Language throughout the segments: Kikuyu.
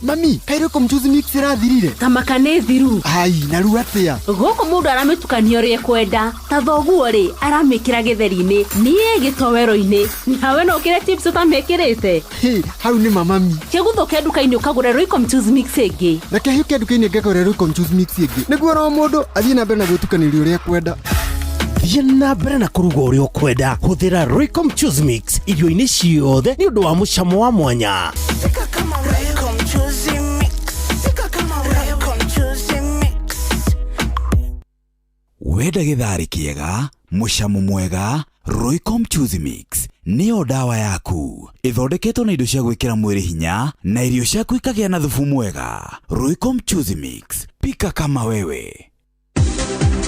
Mami, kaĩ Royco Mchuzi Mix ĩrathirire? Tamaka nĩ thiru. Ai, na rĩu atĩa? Gũkũ mũndũ aramĩtukania ũrĩa ekwenda. Ta thoguo rĩ, aramĩkĩra gĩtheri-inĩ, niĩ gĩtoero-inĩ. Nawe no ũkĩre chips ũtamĩkĩrĩte? Hĩ, hau nĩ ma mami. Kĩguthũke nduka-inĩ ũkagũre Royco Mchuzi Mix ĩngĩ. Reke hĩũke nduka-inĩ ngagũre Royco Mchuzi Mix ĩngĩ nĩguo oro mũndũ athiĩ na mbere na gwĩtukanĩria ũrĩa ekwenda. Thiĩ na mbere na kũruga ũrĩa ũkwenda. Hũthĩra Royco Mchuzi Mix irio-inĩ ciothe nĩ ũndũ wa mũcamo wa mwanya. Pika kama Royco Mchuzi Mix. Pika kama Royco Mchuzi Mix. Wenda gĩtharĩ kĩega, mũcamo mwega, Royco Mchuzi Mix nĩyo ndawa yaku. Ĩthondeketwo na indo cia gwĩkĩra mwĩrĩ hinya na irio ciaku ikagĩa na thubu mwega. Royco Mchuzi Mix, pika kama wewe.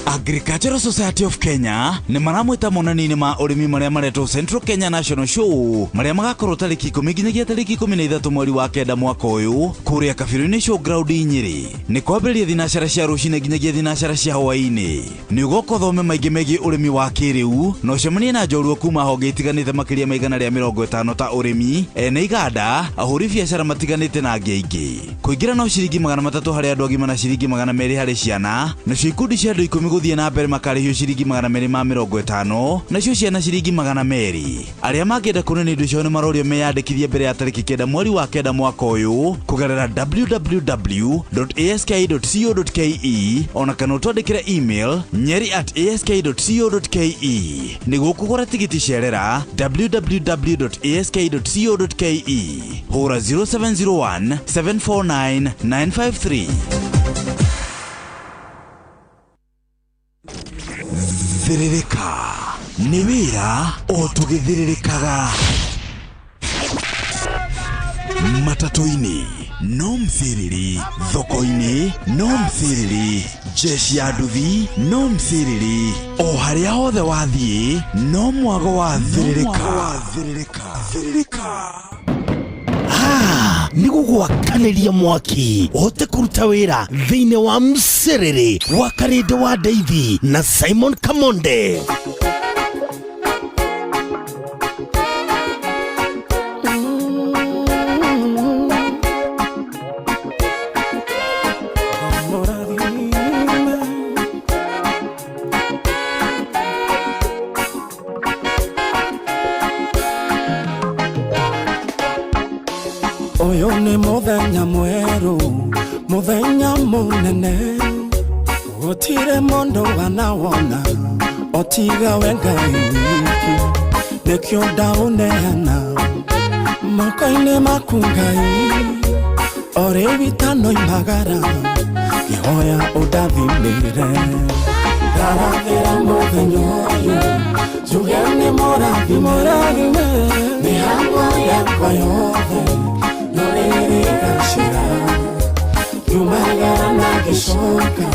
Agricultural Society of Kenya nĩ maramwĩta monanio-inĩ ma ũrĩmi marĩa maretwo Central Kenya National Show marĩa magakorwo tarĩki 10 nginyagia tarĩki 13 mweri wa kenda mwaka ũyũ kũrĩa Kabirũ-inĩ Showground Nyĩrĩ. Nĩ kwambĩrĩria thinacara cia rũcinĩ nginyagia thinacara cia hwaĩ-inĩ. Nĩ ũgoka ũthome maingĩ megiĩ ũrĩmi wa kĩrĩu na ũcemanie na njorua kuma honge itiganĩte makĩria ma 150 ta ũrĩmi, ene iganda, ahũri biacara matiganĩte na angĩ aingĩ. Kũingĩra no ciringi 300 harĩ andũ agima na ciringi 200 harĩ ciana, nacio ikundi cia andũ 10 gũthiĩ na mbere makarĩhio ciringi 250, nacio ciana ciringi 200. Arĩa mangĩenda kuonania indo ciao nĩ marorio meyandĩkithie mbere ya tarĩki 9 mweri wa kenda mwaka ũyũ kũgerera www.ask.co.ke ona kana ũtwandĩkĩre email nyeri@ask.co.ke. Nĩguo kũgũra tigiti cerera www.ask.co.ke. Hũra 0701 749 953. Thĩrĩrĩka nĩ wĩra o tũgĩthĩrĩrĩkaga matatũ-inĩ no mcĩrĩrĩ, thoko-inĩ no mcĩrĩrĩ, jeshi ya nduthi no mcĩrĩrĩ, o harĩa hothe wathiĩ no mwago wa thĩrĩrĩka. Thĩrĩrĩka. Ah, nĩ gũgwakanĩria mwaki ũhote kũruta wĩra thĩinĩ wa mcĩrĩrĩ wa Karĩndĩ wa Ndeithi na Simon Kamonde. Ũyũ nĩ mũthenya mwerũ, mũthenya mũnene, gũtirĩ mũndũ wanawona otiga we Ngai wiki, nĩkĩo ndaũneana moko-inĩ maku Ngai, o rĩu itanoimagara ngĩhoya ũndathimĩre. Ndarathĩra mũthenya ũyũ njuge nĩ mũrathime, mĩhango yakwa yothe no ĩrĩgacĩra, ngiumagara na ngĩcoka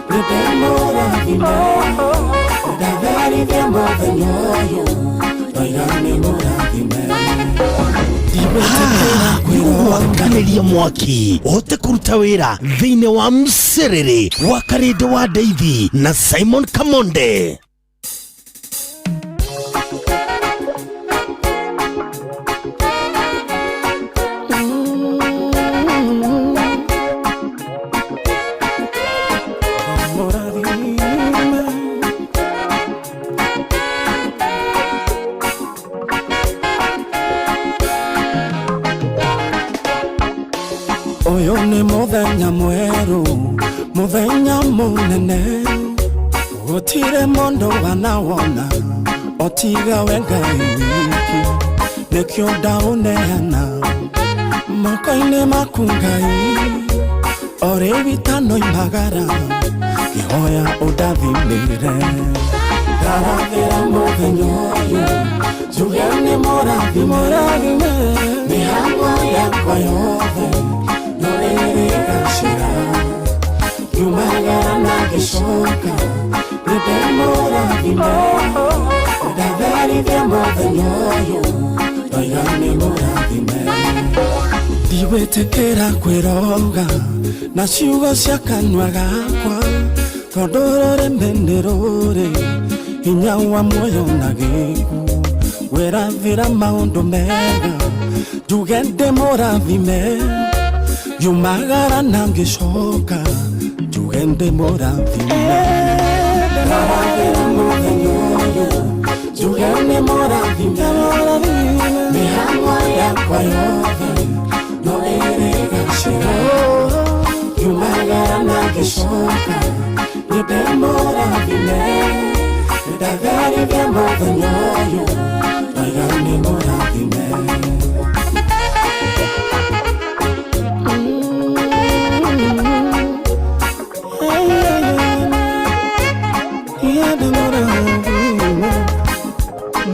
nĩndĩmũrathime, ndatherithia mũthenya ũyũ ndoiga nĩ mũrathime. Nĩ gũgwakanĩria mwaki ũhote kũruta wĩra thĩinĩ wa mcĩrĩrĩ wa Karĩndĩ wa Ndeithi na Simon Kamonde. Ũyũ nĩ mũthenya mwerũ, mũthenya mũnene, gũtirĩ mũndũ wanawona otiga we Ngai wiki, nĩkĩo ndaũneana moko-inĩ maku Ngai, o rĩu itanoimagara ngĩhoya ũndathimĩre. Ndarathĩra mũthenya ũyũ njuge nĩ mũrathime, mĩhango yakwa yothe no ĩrĩgacĩra, ngiumagara na ngĩcoka nĩndĩmũrathime, ndatherithia mũthenya ũyũ ndoiga nĩ mũrathime. Ndigwĩtĩkĩra kwĩroga na ciugo cia kanua gakwa, tondũ rũrĩmĩ nĩ rũrĩ hinya wa muoyo na gĩkuũ, wĩrathĩra maũndũ mega njuge ndĩmũrathime, Ngiumagara na ngĩcoka njuge ndĩ mũrathime. Ndarathĩra mũthenya ũyũ njuge nĩ mũrathime. Mĩhang'o yakwa yothe no ĩrĩgacĩra. Ngiumagara na ngĩcoka ndĩ mũrathime. Ndatherithia mũthenya ũyũ ndoiga nĩ mũrathime.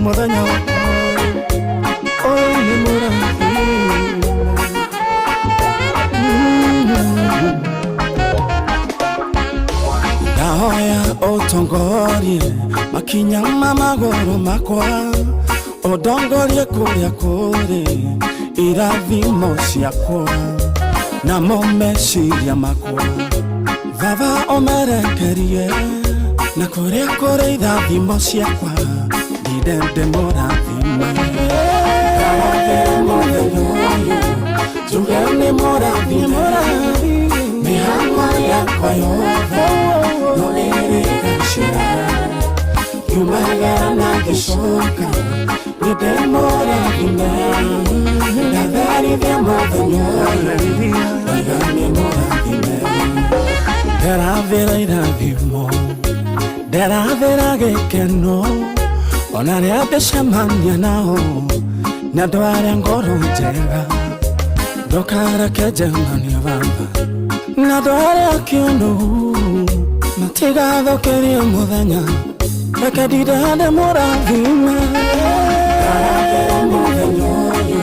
Mũthenya ũyũ nĩ mũrathime. Ndahoya ũtongorie makinya ma magũrũ makwa, ũndongorie kũrĩa kũrĩ irathimo ciakwa namo meciria makwa. Baba ũmerekerie na kũrĩa kũrĩ irathimo ciakwa ndinde ndĩ mũrathime. Ndarathĩra mũthenya ũyũ njuge nĩ mũrathime. Mĩhang'o yakwa yothe no ĩrĩgacĩra. Ngiumagara na ngĩcoka ndĩ mũrathime. Ndatherithia mũthenya ũyũ ndoiga nĩ mũrathime. Ndĩrathĩra irathimo, ndĩrathĩra gĩkeno, ona rĩrĩa ndĩcemania nao nĩ andũ arĩa ngoro njega. Ndũkareke njemanie baba na andũ arĩa kĩũnũ, matigathũkĩrie mũthenya, reke ndinde ndĩ mũrathime. Ndarathĩra mũthenya ũyũ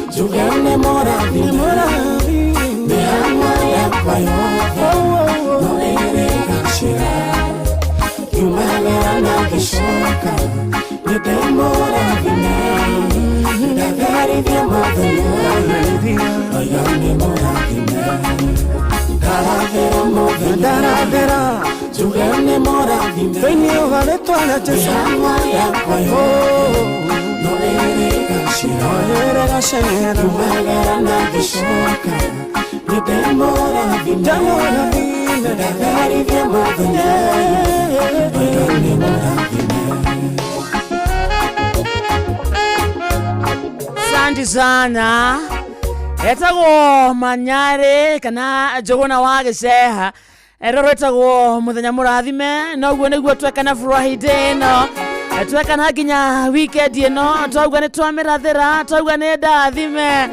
njuge nĩ mũrathime. Mĩhang'o yakwa yothe no ĩrĩgacĩra. Ngiumagara na ngĩcoka ndĩ mũrathime. Ndatherithia mũthenya ũyũ ndoiga nĩ mũrathime. Ndarathĩra mũthenya Ndarathĩra njuge nĩ mũrathime. Thĩinĩ wa rĩtwa rĩa Jesũ Mĩhang'o yakwa yothe no ĩrĩgacĩra. ĩrĩgacĩra. Ngiumagara na ngĩcoka ndĩ mũrathime. Ndĩ mũrathime. Ndatherithia mũthenya ũyũ ndoiga nĩ mũrathime. Asante sana. Etagwo Manyarĩ kana Njũgũna wa Gĩceha. Rũrũ rwĩtagwo mũthenya mũrathime, noguo nĩguo twekana Friday ĩno, twekana nginya weekend ĩno, twauga nĩ twamĩrathĩra, twauga nĩ ndathime,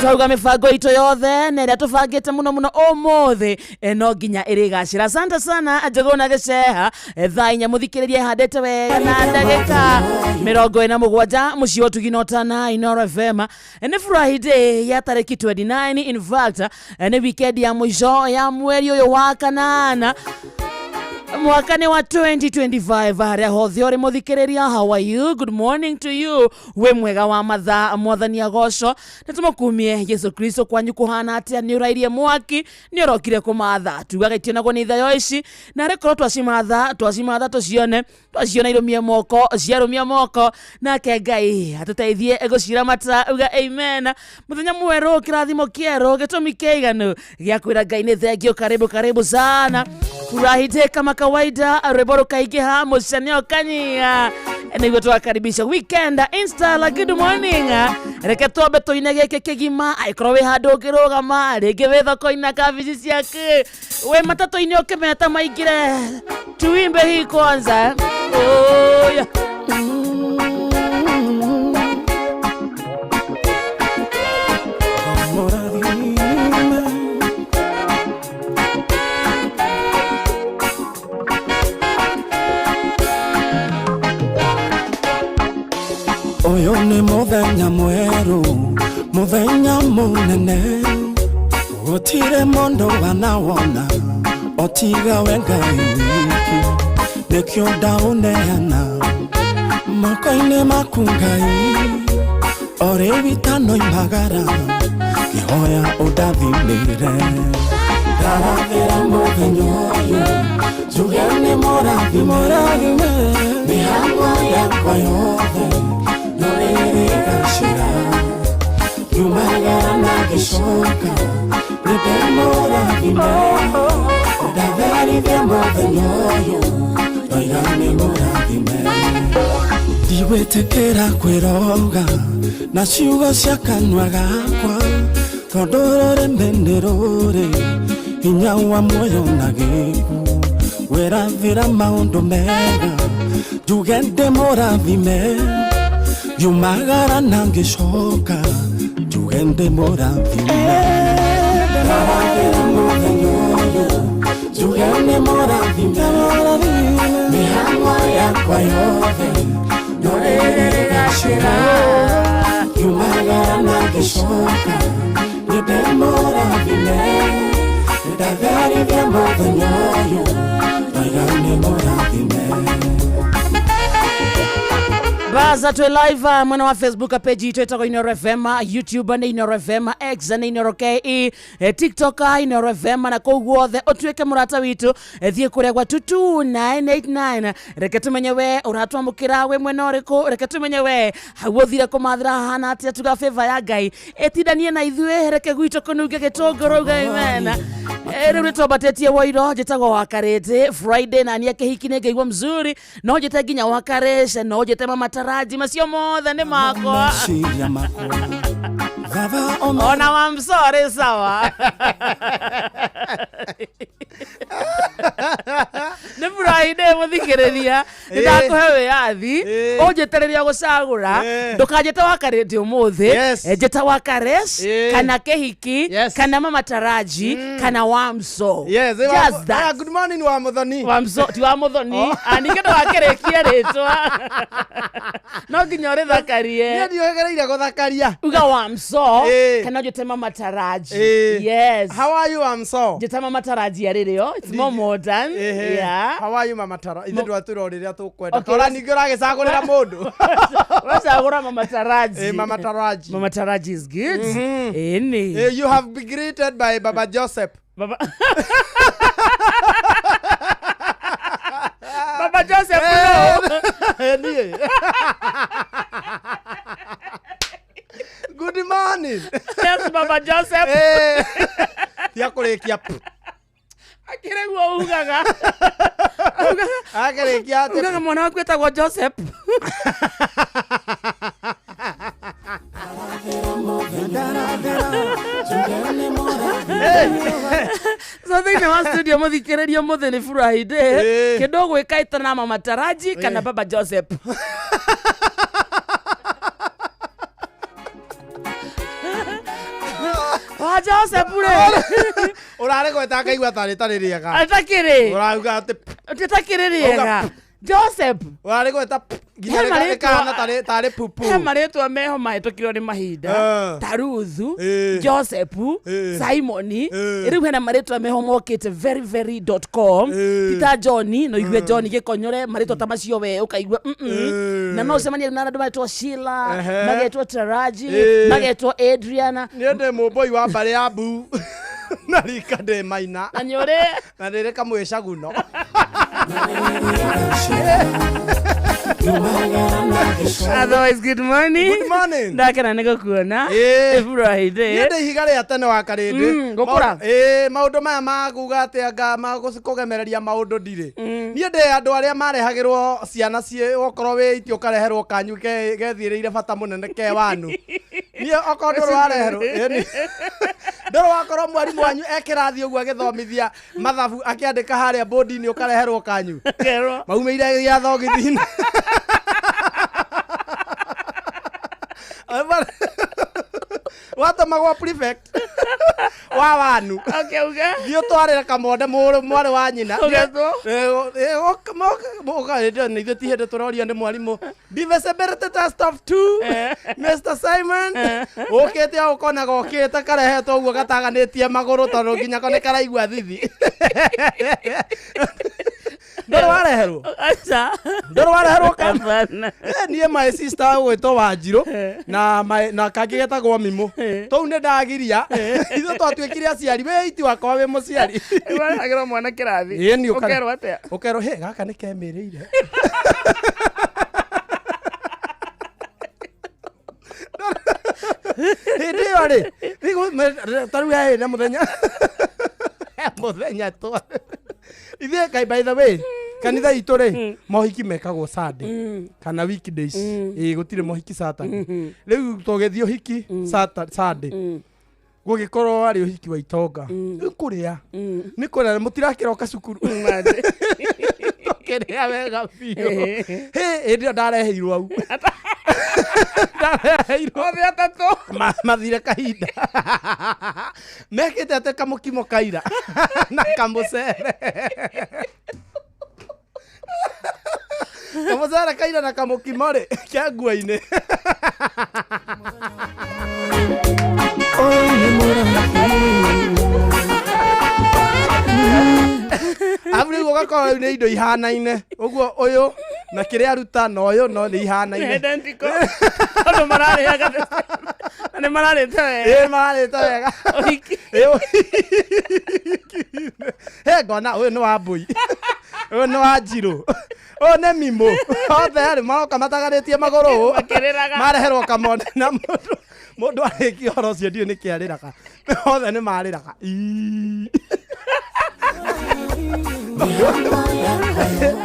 twauga mĩbango itũ yothe na ĩrĩa tũbangĩte mũno mũno ũmũthĩ no nginya ĩrĩgacĩra. Asante sana Njũgũna Gĩceha. Thaa inya mũthikĩrĩria ĩhandĩte wega na ndagĩka 47 mũciĩ wa Ũtugi na Ũtana Inooro FM. Nĩ Friday ya tarĩki 29, in fact nĩ weekend ya mũico ya mweri ũyũ wa kanana mwaka nĩ wa 2025. Harĩa hothe ũrĩ mũthikĩrĩria, how are you? Good morning to you. Wĩ mwega wa mathaa, mwathani agoco nĩ tũmũkumie Yesu Kristo. Kwanyu kũhana atĩa? Nĩ ũrairie mwaki, nĩ ũrokire kũmatha, tugaga itionagwo nĩ ithayo ici, na rĩkorwo twacimatha twacimatha tũcione, twaciona irũmie moko, ciarũmia moko, nake Ngai atũteithie gũciramata. Uga amen. Mũthenya mwerũ, kĩrathimo kĩerũ, gĩtũmi kĩiganu gĩa kwĩra Ngai nĩ thengio. Karibu karibu sana. Furahite kama kawaida, rwĩmbo rũkaingĩha, mũcanio kanyia, nĩguo tũgakaribisha weekend insta. Good morning. Reke twambe tũine gĩkĩ kĩgima, angĩkorwo wĩ handũ ũngĩrũgama, rĩngĩ wĩ thoko-inĩ na kabici ciaku, wĩ matatũ-inĩ ũkĩmeta maingĩre, tuimbe hii kwanza. Oh, yeah. Mũrathime. Ũyũ nĩ mũthenya mwerũ, mũthenya mũnene, gũtirĩ mũndũ wanawona otiga we Ngai wiki, nĩkĩo ndaũneana moko-inĩ maku Ngai, o rĩu itanoimagara ngĩhoya ũndathimĩre. Ndarathĩra mũthenya ũyũ njuge nĩ mũrathime. Mĩhang'o yakwa yothe no ĩrĩgacĩra. Ngiumagara na ngĩcoka nĩ Ndĩmũrathime Ndatherithia mũthenya ũyũ Ndoiga nĩ mũrathime Ndigwĩtĩkĩra kwĩroga na ciugo cia kanua gakwa tondũ rũrĩmĩ nĩ rũrĩ hinya wa muoyo na gĩkuũ wĩrathĩra maũndũ mega njuge ndĩmũrathime ngiumagara na ngĩcoka njuge ndĩmũrathime Ndarathĩra mũthenya ũyũ njuge nĩmũrathime mĩhang'o yakwa yothe nyorĩrĩgacĩra ngiumagara na ngĩcoka nĩndĩmũrathime ndatherithia mũthenya ũyũ ndoiga nĩmũrathime. Baza twe live mwena wa Facebook page itũ ĩtagwo Inoro FM, YouTube nĩ Inoro FM, X nĩ Inoro KE, TikTok Inoro FM, na kũu guothe ũtuĩke mũrata witũ. Thiĩ kũrĩa gwa 22989, reke tũmenye we ũratwamũkĩra wĩ mwena ũrĩkũ, reke tũmenye we hau ũthire kũmathĩra hahana atĩa, tuga favor ya Ngai ĩtindanie na ithuĩ, reke gwitũ kũnunge gĩtũngũrũ, uga amen. Rĩu nĩtwambatĩtie woiro, njĩtagwo Wakarĩndĩ Friday na niĩ kĩhiki nĩ ngaigua mzuri, no njĩte nginya Wakareshe, no njĩte Mama Taraji, macio mothe nĩ makwa. Meciria makwa Baba oma Ona wa msore sawa. Nĩ Friday mũthikĩrĩria, nĩ ndakũhe wĩyathi ũnjĩte rĩrĩa ũgũcagũra, ndũkanjĩte Wakarĩndĩ ũmũthĩ. Njĩta Wakaresh kana kĩhiki kana Mama Taraji kana Wamso. Yes, Just that. Good morning wa Muthoni. Wamso ti wa Muthoni, ningĩ ndũgakĩrĩkie rĩtwa, no nginya ũrĩthakarie. Niĩ ndiũgereire gũthakaria. Uga Wamso kana njĩte Mama Taraji. Yes. How are you, Wamso? Njĩta Mama Taraji arĩrĩo, it's more modern. Yeah. How are you, Mama Tara? Ithe ndwatwĩra o rĩrĩa tũkwenda. Okay, Tora ningĩ ũragĩcagũrĩra mũndũ. Wacagũra Mama Taraji. Mama Taraji. Mama Taraji is good. Ĩni. You have been greeted by Baba Joseph. Baba Baba Joseph no. Niĩ. Good morning. Yes, Baba Joseph. Tia kũrĩkia. Akĩrĩ guo ugaga. Akĩrĩkia atĩ. Ugaga mwana waku etagwo Joseph. So thĩinĩ wa studio mũthikĩrĩrio mũthĩ nĩ Friday, kĩndũ ũgwĩka ĩtana na Mama Taraji kana Baba Joseph. Wa Joseph rĩ. Ũrarĩ gweta ngaigua tarĩ tarĩ rĩega. Atakĩrĩ. Ũrauga atĩ Tũtakĩrĩ rĩega. Joseph. Ũrarĩ gweta nginya He marĩtwa- rĩkahana tarĩ tarĩ pupu. He marĩtwa meho mahĩtũkirwo nĩ mahinda ta Ruthu, Joseph, Simoni. Rĩu hena marĩtwa meho mokĩte very very dot com, ti ta John, no igue John gĩkonyore, marĩtwa ta macio we ũkaigua Na no ũcemanie na andũ magetwo Sheila, magetwo Taraji, magetwo Adriana. Niĩ ndĩ mũmbũi wa mbarĩ ya mbu na rika ndĩ maina. Na nĩ ũrĩ na ndĩrĩ kamwĩcaguno. Otherwise, good morning. Good morning. Ndakena nĩ gũkuona. Friday. Niĩ ndĩ ihiga rĩa tene wa Karĩndĩ. Gũkũra. Maũndũ maya ma kuga atĩ anga ma kũgemereria maũndũ ndirĩ. Niĩ ndĩ andũ arĩa marehagĩrwo ciana ciĩ okorwo wĩ iti ũkareherwo kanyu gethiĩrĩire bata mũnene ke wanu. Niĩ okorwo ndũrĩ wareherwo, ĩni. Ndũrĩ wakorwo mwarimũ wanyu e kĩrathi ũguo agĩthomithia mathabu akĩandĩka harĩa bodi-inĩ ũkareherwo kanyu. Kerwo. Maumĩire gĩa thogithi-inĩ. Watũmagwo prefect wa wanu. Akĩuga. Thiĩ ũtwarĩre kamonde mwarĩ wa nyina. Ũgetwo? Nĩ ithuĩ ti hĩndĩ tũrorio nĩ mwarimũ. Divisibility test of 2, Mr. Simon. Ũkĩte o ũkona gokĩte karehetwo ũguo gataganĩtie magũrũ tondũ nginya ko nĩ karaigua thithi. Ndũrĩ wareherwo? Aca. Ndũrĩ wareherwo kana? Hapana. Niĩ my sister ũgwĩtwo Wanjirũ na na kangĩ getagwo Mimũ. Tũu nĩ ndagiria. Ithuĩ twatuĩkire aciari, wĩ iti wakwa wĩ mũciari. Warehagĩrwo mwana kĩrathi. Ĩĩ, nĩ Ũkerwo atĩa? Ũkerwo, he gaka nĩ kemĩrĩire. Hĩndĩ ĩyo rĩ, rĩu ta rĩu he na mũthenya he mũthenya twa ithuĩ kai, by the way, kanitha itũ rĩ, mohiki mekagwo Sunday kana weekdays. Ĩĩ, gũtirĩ mohiki Saturday. Rĩu tũgĩthiĩ ũhiki Sunday, gũgĩkorwo warĩ ũhiki wa itonga. Rĩu kũrĩa nĩ kũrĩa, mũtirakĩroka cukuru, tũkĩrĩa wega biũ. Hĩ, hĩndĩ ĩyo ndareheirwo au, ndareheirwo Othe atatũ. Mathire kahinda mekĩte atĩ kamũkimo kaira na kamũcere, kamũcere kaira na kamũkimo rĩ ke nguo-inĩ. Ũyũ nĩ mũrathime. Arabu rĩu ũgakora rĩu nĩ indo ihanaine ũguo, ũyũ na kĩrĩa aruta na ũyũ no nĩ ihanaine. Identical. Tondũ mararĩaga na nĩ mararĩte wega. Ĩ, mararĩte wega. Ũhiki. Ĩ, ũhiki. He ngona ũyũ nĩ wa mbũi, ũyũ nĩ wa njirũ, ũyũ nĩ mimũ, othe rĩ maroka matagarĩtie magũrũ ũũ. Makĩrĩraga. Mareherwo kamone na mũndũ arĩkia ũhoro ũcio ndiũĩ nĩkĩ arĩraga, othe nĩ marĩraga. Ii.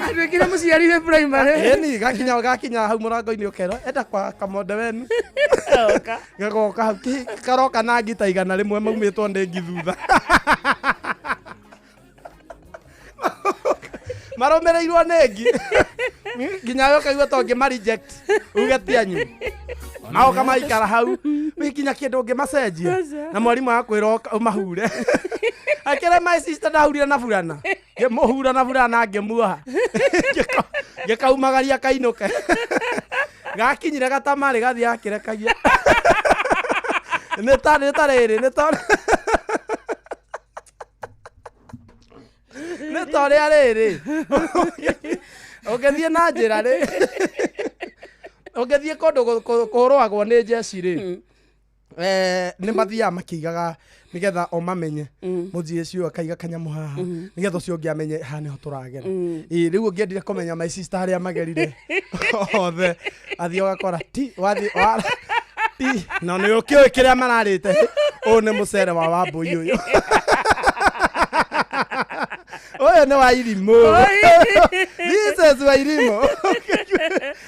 Atuĩkire mũciari wĩ primary. Ĩni gakinya hau mũrango-inĩ ũkerwo enda kwa kamonde wenu. Oka. Gagoka hau karoka na ngita 100 maumĩtwo nĩ ngi thutha, marũmĩrĩirwo nĩ ngi nginya we ũkaigua to ngĩma reject uge ti anyu, magoka maikara hau wĩ nginya kĩndũ ũngĩmacenjia na mwarimũ akwĩra ũmahure. Akĩre my sister ndahurire na burana, ngĩmũhura na burana, ngĩmuoha, ngĩkaumagaria kainũke. Gakinyire gatamarĩ gathiĩ gakĩrekagia nĩ ta rĩrĩ nĩ ta ũrĩa rĩrĩ ũngĩthiĩ na njĩra rĩ, ũngĩthiĩ kũndũ kũrũagwo nĩ njeci rĩ, nĩ mathiaga makĩigaga nĩgetha o mamenye mũthiĩ ũcio akaiga kanyamũ haha nĩgetha ũcio ũngĩ amenye haha nĩho tũragera. Ĩ, rĩu ũngĩendire kũmenya my sister harĩa magerire othe, athiĩ ũgakora ti wathiĩ ti na nĩ ũkĩũĩ kĩrĩa mararĩte. Ũyũ nĩ mũcere wa wambũi, ũyũ nĩ wa irimũ, this is wa irimũ.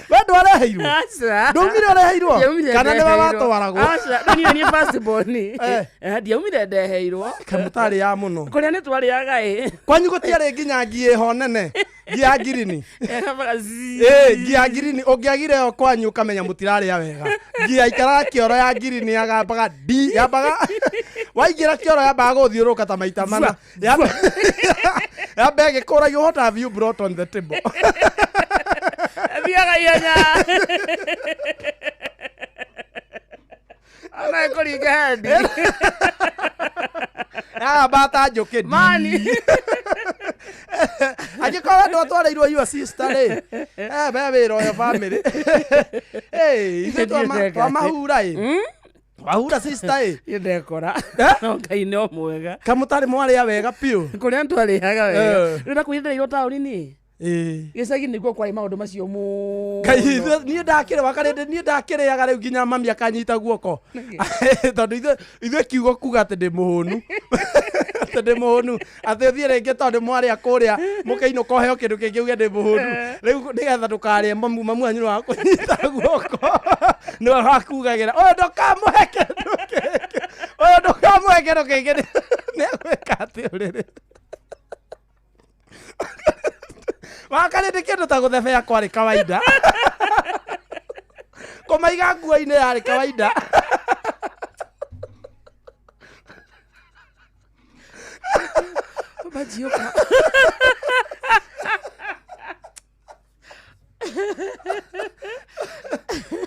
We ndwareheirwo? Aca. Ndũmire ũreheirwo? Ndiaumire. Kana nĩwe Ndeheirwo. watwaragwo? Aca, no niĩ niĩ first born. Ndiaumire ndeheirwo. Kamũtarĩ ya mũno. Kũrĩa nĩ twarĩaga ĩ. Kwanyu gũtiarĩ nginya ngi ĩho nene, ngi ya ngirini? Ĩkabaga zzz. Ĩ, ngi ya ngirini ũngĩagire ĩyo kwanyu ũkamenya mũtirarĩa wega. Ngi yaikaraga kĩoro ya ngirini yagambaga ndi yambaga waingĩra kĩoro yambaga gũthiũrũrũka ta maita mana, yambe ĩgĩkũragia, "What have you brought on the table?" Thiaga ihenya. Ona ĩkũringa hendi. Yagamba ta njũkĩ ndi. Mani. Angĩkorwo andũ atwarĩirwo your sister rĩ, we wĩra ũyũ family. Hey, ithuĩ twamahura ĩ, wahura sister ĩ. Niĩ ndekora. Eh? No Ngai no mwega. Kamũtarĩ mwarĩa wega biũ. Kũrĩa twarĩaga wega. Eh. Rĩu ndakwĩrĩirwo taũni-inĩ. Ĩ. Gĩcagi nĩkuo kwarĩ maũndũ macio mũno. Ngai, niĩ ndakĩrĩ wakarĩndĩ, niĩ ndakĩrĩaga rĩu nginya mami akanyita guoko, tondũ ithuĩ kiugo kuga atĩ ndĩ mũhũnu, atĩ ndĩ mũhũnu, atĩ ũthiĩ rĩngĩ tondũ mwarĩa kũrĩa mũkĩinũka ũheo kĩndũ kĩngĩ uge ndĩ mũhũnu. Rĩu nĩgetha ndũkarĩe, mamu wanyu nĩ wakũnyita guoko, nĩwe wakugagĩra, ũyũ ndũkamũhe kĩndũ kĩngĩ, ũyũ ndũkamũhe kĩndũ kĩngĩ, nĩ egwĩka atĩ ũrĩrĩ wakarĩndĩ. Kĩndũ ta gũthebea kwarĩ kawaida, kũmaiga nguo-inĩ yarĩ kawaida. Manjiũka.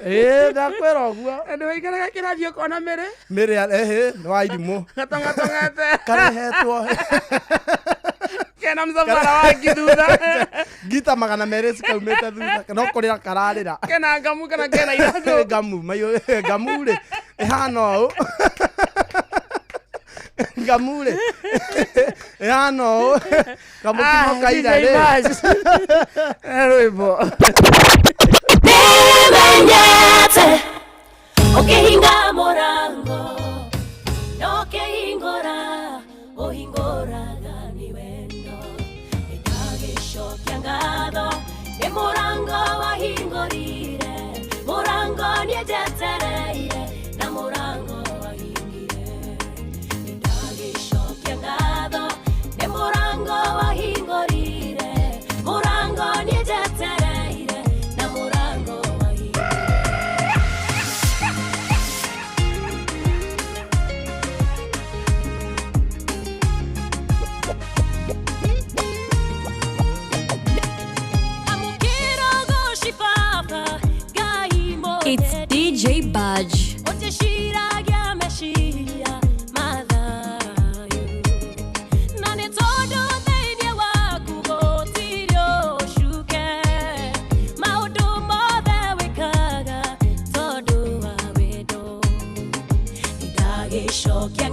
Ĩĩ, ndakwĩra ũguo. Andũ waikaraga kĩrathi ũkona mĩrĩ. Mĩrĩ ehe nĩ wa irimũ. Gatong'atong'ete. Karehetwo. Kena msafara wa ngi thutha. Ngita 200 cikaumĩte thutha, no kũrĩra kararĩra. Kena ngamu kana kena iratũ. Ngamu maiyũ, ngamu rĩ ĩhana ũũ, ngamu rĩ ĩhana ũũ, kamũkimo kaira rĩ. Rwĩmbo. Nĩmenyete ũkĩhinga mũrango.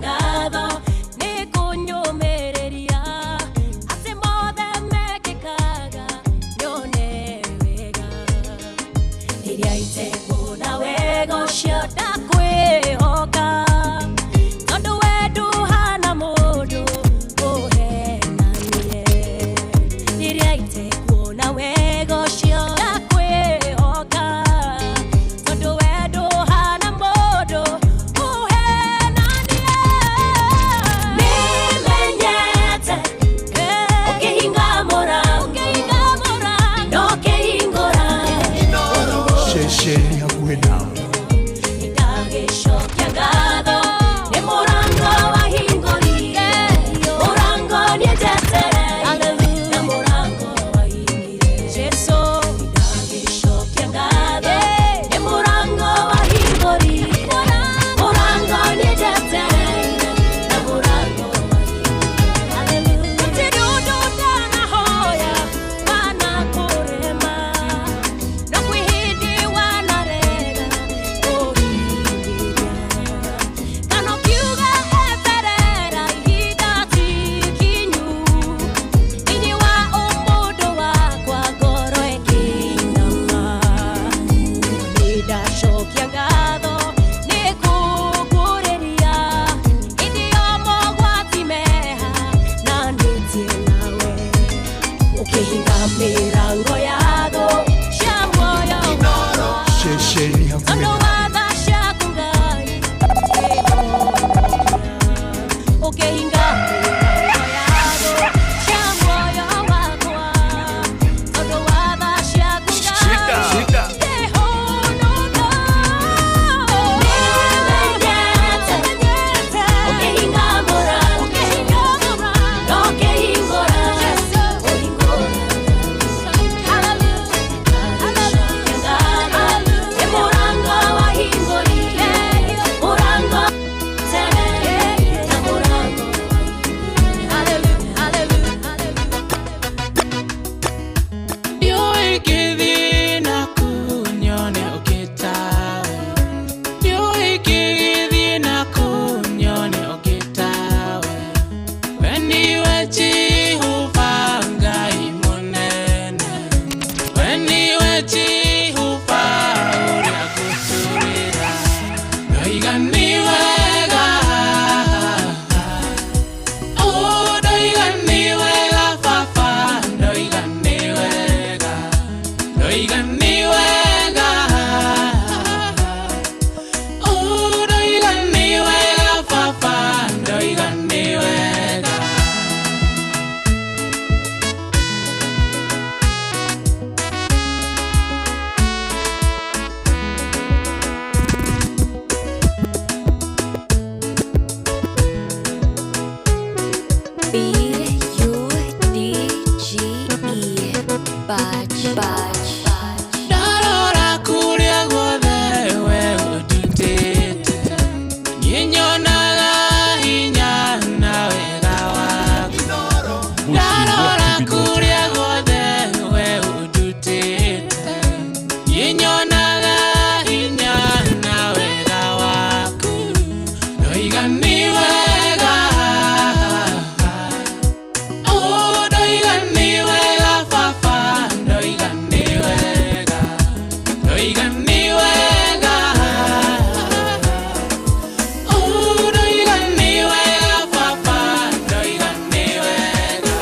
Ngatho nĩ kũnyũmĩrĩria atĩ mothe mekĩkaga nyone wega rĩrĩa itekuona wega ũcio ndakwĩhoka tondũ we ndũhana mũndũ ũhenanie rĩrĩa itekuona wega ũcio ndakwĩhoka tondũ we ndũhana mũndũ ũhenanie. Nĩmenyete ũkĩhinga mũrango na ũkĩhingũra Ceceni hakuhĩ nawe. Ndagĩcokia ngatho nĩ mũrango wahingũrire mũrango nĩnjetereire na mũrango wahingire Jesũ. Ndagĩcokia ngatho nĩ mũrango wahingũrire mũrango nĩnjetereire na mũrango wahingire. Gũtirĩ ũndũ ndanahoya kana kũrema no kwĩ hĩndĩ wanarega kũhingia kana ũkiuga eterera ihinda ti ikinyu thĩinĩ wa ũmũndũ wakwa ngoro ĩkĩinama. Nĩndacokia ngatho nĩ kũngũrĩria hĩndĩ yo mogwati meha na ndĩtie nawe ũkĩhinga mĩrango yatho cia muoyo wakwa. Ceceni hakuhĩ Tondũ nawe. watha ciaku Ngai ũkĩhinga mĩrango yatho cia muoyo wakwa tondũ watha ciaku Ngai ngĩhonoka. Nĩmenyete ũkĩhinga mũrango na ũkĩhingũra ũhingũra. Nĩ mũrango wahingũrire mũrango tere na mũrango. Ndiũĩ ngĩthiĩ naku nyone ũkĩtawe. Ndiũĩ ngĩthiĩ naku nyone ũkĩtawe. We nĩwe Jehova Ngai mũnene. We nĩwe Jehova ũrĩa ngũtũũrĩra. Ndoiga nĩ wega. Oh, ndoiga nĩ wega baba, ndoiga nĩ wega. Ndoiga nĩ wega. Oh, ndoiga nĩ wega baba, ndoiga nĩ wega. B U D G E Budge Budge. Ndarora kũrĩa guothe we ũndutĩte, niĩ nyonaga hinya na wega waku. Ndarora kũrĩa guothe we ũndutĩte, niĩ nyonaga hinya na wega waku. Ndoiga nĩ wega. Oh, ndoiga nĩ wega baba, ndoiga nĩ wega. Ndoiga nĩ wega. Oh, ndoiga nĩ wega baba, ndoiga nĩ wega.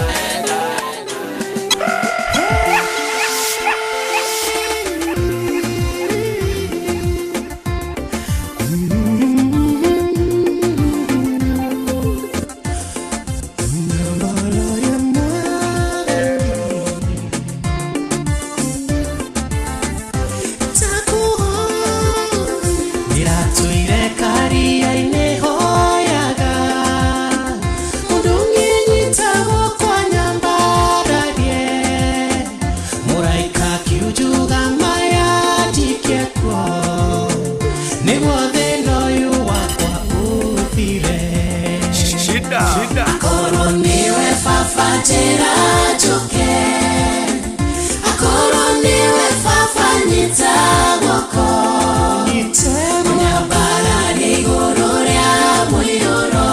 Ndĩratũire karia-inĩ hoyaga mũndũ ũngĩnyita guoko nyambararie mũraika akiunjuga maya njikie kuo nĩguo thĩna ũyũ wakwa ũthire. Shida. Akorwo nĩwe baba njĩra njũke, akorwo nĩwe baba nyita guoko nyambararie igũrũ rĩa mũiyũro.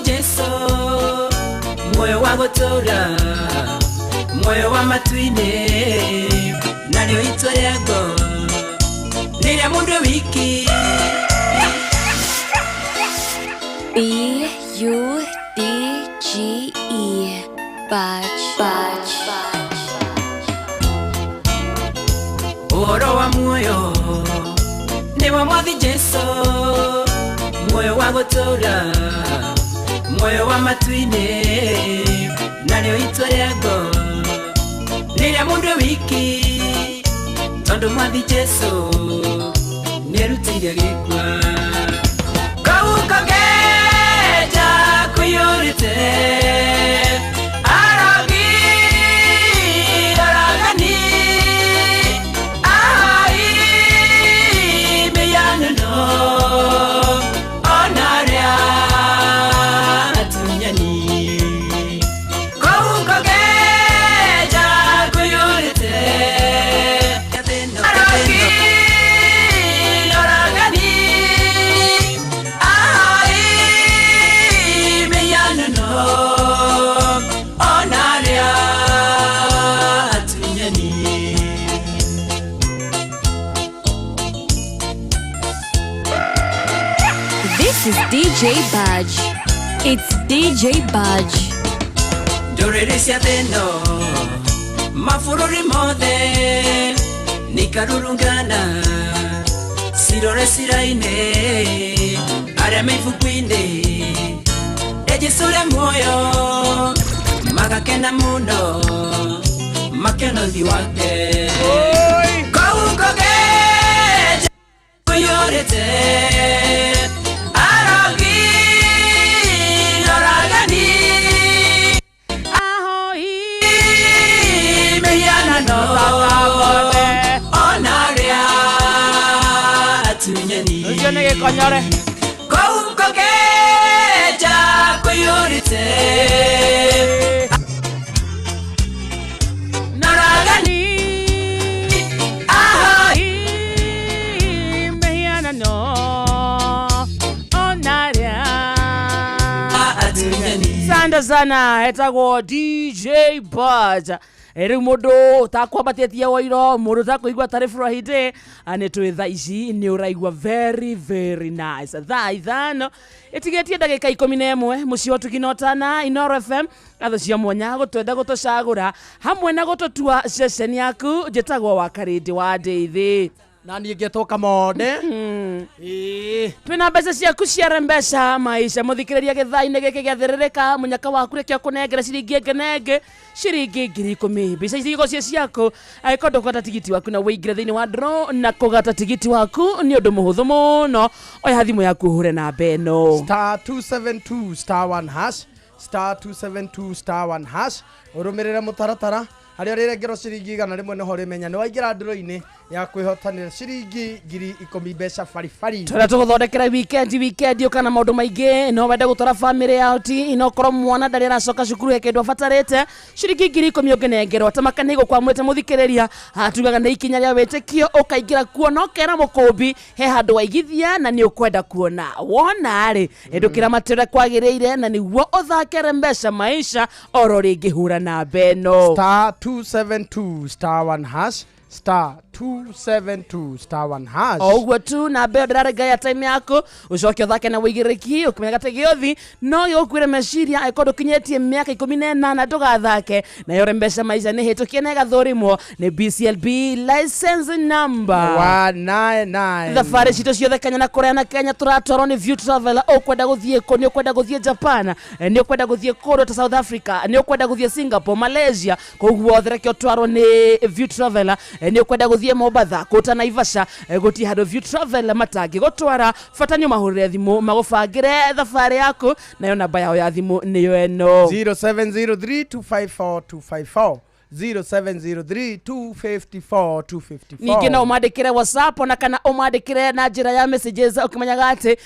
Jesu muoyo wa gũtũũra muoyo wa matu-inĩ narĩo itua rĩa ngoro nĩ rĩa mũndũ wiki. B U D G E Budge Budge. Ũhoro wa muoyo nĩ wa mwathi Jesu muoyo wa gũtũũra muoyo wa matu-inĩ narĩo itua rĩa ngoro nĩ rĩa mũndũ wiki tondũ mwathi Jesu nĩerutĩire gĩkua kau kageja kũiyũrĩte arogi aragani ahai mĩhianano ona arĩa atunyani kau kageja kũiyũrĩte arogi aragani ahai mĩhianano ona arĩa atunyani. This is DJ Budge. It's DJ Budge. Ndũrĩrĩ cia thĩ-ĩno mabũrũri mothe nĩikarurungana cirore ciraine arĩa me ibuku-inĩ rĩa Jesũ rĩa muoyo magakena mũno makĩona ũthiũ wake kũu kũgeja kũiyũrĩte arogi noragani mĩhianano ona arĩa atunyani Ũcio nĩ gĩkonyore. Kũu kũgeja kũiyũrĩte noragani ahoi mĩhianano ona arĩa atunyani. Sanda sana etagwo DJ Budge. Rĩu mũndũ ũtakwambatĩtie wairo mũndũ ũtakũigua tarĩ Friday nĩ twĩ thaa ici nĩ ũraigua very very nice. Thaa 5 ĩtigĩtie ndagĩka 11 mũciĩ wa Tukinotana Inoro FM ngatho cia mwanya gũtwenda gũtũcagũra hamwe na gũtũtua ceceni yaku. Njĩtagwo wa Karĩndĩ wa Ndeithi na niĩ ngetwo Kamonde. Twĩna mbeca ciaku ciare mbeca maisha mũthikĩrĩria gĩthaa-inĩ gĩkĩ gĩathĩrĩrĩka mũnyaka waku reke ũkũnengere ciringi ĩngĩ na ĩngĩ ciringi 10,000 mbeca ici igĩkorwo ciĩ ciaku angĩkorwo ndũkũgata tigiti waku na wĩingĩre thĩinĩ wa draw na kũgata tigiti waku nĩ ũndũ mũhũthũ mũno. Oya thimũ yaku ũhũre namba ĩno star 272 star 1 hash star 272 star 1 hash ũrũmĩrĩre mũtaratara harĩa ũrĩrengerwo ciringi 100 nĩho ũrĩmenya nĩ waingĩra ndũrũ-inĩ ya kwĩhotanĩra ciringi 10,000 mbeca baribari. Twenda tũgũthondekera weekend ũkana maũndũ maingĩ no wende gũtwara famĩlĩ out no korwo mwana ndarĩ aracoka cukuru he kĩndũ abatarĩte ciringi 10,000 ũngĩnengerwo ta maka nĩ gũkwamũrĩte mũthikĩrĩria tugaga nĩ ikinya rĩa wĩtĩkio ũkaingĩra kuo na ũkera mũkũmbi he handũ waigithia na nĩ ũkwenda kuona wona rĩ ndũkĩramatĩre kwagĩrĩire na nĩguo ũthakere mbeca maisha oro rĩngĩ hũra namba ĩno star 272 star 1 hash star 272 star 1 hash. O ũguo tu namba ĩyo ndĩrarenga ya time yaku ũcoke ũthake na wĩigĩrĩrĩki ũkĩmenyaga atĩ gĩothi no gĩgũkuĩre meciria angĩkorwo ndũkinyĩtie mĩaka 18 ndũgathake nayo re mbeca maica nĩ hĩtũkie na ĩgathũrimwo nĩ BCLB license number 199. Thabarĩ citũ ciothe Kenya na kũraya na Kenya tũratwarwo nĩ View Travel. Ũkwenda gũthiĩ kũ? Nĩ ũkwenda gũthiĩ Japan, nĩ ũkwenda gũthiĩ kũndũ ta South Africa, nĩ ũkwenda gũthiĩ Singapore, Malaysia, koguo reke ũtwarwo nĩ View Travel. Nĩ ũkwenda gũthiĩ Mombatha, kũta Naivasha, gũtirĩ handũ View Travel matangĩgũtwara. Bata nĩ ũmahũrĩre thimũ magũbangĩre thabarĩ yaku nayo namba yao ya thimũ nĩyo ĩno 0703 254 254 0703 254 254. Ningĩ no ũmandĩkĩre WhatsApp ona kana ũmandĩkĩre na njĩra ya messages, ũkĩmenyaga atĩ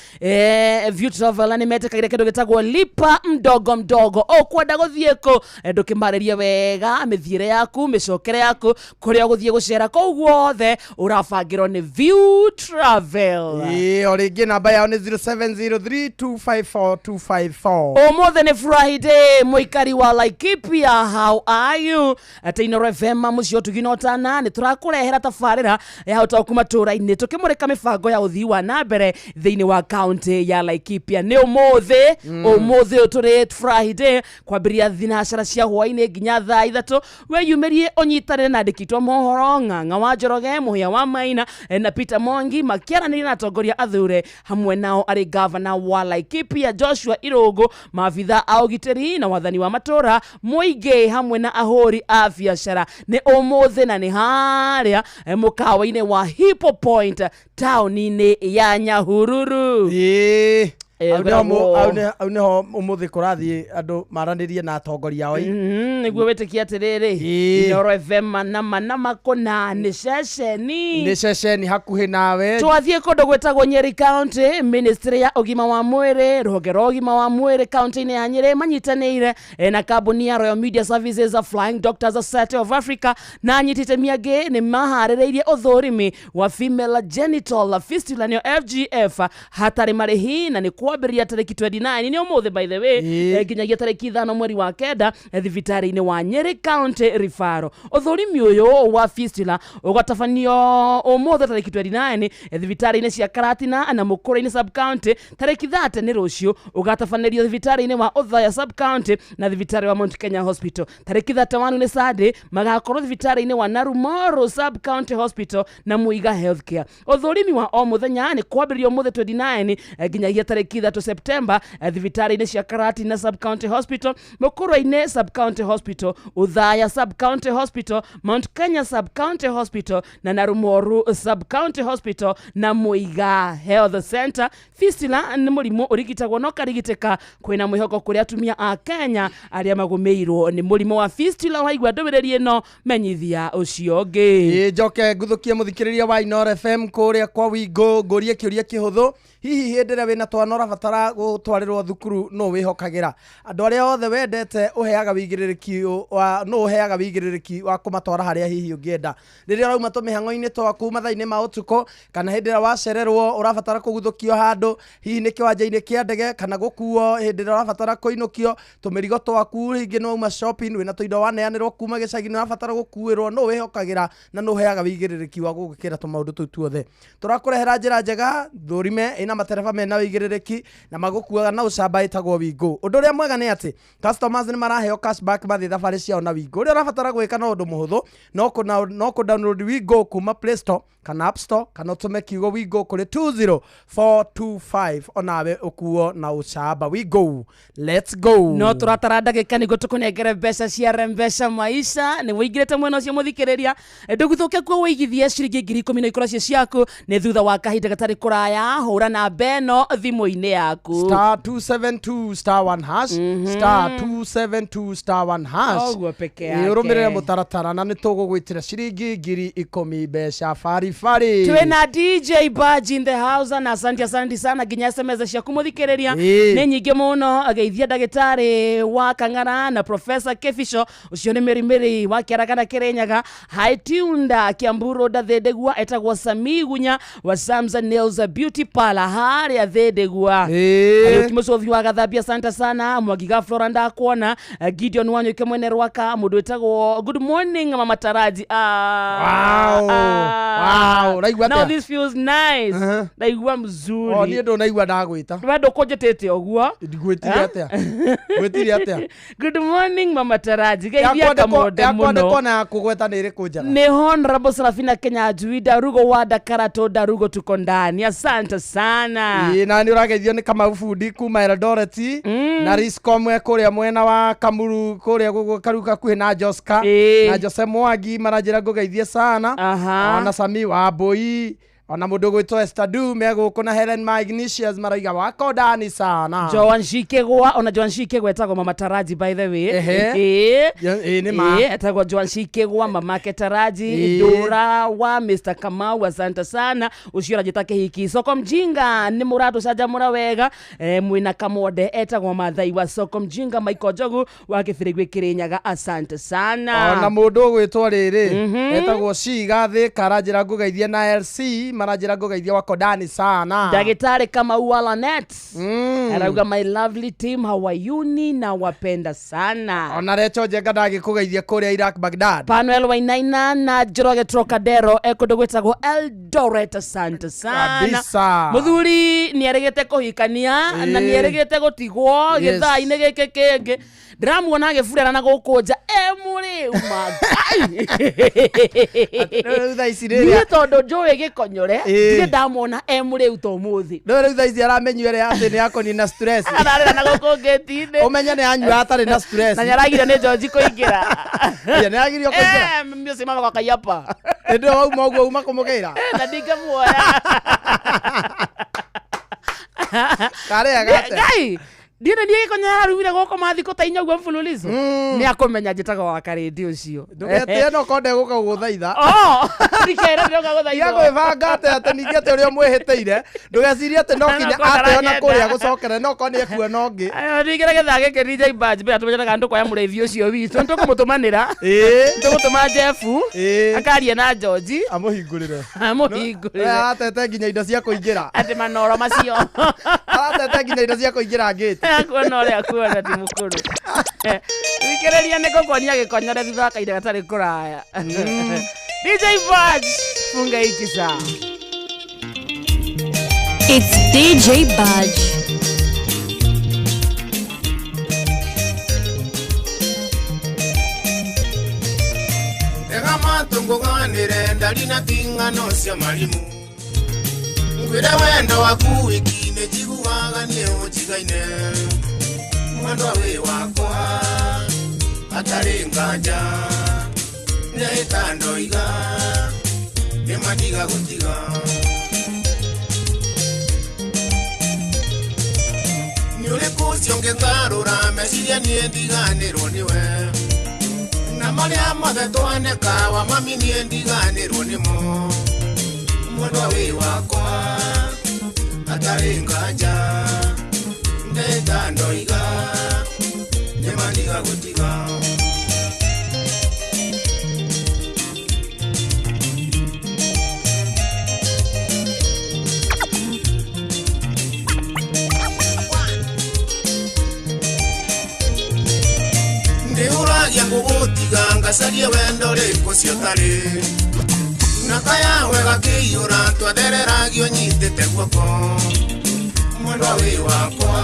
View Travel nĩ metĩkagĩra kĩndũ gĩtagwo lipa mdogo mdogo. Ũkwenda gũthiĩ kũ? Ndũkĩmarĩrie wega mĩthiĩre yaku, mĩcokere yaku, kũrĩa ũgũthiĩ gũcera, kũu guothe ũrabangĩrwo nĩ View Travel. Ĩĩ, o rĩngĩ namba yao nĩ 0703 254 254. Ũmũthĩ nĩ Friday. Mũikari wa Laikipia, how are you? Atĩ Inoro FM mũciĩ ũtugi na ũtana nĩ tũrakũrehera tabarĩra ya ũtaũku matũũra-inĩ, tũkĩmũrĩka mĩbango ya ũthii wa na mbere thĩinĩ wa kaunti ya Laikipia. Nĩ ũmũthĩ, ũmũthĩ ũyũ tũrĩ Friday, kwambĩrĩria thinacara cia hwaĩ-inĩ nginya thaa 3, weyumĩrie ũnyitanĩre na andĩki twa mohoro Ng'ang'a wa Njoroge, Mũhĩa wa Maina na Peter Mwangi makĩaranĩria na atongoria athure, hamwe nao arĩ gavana wa Laikipia Joshua Irũngũ, maabitha a ũgitĩri na wathani wa matũũra, mũingĩ hamwe na ahũri a biacara. Nĩ ũmũthĩ na nĩ harĩa mũkawa-inĩ wa Hippo Point taũni-inĩ ya Nyahururu. Ĩĩ. Eh, Hau nĩho ngoragwo- hau nĩho ũmũthĩ kũrathiĩ andũ maranĩrie na atongoria ao. Nĩguo wĩtĩkie atĩrĩrĩ, Ĩĩ. Inoro FM nama nama kũna nĩ ceceni Nĩ ceceni hakuhĩ nawe. Twathiĩ kũndũ gwĩtagwo Nyeri County, ministry ya ũgima wa mwĩrĩ, rũhonge rwa ũgima wa mwĩrĩ kaunti-inĩ ya Nyeri manyitanĩire na kambuni ya Royal Media Services, Flying Doctors Society of Africa na anyiti itemi angĩ nĩ maharĩrĩirie ũthũrimi wa female genital fistula, nĩyo FGF, hatarĩ marĩhi, na nĩ kwambĩrĩria tarĩki 29, nĩ ũmũthĩ by the way, Ĩĩ. nginyagia tarĩki 5 mweri wa 9, thibitarĩ-inĩ wa Nyeri County Referral. Ũthũrimi ũyũ wa fistula ũgatabanio ũmũthĩ tarĩki 29, thibitarĩ-inĩ cia Karatina na Mũkũrũ-inĩ sub county. Tarĩki 30, nĩ rũciũ, ũgatabanĩrio thibitarĩ-inĩ wa Othaya sub county na thibitarĩ wa Mount Kenya Hospital. Tarĩki 31, nĩ Sunday, magakorwo thibitarĩ-inĩ wa Narumoru sub county hospital na Muiga Healthcare. Ũthũrimi wa o mũthenya nĩ kwambĩrĩria ũmũthĩ 29, nginyagia tarĩki 3 September, thibitarĩ-inĩ cia Karatina sub county hospital, Mũkũrũ-inĩ sub county hospital, Othaya sub county hospital, Mount Kenya sub county hospital na Narumoru sub county hospital na Muiga Health Center. Fistula nĩ mũrimũ ũrigitagwo no karigitĩka. Kwĩna mwĩhoko kũrĩ atumia a Kenya arĩa magũmĩirwo nĩ mũrimũ wa fistula. Waigua ndũmĩrĩri ĩno, menyithia ũcio ũngĩ. Ĩĩ, njoke nguthũkie mũthikĩrĩria wa Inoro FM kũrĩa kwa Wingo, ngũrie kĩũria kĩhũthũ. Hihi hĩndĩ ĩrĩa wĩna twana ũrabatara gũtwarĩrwo thukuru, nũ wĩhokagĩra? Andũ arĩa othe wendete ũheaga wĩigĩrĩrĩki wa nũ ũheaga wĩigĩrĩrĩki wa kũmatwara harĩa hihi ũngĩenda rĩrĩa ũrauma tũmĩhang'o-inĩ twaku mathaa-inĩ ma ũtukũ, kana hĩndĩ ĩrĩa wacererwo ũrabatara kũguthũkio handũ, hihi nĩ kĩwanja-inĩ kĩa ndege, kana gũkuo hĩndĩ ĩrĩa ũrabatara kũinũkio tũmĩrigo twaku, rĩngĩ nĩ wauma shopping wĩna tũindo waneanĩrwo kuma gĩcagi-inĩ ũrabatara gũkuĩrwo, nũ wĩhokagĩra na nũ ũheaga wĩigĩrĩrĩki wa gũgĩkĩra tũmaũndũ tũu tuothe? Tũrakũrehera njĩra njega thũrime ĩna matereba mena wĩigĩrĩrĩki na magũkuaga na ũcamba, ĩtagwo Wingo. Ũndũ ũrĩa mwega nĩ atĩ customers nĩ maraheo cashback mathiĩ thabarĩ ciao na Wingo. Ũrĩa ũrabatara gwĩka no ũndũ mũhũthũ, no kũ download Wingo kuma Play Store kana App Store, kana ũtũme kiugo Wingo kũrĩ 20425, onawe ũkuo na ũcamba. Wingo, let's go. No tũratara ndagĩka nĩguo tũkũnengere mbeca cia Rembeca Maisha. Nĩ wĩingĩrĩte mwena ũcio mũthikĩrĩria, ndũguthũke kuo wĩigithie ciringi 10,000 na ikorwo cio ciaku nĩ thutha wa kahinda gatarĩ kũraya. Hũra namba ĩno thimũ-inĩ yaku: Star 272 star 1 hash, star 272 star 1 hash. Ũguo peke Ĩ, yake. ũrũmĩrĩre mũtaratara na nĩ tũgũgwĩtĩra ciringi 10,000 mbeca baribari. Twĩna DJ Badge in the house, na asante, asante sana. Nginya SMS ciaku mũthikĩrĩria Ĩ. nĩ nyingĩ mũno. Ageithia ndagĩtarĩ wa Kang'ara na Professor Kebico, ũcio nĩ Mĩrimĩrĩ wa Kĩaragana Kĩrĩnyaga. Haitiunda Kiambu Road Thĩndĩgua, etagwo Sami Gunya wa Samsa Nails Beauty Parlor harĩa Thĩndĩgua. Ĩ. Kariũki Mũcothi wa Gathambia, asante sana. Mwangi ga Flora ndakuona. Gideon Wanyũike mwene Rwaka, mũndũ wĩtagwo good morning mama Taraji. Ah, Wow. ah. Wow, ũraigua Now atĩa? this feels nice. Ndaigua O mzuri. niĩ ndũnaigua ndagwĩta. We ndũkũnjĩtĩte ũguo. Ngwĩtire atĩa? Ngwĩtire atĩa? Good morning mama Taraji, geithia Kamonde Yakwandĩkwo mũno. na ya kũgweta nĩ ĩrĩkũ njega? Ni Honorable Serafina Kenya Ajui Darugo wa Dakarato Darugo, tuko ndani, asante sana. Ĩĩ, na nĩ ũrageithio nĩ Kamau bundi kuma Eldoret na Riscom kũrĩa mwena wa Kamuru kũrĩa karu hakuhĩ na Joska Ĩĩ. na Jose Mwangi maranjĩra ngũgeithie sana. Aha. Ona Sami wa Mbui. Ona mũndũ ũgwĩtwo Esther Du me gũkũ na Helen Ma Ignatius maraiga wako ndani sana. Joan Shikegwa ona Joan Shikegwa etagwo mama Taraji by the way. Ehe. Ĩĩ. Ya, ĩĩ, nĩ ma. Ĩĩ, etagwo Joan Shikegwa mamake Taraji Ĩĩ. Dora wa Mr Kamau asante sana ucio ũranjĩta kĩhiki soko mjinga nĩ mũratũcanjamũra wega mwĩna kamode etagwo Mathai wa soko mjinga Michael Njogu wa kĩbĩrĩgwĩ Kĩrĩnyaga asante sana. Ona mũndũ ũgwĩtwo rĩrĩ etagwo Ciga Thĩka aranjĩra ngũgeithie na LC maranjĩra ngũgeithie wako ndani sana. Daktari Kamau wa Lanet arauga my lovely team how are you ni nawapenda sana. Ona Recho Njenga ndagĩkũgeithia kũrĩa Iraq Baghdad. Panuel Wainaina na Njoroge Trocadero ekũndũ gwĩtagwo Eldoret asante sana. Kabisa. Mũthuri nĩ erĩgĩte kũhikania na Ĩĩ. nĩ erĩgĩte gũtigwo Yes. gĩthaa-inĩ gĩkĩ kĩngĩ ndĩramuona agĩburana na gũkũ nja e mũrĩu mangai. Rĩu thaa ici Niĩ rĩrĩa tondũ njũĩ gĩkonyore Ĩĩ. ndirĩ ndamuona e mũrĩu ta ũmũthĩ. Rĩu thaa ici aramĩnyua ĩrĩa atĩ nĩ yakũnina stress. Ararĩra na gũkũ ngĩti-inĩ. Ũmenye nĩ anyua atarĩ na stress. Na nĩaragirio nĩ George kũingĩra. Ĩĩ, nĩ agirio kũingĩra. Mimi kwa kayapa. Hĩndĩ ĩyo wauma ũguo uma kũmũgĩra. Na ndingĩmuoya. Karĩa gate. Ngai ndiĩ niĩ gĩkonyo ararumire gũkũ mathikũ ta inya ũguo mfululizo nĩ akũmenya njĩtagwo wa karĩndi ũcio. Ndũgetĩe no korwo ndegũka gũgũthaitha. Oh, ndikere ndĩroka gũthaithwo. Tiga kwĩbanga atĩ atĩ ningĩ atĩ ũrĩa ũmwĩhĩtĩire ndũgecirie atĩ no nginya No korwo ateo na ndaranyenda. kũrĩa gũcokere no korwo nĩ ekuona ũngĩ. Ayo ningĩ gĩthaa gĩkĩ DJ Badge mbere tũmenyanaga kana ndũkoya mũrĩithi ũcio witũ nĩtũkũmũtũmanĩra. Ĩĩ. Tũgũtũma Jeff Ĩĩ. akarie na George amũhingũrĩre. Amũhingũrĩre. Aratete nginya indo cia kũingĩra. Atĩ manoro macio. Aratete nginya indo cia kũingĩra ngĩti. Akuona ũrĩa akuona ti mũkũrũ. Thikĩrĩria nĩ ngũkuonia gĩkonyore thutha wa kahinda gatarĩ kũraya. DJ Badge funga hiki saa. It's DJ Badge. Tega matũ ngũganĩre ndari na ting'ano cia marimu ngwĩre wendo waku wiki-inĩ njiguaga niĩ ũnjigaine mwendwa wĩ wakwa hatarĩ nganja nĩahĩta ndoiga nĩmatiga gũtiga nĩ ũrĩkũ ũcio ngĩngarũra meciria niĩ ndiganĩrwo nĩwe na marĩa mothe twaneka wa mami niĩ ndiganĩrwo nĩmo mwendwa wĩ wakwa hatarĩ nganja ndeta ndoiga nĩmandiga gũtiga. Ndiũragia ngũgũtiga ngacarie wendo rĩkũ ciotarĩ na kayawe gakĩiyũra twathereragio nyitĩte guoko mwendwa wĩ wakwa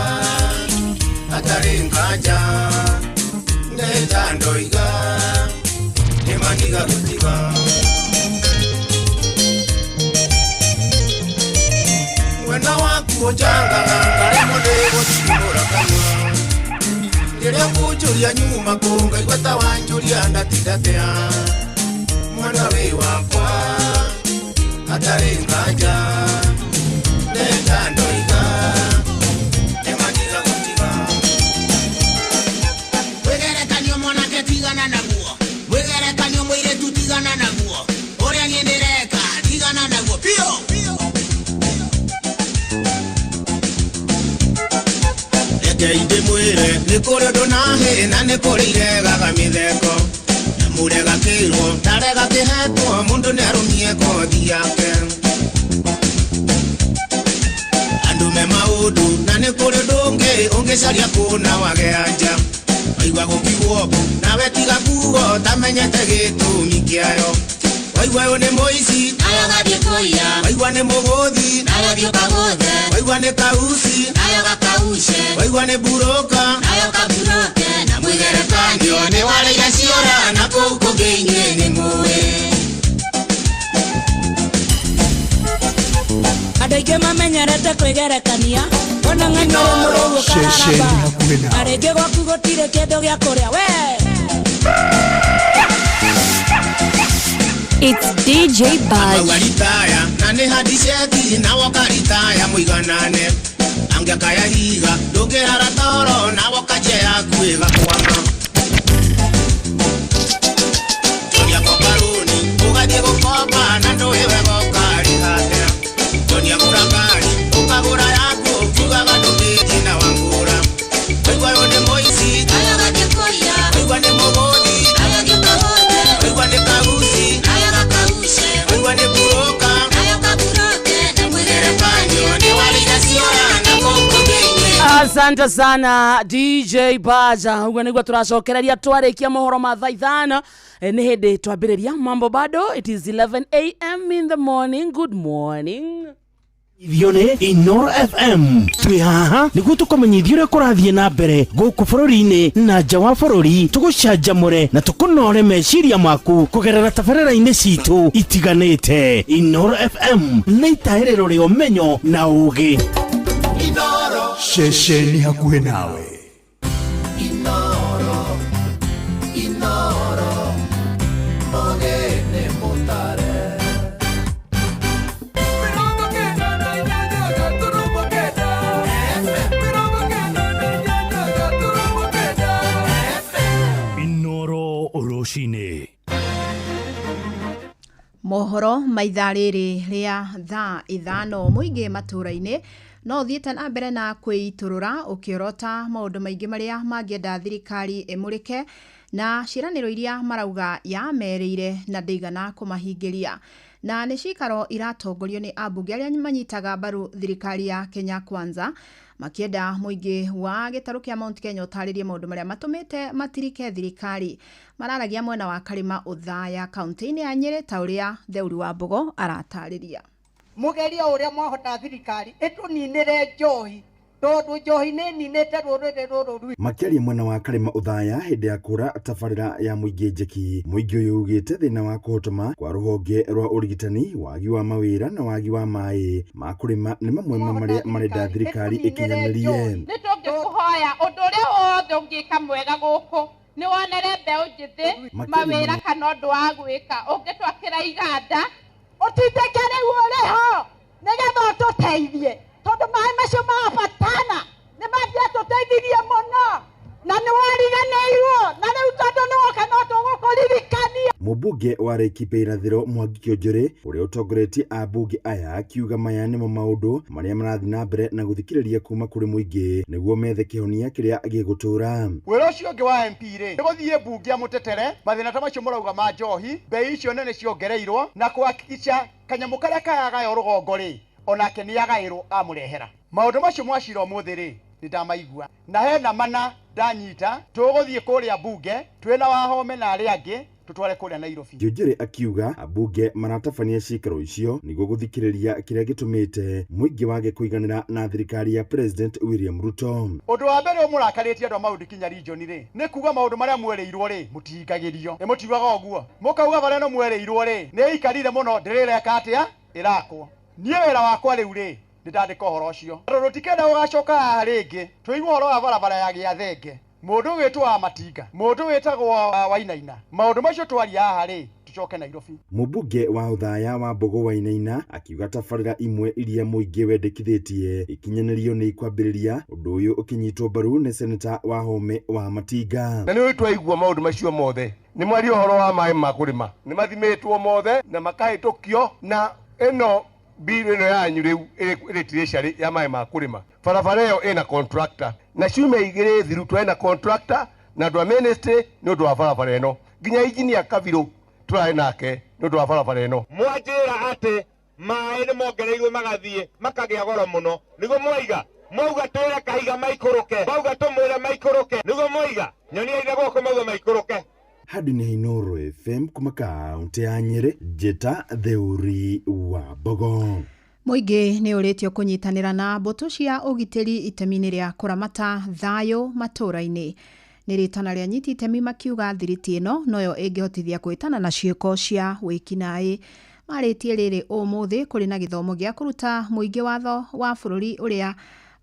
hatarĩ nganja ndeta ndoiga nĩmandiga gũtiga. Wendo waku ũnjangaga ngaremwo nĩ gũtumũra kanua rĩrĩa kũnjũria nyuma kũ ngaigua ta wanjũria ndatindatia mwendwa wĩ wakwa hatarĩ nganja ndeta ndoiga nĩmandiga gũtiga. Wĩgerekanio mwanake tigana naguo wĩgerekanio mũirĩtu tigana naguo ũrĩa niĩ ndĩreka tigana naguo biũ. Reke ndĩmwĩre nĩ kũrĩ ũndũ na hĩ na nĩ kũrĩ iregaga mĩtheko na mũrega kĩrwo ndarega kĩhetwo mũndũ nĩarũmie kothi yake andũ me maũndũ na nĩ kũrĩ ũndũ ũngĩ ũngĩcaria kũna wage anja waigua gũkiugwo nawe tiga kuo tamenyete gĩtũmi kĩayo waigua ũyũ nĩ mũici Nayo gathiĩ kũiya waigua nĩ mũgũthi nayo thiĩ ũkagũthe waigua nĩ kauci nayo gakauce waigua nĩ buroka nayo kaburoke na mwĩgerekanio nĩ warĩire ciora na kũu kũngĩ inyuĩ nĩ mũĩ. Andũ aingĩ mamenyerete kwĩgerekania wona ng'ano mũrũu Ceceni ũkararaba hakuhĩ na nawe. rĩngĩ gwaku gũtirĩ kĩndũ gĩa kũrĩa we. It's DJ Maua Badge. ritaya na nĩ handiceti na woka ritaya mũiganane angĩakaya higa ndũngĩrara toro na woka njia yaku ĩgakwama Tonia kokaruni ũgathiĩ gũkomba na ndũĩ wega ũkarĩha atĩa Tonia gũra ngari ũkagũra yaku ũkiugaga ndũngĩthiĩ na wangũra Waigua ũyũ nĩ mũici waigua nĩ mũgũthi waigua nĩ kauci waigua nĩ buroka Asante sana DJ Baja. Uguo niguo turacokereria twarikia mohoro ma thaa 5. Nĩ hĩndĩ twambĩrĩria mambo bado. It is 11 a.m. in the morning. Good morning. Ithio nĩ Inoro FM twĩ haha nĩguo tũkũmenyithia ũrĩa kũrathiĩ na mbere gũkũ bũrũri-inĩ na nja wa bũrũri, tũgũcanjamũre na tũkũnore meciria maku kũgerera tabarĩra-inĩ citũ itiganĩte. Inoro FM nĩ itahĩrĩro rĩa ũmenyo na ũgĩ. Ceceni hakuhĩ nawe. Inoro, Inoro, Mogene Mutare. Inoro rũcinĩ. Mohoro ma ithaa rĩrĩ rĩa thaa 5. Mũingĩ matũra-inĩ no ũthiĩte na mbere na kwĩitũrũra ũkĩorota maũndũ maingĩ marĩa mangĩenda thirikari ĩmũrĩke na ciĩranĩro iria marauga yamerĩire na ndĩigana kũmahingĩria. Na nĩ cikaro iratongorio nĩ ambunge arĩa manyitaga mbaru thirikari ya Kenya Kwanza, makĩenda mũingĩ wa gĩtarũ kĩa Mount Kenya ũtarĩrie maũndũ marĩa matũmĩte matirike thirikari. Mararagia mwena wa Karĩma Ũthaya, kaunti-inĩ ya Nyĩrĩ, ta ũrĩa Theuri wa Mbogo aratarĩria. Mugerie o ũrĩa mwahota thirikari ĩtũninĩre njohi, tondũ njohi nĩ ĩninĩte rũrĩrĩ rũrũ rwitũ. Makĩaria mwena wa Karĩma Ũthaya hĩndĩ ya kũra tabarĩra ya mũingĩ njeki, mũingĩ ũyũ ugĩte thĩna wa kũhotoma kwa rũhonge rwa ũrigitani, wagi wa mawĩra na wagi wa maĩ ma kũrĩma nĩ mamwe ma marĩa marenda thirikari ĩkinyanĩrie. Nĩ tũngĩkũhoya ũndũ ũrĩa wothe ũngĩka mwega gũkũ nĩ wonere mbeũ njĩthĩ mawĩra kana ũndũ wa gwĩka, ũngĩtwakĩra iganda. Ũtindĩke rĩu ũrĩho nĩgetha ũtũteithie, tondũ maĩ macio ma batana nĩ mangĩatũteithirie mũno na nĩ wariganĩirwo, na rĩu tondũ nĩ woka no tũgũkũririkania. Mũmbunge wa Laikipia Irathĩro Mwangi Kĩonjore, ũrĩa ũtongoretie ambunge aya, akiuga maya nĩmo maũndũ marĩa marathiĩ na mbere na gũthikĩrĩria kuma kũrĩ mũingĩ nĩguo methe kĩhonia kĩrĩa gĩgũtũra. Wĩra ũcio ũngĩ wa MP rĩ, nĩ gũthiĩ mbunge amũtetere mathĩna ta macio mũrauga ma njohi, mbei icio nene ciongereirwo, na kũhakikica kanyamũ karĩa karagaywo rũgongo rĩ, onake nĩ agaĩrwo amũrehera maũndũ macio mwacira ũmũthĩ rĩ, nĩ ndamaigua na hena mana ndanyita. Tũgũthiĩ kũrĩa mbunge twĩna Wahome na arĩa angĩ tũtware kũrĩa Nairobi. Kĩonjore akiuga ambunge maratabania ciikaro icio nĩguo gũthikĩrĩria kĩrĩa gĩtũmĩte mũingĩ wage kũiganĩra na thirikari ya President William Ruto. Ũndũ wa mbere ũmũrakarĩtie andũ a Mount Kenya region rĩ, nĩ kuga maũndũ marĩa mwerĩirwo rĩ, mũtihingagĩrio. Nĩ mũtiugaga ũguo, mũkauga barĩa no mwerĩirwo rĩ, nĩ ĩikarire mũno, ndĩrĩreka atĩa ĩrakwo. Niĩ wĩra wakwa rĩu rĩ, nĩ ndandĩka ũhoro ũcio tondũ tũtikenda gũgacoka haha rĩngĩ tũigue ũhoro wa barabara ya Gĩathenge, mũndũ wĩtwo wa Matinga, mũndũ wĩtagwo Wainaina. Maũndũ macio twaria haha rĩ, tũcoke Nairobi. Mũmbunge wa Ũthaya wa Mbogo Wainaina akiuga tabarĩra imwe iria mũingĩ wendekithĩtie ikinyanĩrio nĩ ikwambĩrĩria, ũndũ ũyũ ũkĩnyitwo mbaru nĩ seneta Wahome wa Matinga. Na nĩ twaigua maũndũ macio mothe, nĩ mwaria ũhoro wa maĩ ma kũrĩma, nĩ mathimĩtwo mothe na makahĩtũkio, na ĩno bill ĩno yanyu rĩu ĩrĩ treasury ya maĩ ma kũrĩma, barabara ĩyo ĩna contractor na ciumia 2 thiru twena contractor na andũ a ministry nĩ ũndũ wa barabara ĩno, nginya engineer Kabirũ tũrarĩ nake nĩ ũndũ wa barabara ĩno. Mwanjĩra atĩ maĩ nĩ mongereirwo magathiĩ makagĩa goro mũno, nĩguo mwaiga? Mwauga twĩre Kahiga maikũrũke, mwauga tũmwĩre maikũrũke, nĩguo mwaiga? Nyonia ithe guoko mauga maikũrũke. Hadi nĩ Inooro FM kuma kaunti ya Nyĩrĩ, Njĩta Theuri wa Mbogo. Mũingĩ nĩ ũrĩtio kũnyitanĩra na mbũtũ cia ũgitĩri itemi-inĩ rĩa kũramata thayũ matũũra-inĩ. Nĩ rĩtana rĩa nyiti itemi makiuga thiriti ĩno noyo ĩngĩhotithia kwĩtana na ciĩko cia wĩkinaĩ. Marĩtie rĩrĩ ũmũthĩ kũrĩ na gĩthomo gĩa kũruta mũingĩ watho wa bũrũri ũrĩa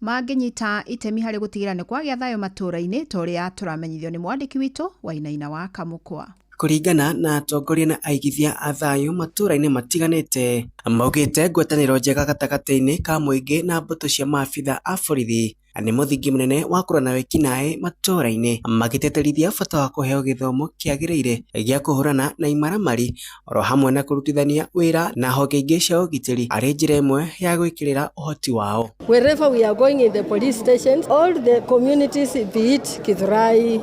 mangĩnyita itemi harĩ gũtigĩrĩra nĩ kwagĩa thayũ matũũra-inĩ, ta ũrĩa tũramenyithio nĩ mwandĩki witũ Wainaina wa Kamũkwa. Kũringana na atongoria na aigithia a thayũ matũra-inĩ matiganĩte, maugĩte ngwatanĩro njega gatagatĩ-inĩ ka mũingĩ na mbũtũ cia maabitha a borithi nĩ mũthingi mũnene wa kũrũa na wĩkinaĩ matũra-inĩ, magĩtĩtĩrithia bata wa kũheo gĩthomo kĩagĩrĩire gĩa kũhũrana na imaramari oro hamwe na kũrutithania wĩra na honge ingĩ cia ũgitĩri arĩ njĩra ĩmwe ya gwĩkĩrĩra ũhoti wao. Wherever we are going in the police stations, all the communities, be it Githurai,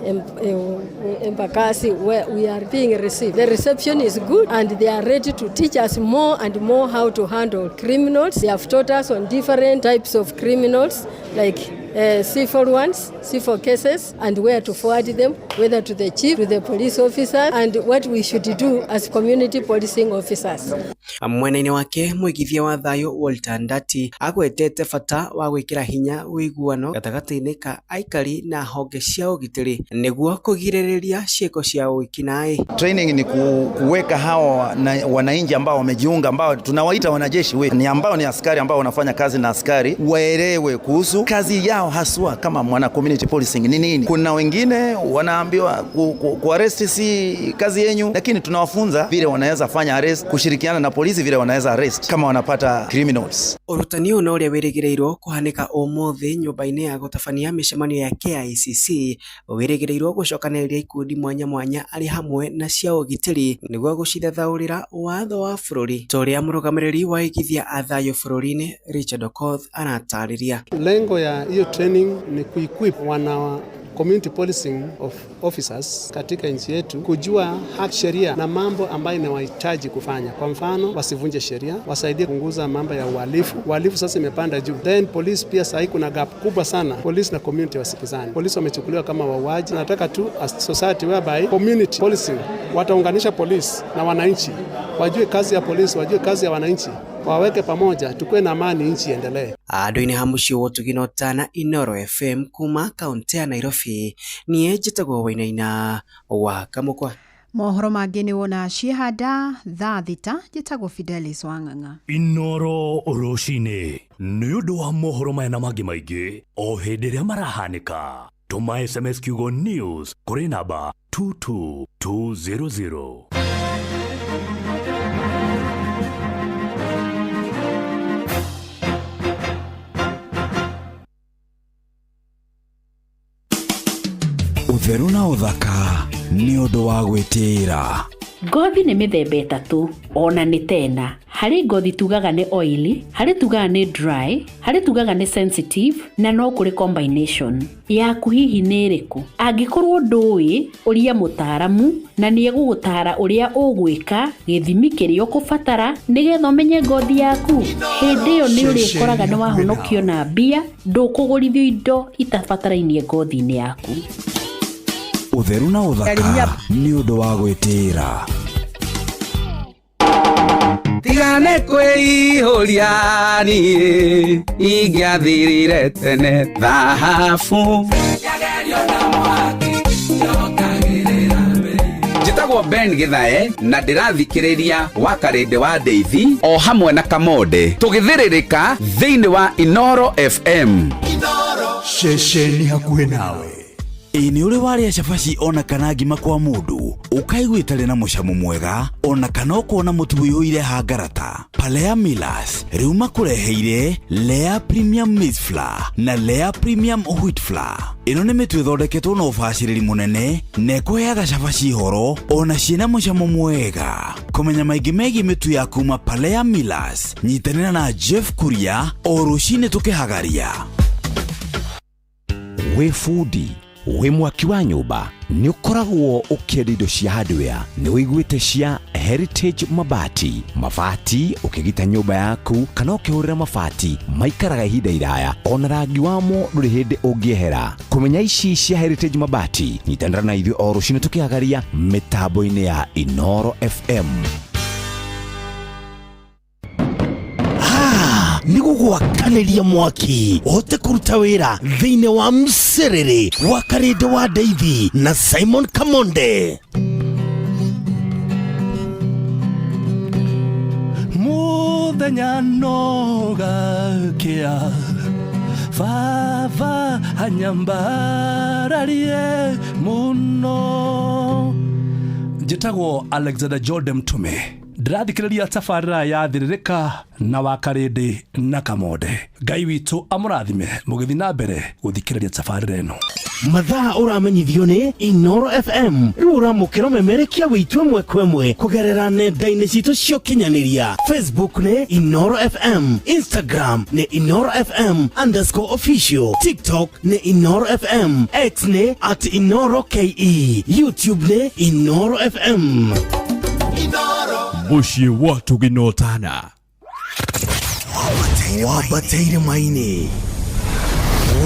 Embakasi, where we are being received. The reception is good and they are ready to teach us more and more how to handle criminals. They have taught us on different types of criminals, like civil ones, civil cases, and where to forward them, whether to the chief, to the police officer, and what we should do as community policing officers. Mwena-inĩ wake mũigithia wa thayũ Walter Ndati agwetete bata wa gwĩkĩra hinya ũiguano gatagatĩ-inĩ ka aikari na honge cia ũgitĩri nĩguo kũgirĩrĩria ciĩko cia wĩkinaĩ. Training ni kuweka hawa wananchi ambao wamejiunga, ambao tunawaita wanajeshi wetu, ni ambao ni askari ambao wanafanya kazi na askari, waelewe kuhusu kazi yao haswa kama mwana community policing ni nini. Kuna wengine wanaambiwa kuarrest si kazi yenyu, lakini tunawafunza vile wanaweza fanya arrest, kushirikiana na polisi vile wanaweza arrest kama wanapata criminals. Ũrutani ũyũ na ũrĩa wĩrĩgĩrĩirwo kũhanĩka ũmũthĩ nyũmba-inĩ ya gũtabania mĩcemanio ya KICC wĩrĩgĩrĩirwo gũcokanĩrĩria ikundi mwanya mwanya arĩ hamwe na cia ũgitĩri nĩguo gũcithathaũrĩra watho wa bũrũri ta ũrĩa mũrũgamĩrĩri wa aigithia a thayũ bũrũri-inĩ Richard Okoth aratarĩria. Lengo ya hiyo training ni kuequip wana community policing of officers katika nchi yetu kujua haki, sheria na mambo ambayo inawahitaji kufanya. Kwa mfano, wasivunje sheria, wasaidie kupunguza mambo ya uhalifu. Uhalifu sasa imepanda juu. Then police pia sahii kuna gap kubwa sana, police na community wasikizani. Polisi wamechukuliwa kama wauaji. Nataka tu a society whereby community policing wataunganisha polisi na wananchi, wajue kazi ya polisi, wajue kazi ya wananchi, waweke pamoja, tukuwe na amani, nchi iendelee. Andũ-inĩ ha mũciĩ wa ũtugi na ũtana Inooro FM kuma kaũntĩ ya Nairobi niĩ njĩtagwo Wainaina wa Kamũkwa. Mohoro mangĩ nĩ wona ciehanda thaa 6 njĩtagwo Fidelis Wang'ang'a. Inooro rũcinĩ nĩ ũndũ wa mohoro maya na mangĩ maingĩ o hĩndĩ ĩrĩa marahanĩka, tũma SMS kiugo news kũrĩ namba 22200. Ũtheru na ũthaka nĩ ũndũ wa gwĩtĩĩra. Ngothi nĩ mĩthemba ĩtatũ ona nĩ tena. Harĩ ngothi tugaga nĩ oily, harĩ tugaga nĩ dry, harĩ tugaga nĩ sensitive na no kũrĩ combination. Yaku hihi nĩ ĩrĩkũ? Angĩkorwo ndũĩ, ũria mũtaaramu na nĩ egũgũtaara ũrĩa ũgwĩka, gĩthimi kĩrĩa ũkũbatara nĩgetha ũmenye ngothi yaku. Hĩndĩ ĩyo nĩ ũrĩkoraga nĩ wahonokio na mbia, ndũkũgũrithio indo itabatarainie ngothi-inĩ yaku. Ũtheru na ũthaka nĩ ũndũ wa gwĩtĩĩra. Tigane kwĩihũria niĩ ingĩathirire tene thahabu. Njĩtagwo Ben Githae na ndĩrathikĩrĩria wa Karĩndĩ wa Ndeithi o hamwe na Kamonde tũgĩthĩrĩrĩka thĩinĩ wa Inooro FM. Ceceni hakuhĩ nawe. Ĩ nĩ ũrĩ warĩa cabaci ona kana ngima kwa mũndũ ũkaigua ĩtarĩ na mũcamo mwega ona kana ũkona mũtu ũiyũire hangarata? Palea Millers rĩu makũreheire Lea Premium Maize Flour na Lea Premium Wheat Flour. Ĩno nĩ mĩtu ĩthondeketwo na ũbacĩrĩri mũnene na ĩkũheaga cabaci horo ona ciĩna mũcamo mwega. Kũmenya maingĩ megiĩ mĩtu ya kuma Palea Millers, nyitanĩra na Jeff Kuria o rũcinĩ tũkĩhagaria. Wĩ bundi, wĩ mwaki wa nyũmba, nĩ ũkoragwo ũkĩenda indo cia hardware, nĩ ũiguĩte cia Heritage Mabati. Mabati ũkĩgita nyũmba yaku kana ũkĩhũrĩra mabati maikaraga ihinda iraya ona rangi wamo ndũrĩ hĩndĩ ũngĩehera. Kũmenya ici cia Heritage Mabati, nyitanĩra na ithuĩ o rũcinĩ tũkĩhagaria mĩtambo-inĩ ya Inooro FM. Nĩ gũgwakanĩria mwaki ũhote kũruta wĩra thĩinĩ wa mcerere wa Karĩndĩ wa Ndeithi na Simon Kamonde. Mũthenya no gakĩa baba anyambararie mũno Njĩtagwo Alexander Jordan Mtume, ndĩrathikĩrĩria tabarĩra ya Thĩrĩrĩka na Wakarĩndĩ na Kamonde. Ngai witũ amũrathime mũgĩthiĩ na mbere gũthikĩrĩria tabarĩra ĩno. Mathaa ũramenyithio nĩ Inoro FM. Rĩu ũramũkĩra ũmemerekia witũ ĩmwe kwa ĩmwe kũgerera nenda-inĩ citũ cia ũkinyanĩria. Facebook nĩ Inoro FM, Instagram nĩ Inoro FM underscore official, TikTok nĩ Inoro FM, X nĩ at Inoro KE, YouTube nĩ Inoro FM. Mũciĩ wa tũginotana. Wambateire maini,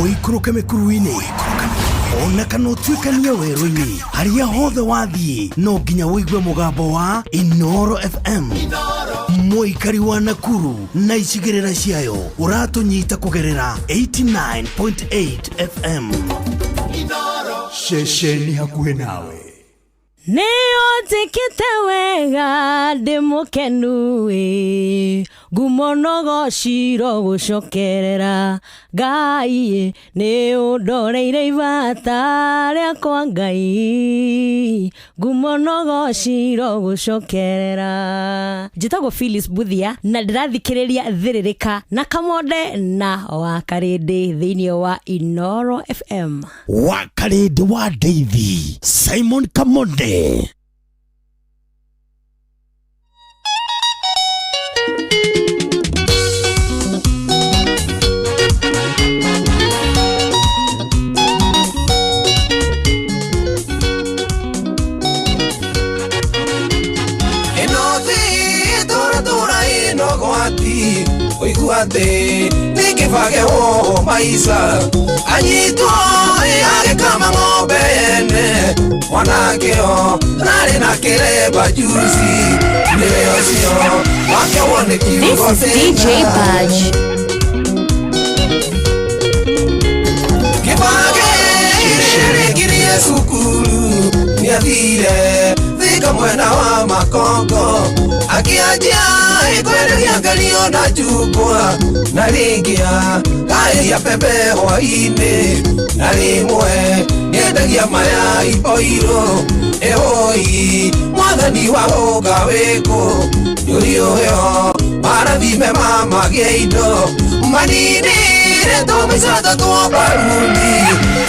ũikũrũke mĩkuru-inĩ, ona kana ũtuĩkanie werũ-inĩ, harĩa hothe wathiĩ no nginya ũigue mũgambo wa Inoro FM. Mũikari wa Nakuru na icigĩrĩra ciayo ũratũnyita kũgerera 89.8 FM. Ceceni hakuhĩ nawe. Nĩ ũnjĩkĩte wega ndĩ mũkenu ĩ, ngumo no gociro gũcokerera Ngai, nĩ ũndoreire ibata rĩakwa Ngai, ngumo no gociro gũcokerera. Njĩtagwo Phyllis Buthia na ndĩrathikĩrĩria Thĩrĩrĩka na Kamonde na Wakarĩndĩ thĩinĩ wa Inoro FM. Wakarĩndĩ wa Ndeithi, Simon Kamonde. Ĩno thĩ tũra ĩno gwati ũigua thĩ nĩ kĩbage wo maica anyitwo agĩkama ng'ombe yene mwanakĩo rarĩ na kĩremba juici nĩwe ũcio wake wone kiugo This is DJ Budge. Kĩbage rĩrĩkirie cukuru nĩathire thika mwena wa Makongo akĩanjia kwenderia ngario na njungwa na rĩngĩa kaĩria pembe hwainĩ na rĩmwe nĩendagia mayai boirũ. Ĩhũi mwathani wa ũga wĩkũ yũri ũyũ marathime mamagĩa indo maninire tũmĩcato twa mbaruni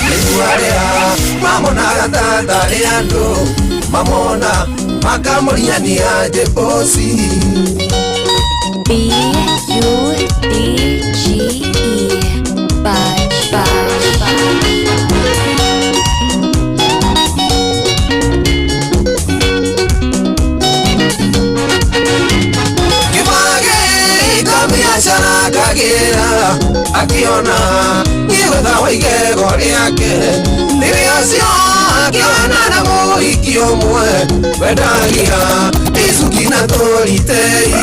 nĩguo arĩa mamonaga ta tarĩ andũ mamona makamũriania njĩboci. B U D G E. Budge, Budge, Budge. Kĩbage kabiacara kagĩra akĩona nĩgwetha wa igego rĩake rĩrĩa ũcio akĩona na mũhiki ũmwe wendagia icuki na tũritei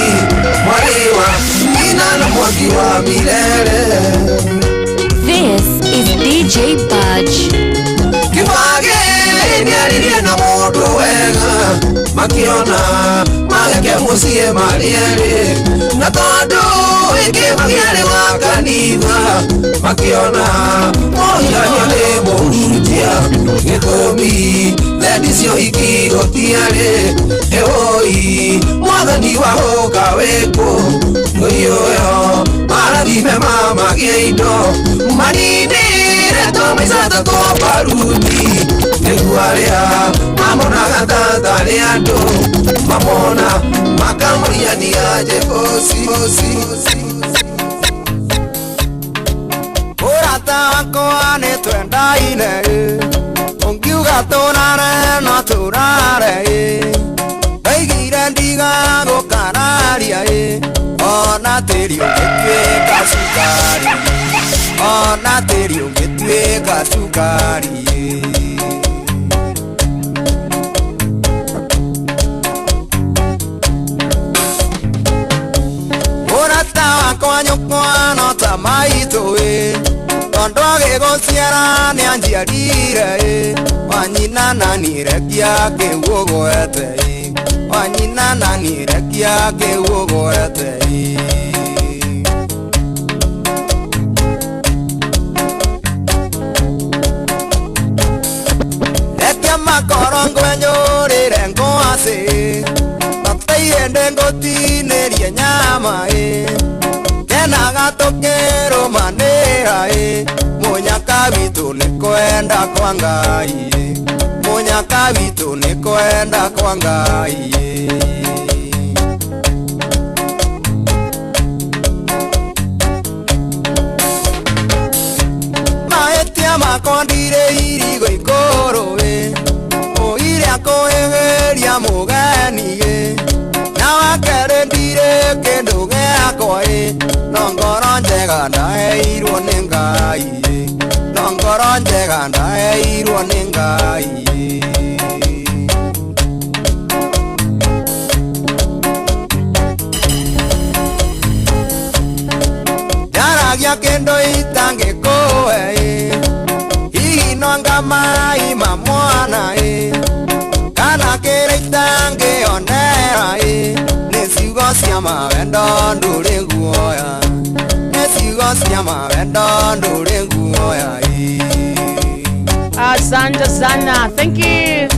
mwarĩ wa nyina na mwaki wa mirere. This is DJ Budge. Kĩbage nĩaririe na mũndũ wega makiona mageke mũciĩ marĩ erĩ na tondũ ĩkĩmagia arĩ wa kanitha makiona mũhianio nĩ mũhunjia gĩtũmi thendi cio hiki gũtiarĩ. Ĩhũi mwathani wa ũka wĩkũ ũyũyo marathime mamagĩa indo maninire tũmĩcato twa mbaruni nĩguo arĩa mamonaga ta tarĩ andũ mamona makamũriania njĩboci. Ũrata wakwa nĩ twendaine ũngiuga tũrare no tũrare ndaigire ndiga gũkararia ona tĩri ũngĩtuĩka cukari ona tĩri ũngĩtuĩka cukari. Ũrata wakwa nyũkwa no ta maitũ tondũ agĩgũciara nĩanjiarire wanyina na niĩ rekia kĩu ũgwete wanyina na niĩ rekia kĩu ũgwete. Rekia makorongwe njũrĩre ngwa ma ĩ Kenaga tũkĩrũmanĩra ĩ Mũnyaka witũ nĩ kwenda kwa Ngai ĩ Mũnyaka witũ nĩ kwenda kwa Ngai ĩ. Mahĩtia makwa ndirĩ irigo ikũrũ ĩ Ũiria kũhĩhĩria mũgeni ĩ Na wakerĩ ndirĩ kĩndũ gĩakwa ĩ No ngoro njega ndaheirwo nĩ Ngai ĩ No ngoro njega ndaheirwo nĩ Ngai ĩ. Njaragia kĩndũ itangĩkũhe ĩ Hihi no anga mai ma mwana ĩ Kana kĩrĩa itangĩonera ĩ Nĩ ciugo cia mawendo ndũrĩ guoya Nĩ ciugo cia mawendo ndũrĩ guoya ĩ. Asante sana, thank you.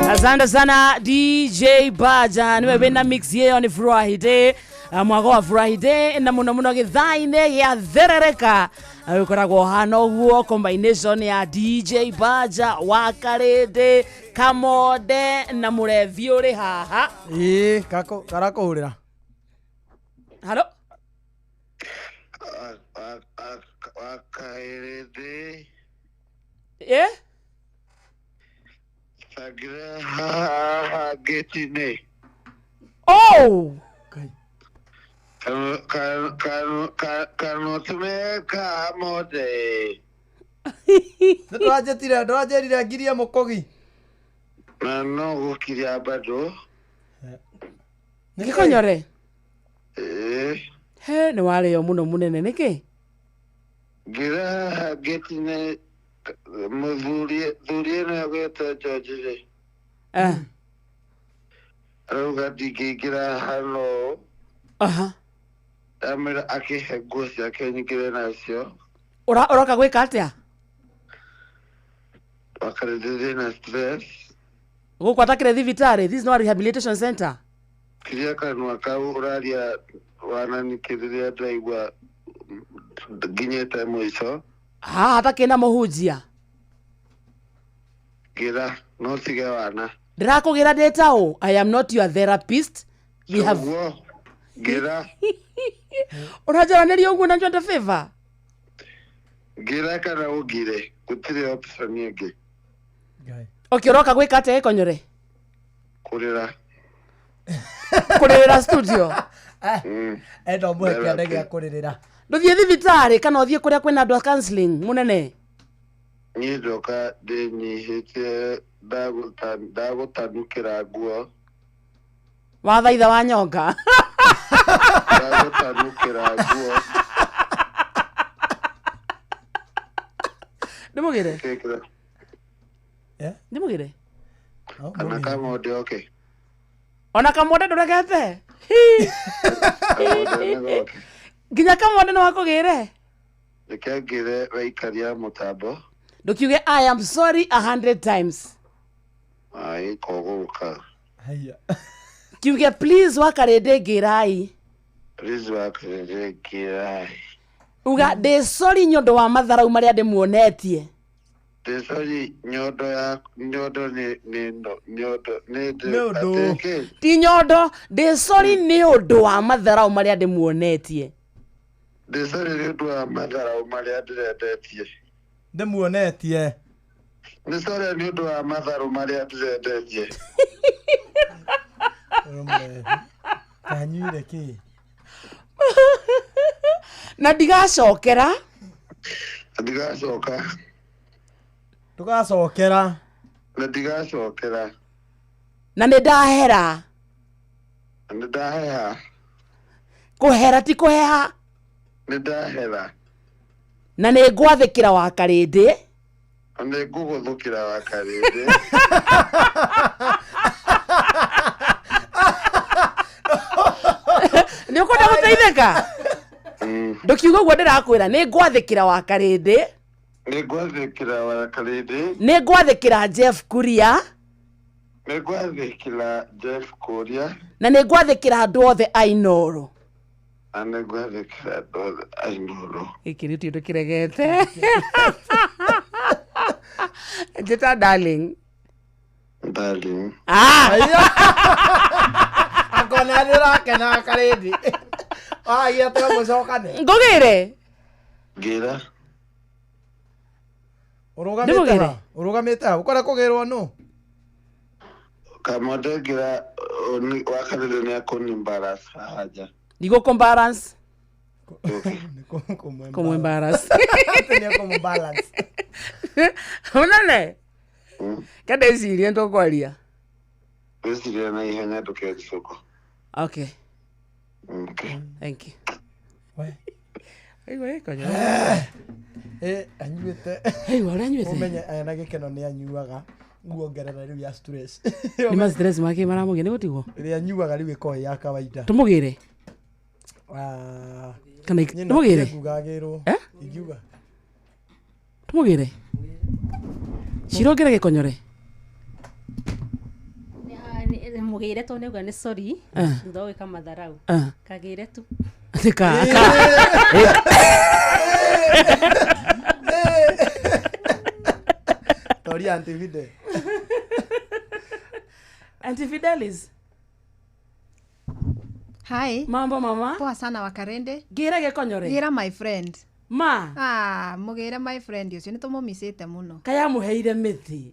Asante sana DJ Baja, niwe wina mix yeyo ni Friday. Mwago wa Friday na muno muno githaa-inĩ gĩa therereka ũkoragwo hana ũguo combination ya DJ Baja wa Karĩndĩ Kamonde na mũrevi ũrĩ haha. Ĩĩ karakũhũrĩra. Halo. Wakairĩndĩ Eh? Tangĩra haha ngĩti-inĩ. Oh! Kanũtume Kamonde. Nĩ ndũranjĩtire ndũranjĩrire ngirie mũkũgi. Na no gũkiria bado. Gĩkonyore? Ĩĩ. He nĩ warĩo mũno mũnene nĩkĩ? Ngĩra haha ngĩti-inĩ mũthuri thuri ĩno ĩgwĩtwo George rĩ. Eh. Arauga ndingĩingĩra hano. Aha. Ndamwĩra akĩhe nguo ciake nyingĩre nacio. Ũroka gwĩka atĩa? Wakarĩndĩ ndĩna stress. Gũkũ atakĩrĩ thibitarĩ, this is not a rehabilitation center. Kiria kanua kau ũraria wananikĩrĩria ndaigua nginyĩte mũico. Haha hatakĩrĩ na mũhunjia. Ngĩra no tige wana. Ndĩrakũgĩra ndĩ taũ. I am not your therapist. We have Ũguo ngĩra. Ũranjaranĩria ũguo na njuende favor? Ngĩra kana ũngire gũtirĩ option ĩngĩ. Okay, ũroka gwĩka atĩa Gĩkonyore? Kũrĩra. Kũrĩrĩra studio? Enda ũmũhe kĩande gĩa kũrĩrĩra. Ndũthiĩ thibitarĩ kana ũthiĩ kũrĩa kwĩna andũ a counseling mũnene? Niĩ ndoka ndĩnyihĩtie ndagũtanukĩra nguo. Wathaitha wa nyonga. Ndagũtanukĩra nguo. Ndĩmũgĩre? Ndĩmũgĩre? Kana Kamonde oke. Ona Kamonde ndũregete? Nginya Kamonde nĩ wakũgĩre? Reke ngĩre waikaria mũtambo. Ndũkiuge I am sorry 100 times. Ai kũgũka. Kiuge please Wakarĩndĩ ngĩrai. Please Wakarĩndĩ ngĩrai. Uga ndĩ sorry nĩ ũndũ wa matharau marĩa ndĩmuonetie. Ndĩ sorry nyondo ya nyondo nĩ nyondo nĩ ũndũ. Ti nyondo, ndĩ sorry nĩ ũndũ wa matharau marĩa ndĩmuonetie. Ndĩ sorry nĩ ũndũ wa matharau marĩa ndĩrendetie. Ndĩmuonetie. Nĩ sorry nĩ ũndũ wa matharau marĩa ndĩrendetie. Kanyuire kĩ? Na ndigacokera. Ndigacoka. Ndũgacokera. Na ndigacokera. Na nĩ ndahera. Nĩ ndaheha. Kũhera ti kũheha. Nĩ ndahera. Na nĩ ngwathĩkĩra Wakarĩndĩ. Na nĩ ngũgũthũkĩra Wakarĩndĩ. Nĩ ũkwenda gũteithĩka? Ndũkiuga ũguo ndĩrakwĩra nĩ ngwathĩkĩra Wakarĩndĩ. Nĩ ngwathĩkĩra Wakarĩndĩ. Nĩ ngwathĩkĩra Jeff Kuria. Nĩ ngwathĩkĩra Jeff Kuria. Na nĩ ngwathĩkĩra andũ othe a Inooro. Na nĩ ngwandĩkĩra andũ othe a Inooro. Gĩkĩ nĩ kĩndũ kĩregete. Njĩta darling. Darling. Ah! Akona nĩ ũrakena Karĩndĩ. Waragia atĩ mũcokane. Ngũgĩre? Ngĩra. Ũrũgamĩte Ndĩmũgĩre? ha? Ũrũgamĩte ha? Ũkwenda kũgĩrwo nũ? Kamode ngĩra wakarĩrĩ nĩ akũnimbaras haha nja. Ndigũkũmbalance. Kũmwembarrass. Atĩ nĩ ekũmũbalance. Mũnene? Ke ndĩcirie nĩtũkwaria. Wĩcirie na ihenya ndũkenjũkũ. Okay. Okay. Thank you. Aigua gĩkonyo. Eh, anyuĩte. Aigua ũrĩa anyuĩte. Ũmenye ena gĩkeno nĩ anyuaga. Nguongerera rĩu ya stress. Nĩ ma stress make maramũgia nĩ gũtigwo. Ĩrĩa anyuaga rĩu ĩkoragwo ĩ ya kawaida. Tũmũgĩre? Ah, Kana niĩ no tũmũgĩre? nguga agĩrwo. Eh? Ingiuga. Tũmũgĩre? Cirongere gĩkonyore? Mũgĩre tondũ nĩauga nĩ sorry Eh. thutha wa gwĩka matharau Eh. kagĩre tu. Atĩ ka ka. Toria Aunty Fide. Aunty Fidelis. Hi. Mambo mama. Poa sana Wakarende. Ngĩra gĩkonyore. Gĩra my friend. Ma. Ah, mũgĩre my friend ũcio nĩ tũmũmicĩte mũno. Kayamũheire mĩtĩ.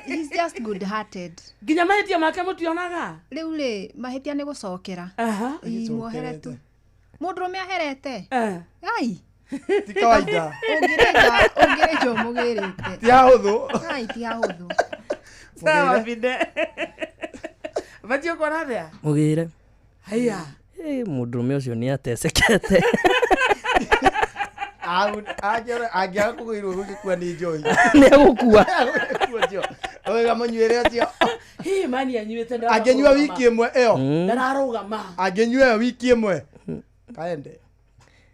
He's just good hearted. Nginya mahĩtia make mũtionaga? Rĩu rĩ, mahĩtia nĩ gũcokera. Aha. Ĩ, muohere tu. Mũndũrũme aherete. Eh. Ai. Ti kawaida. Ũngĩrĩnja ũngĩrĩnja ũmũgĩrĩte. Ti hahũthũ. Ai, ti hahũthũ. Sawa Fide. Batiĩ kuona atĩa? Mũgĩre. Haiya. Mũndũrũme ũcio nĩ atecekete. Angĩaga kũgĩrwo gũgĩkua nĩ njohi. Nĩ egũkua. Egũkua ũcio. Ũgĩga mũnyuĩre ũcio. Hihi mani anyuĩte Angĩnyua wiki ĩmwe ĩyo. Ndararũgama. Angĩnyua ĩyo wiki ĩmwe. Kaende.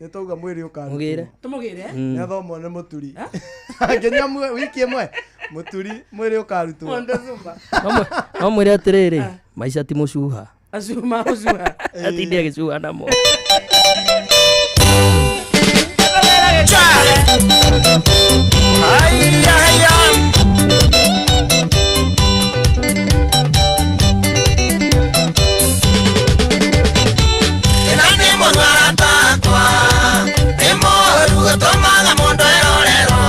Nĩ twauga mwĩrĩ ũkarutwo. Mũgĩre. Tũmũgĩre? Nĩ athomwo nĩ mũturi. Angĩnyua wiki ĩmwe mũturi mwĩrĩ ũkarutwo. Monde Zumba. No mwĩre atĩrĩrĩ, maica ti mũcuha. Acuma ũcuha. Atinde agĩcuha namo. Ĩno nĩ mũrwara takwa nĩ mũru ũtũmaga mũndũ erorerwo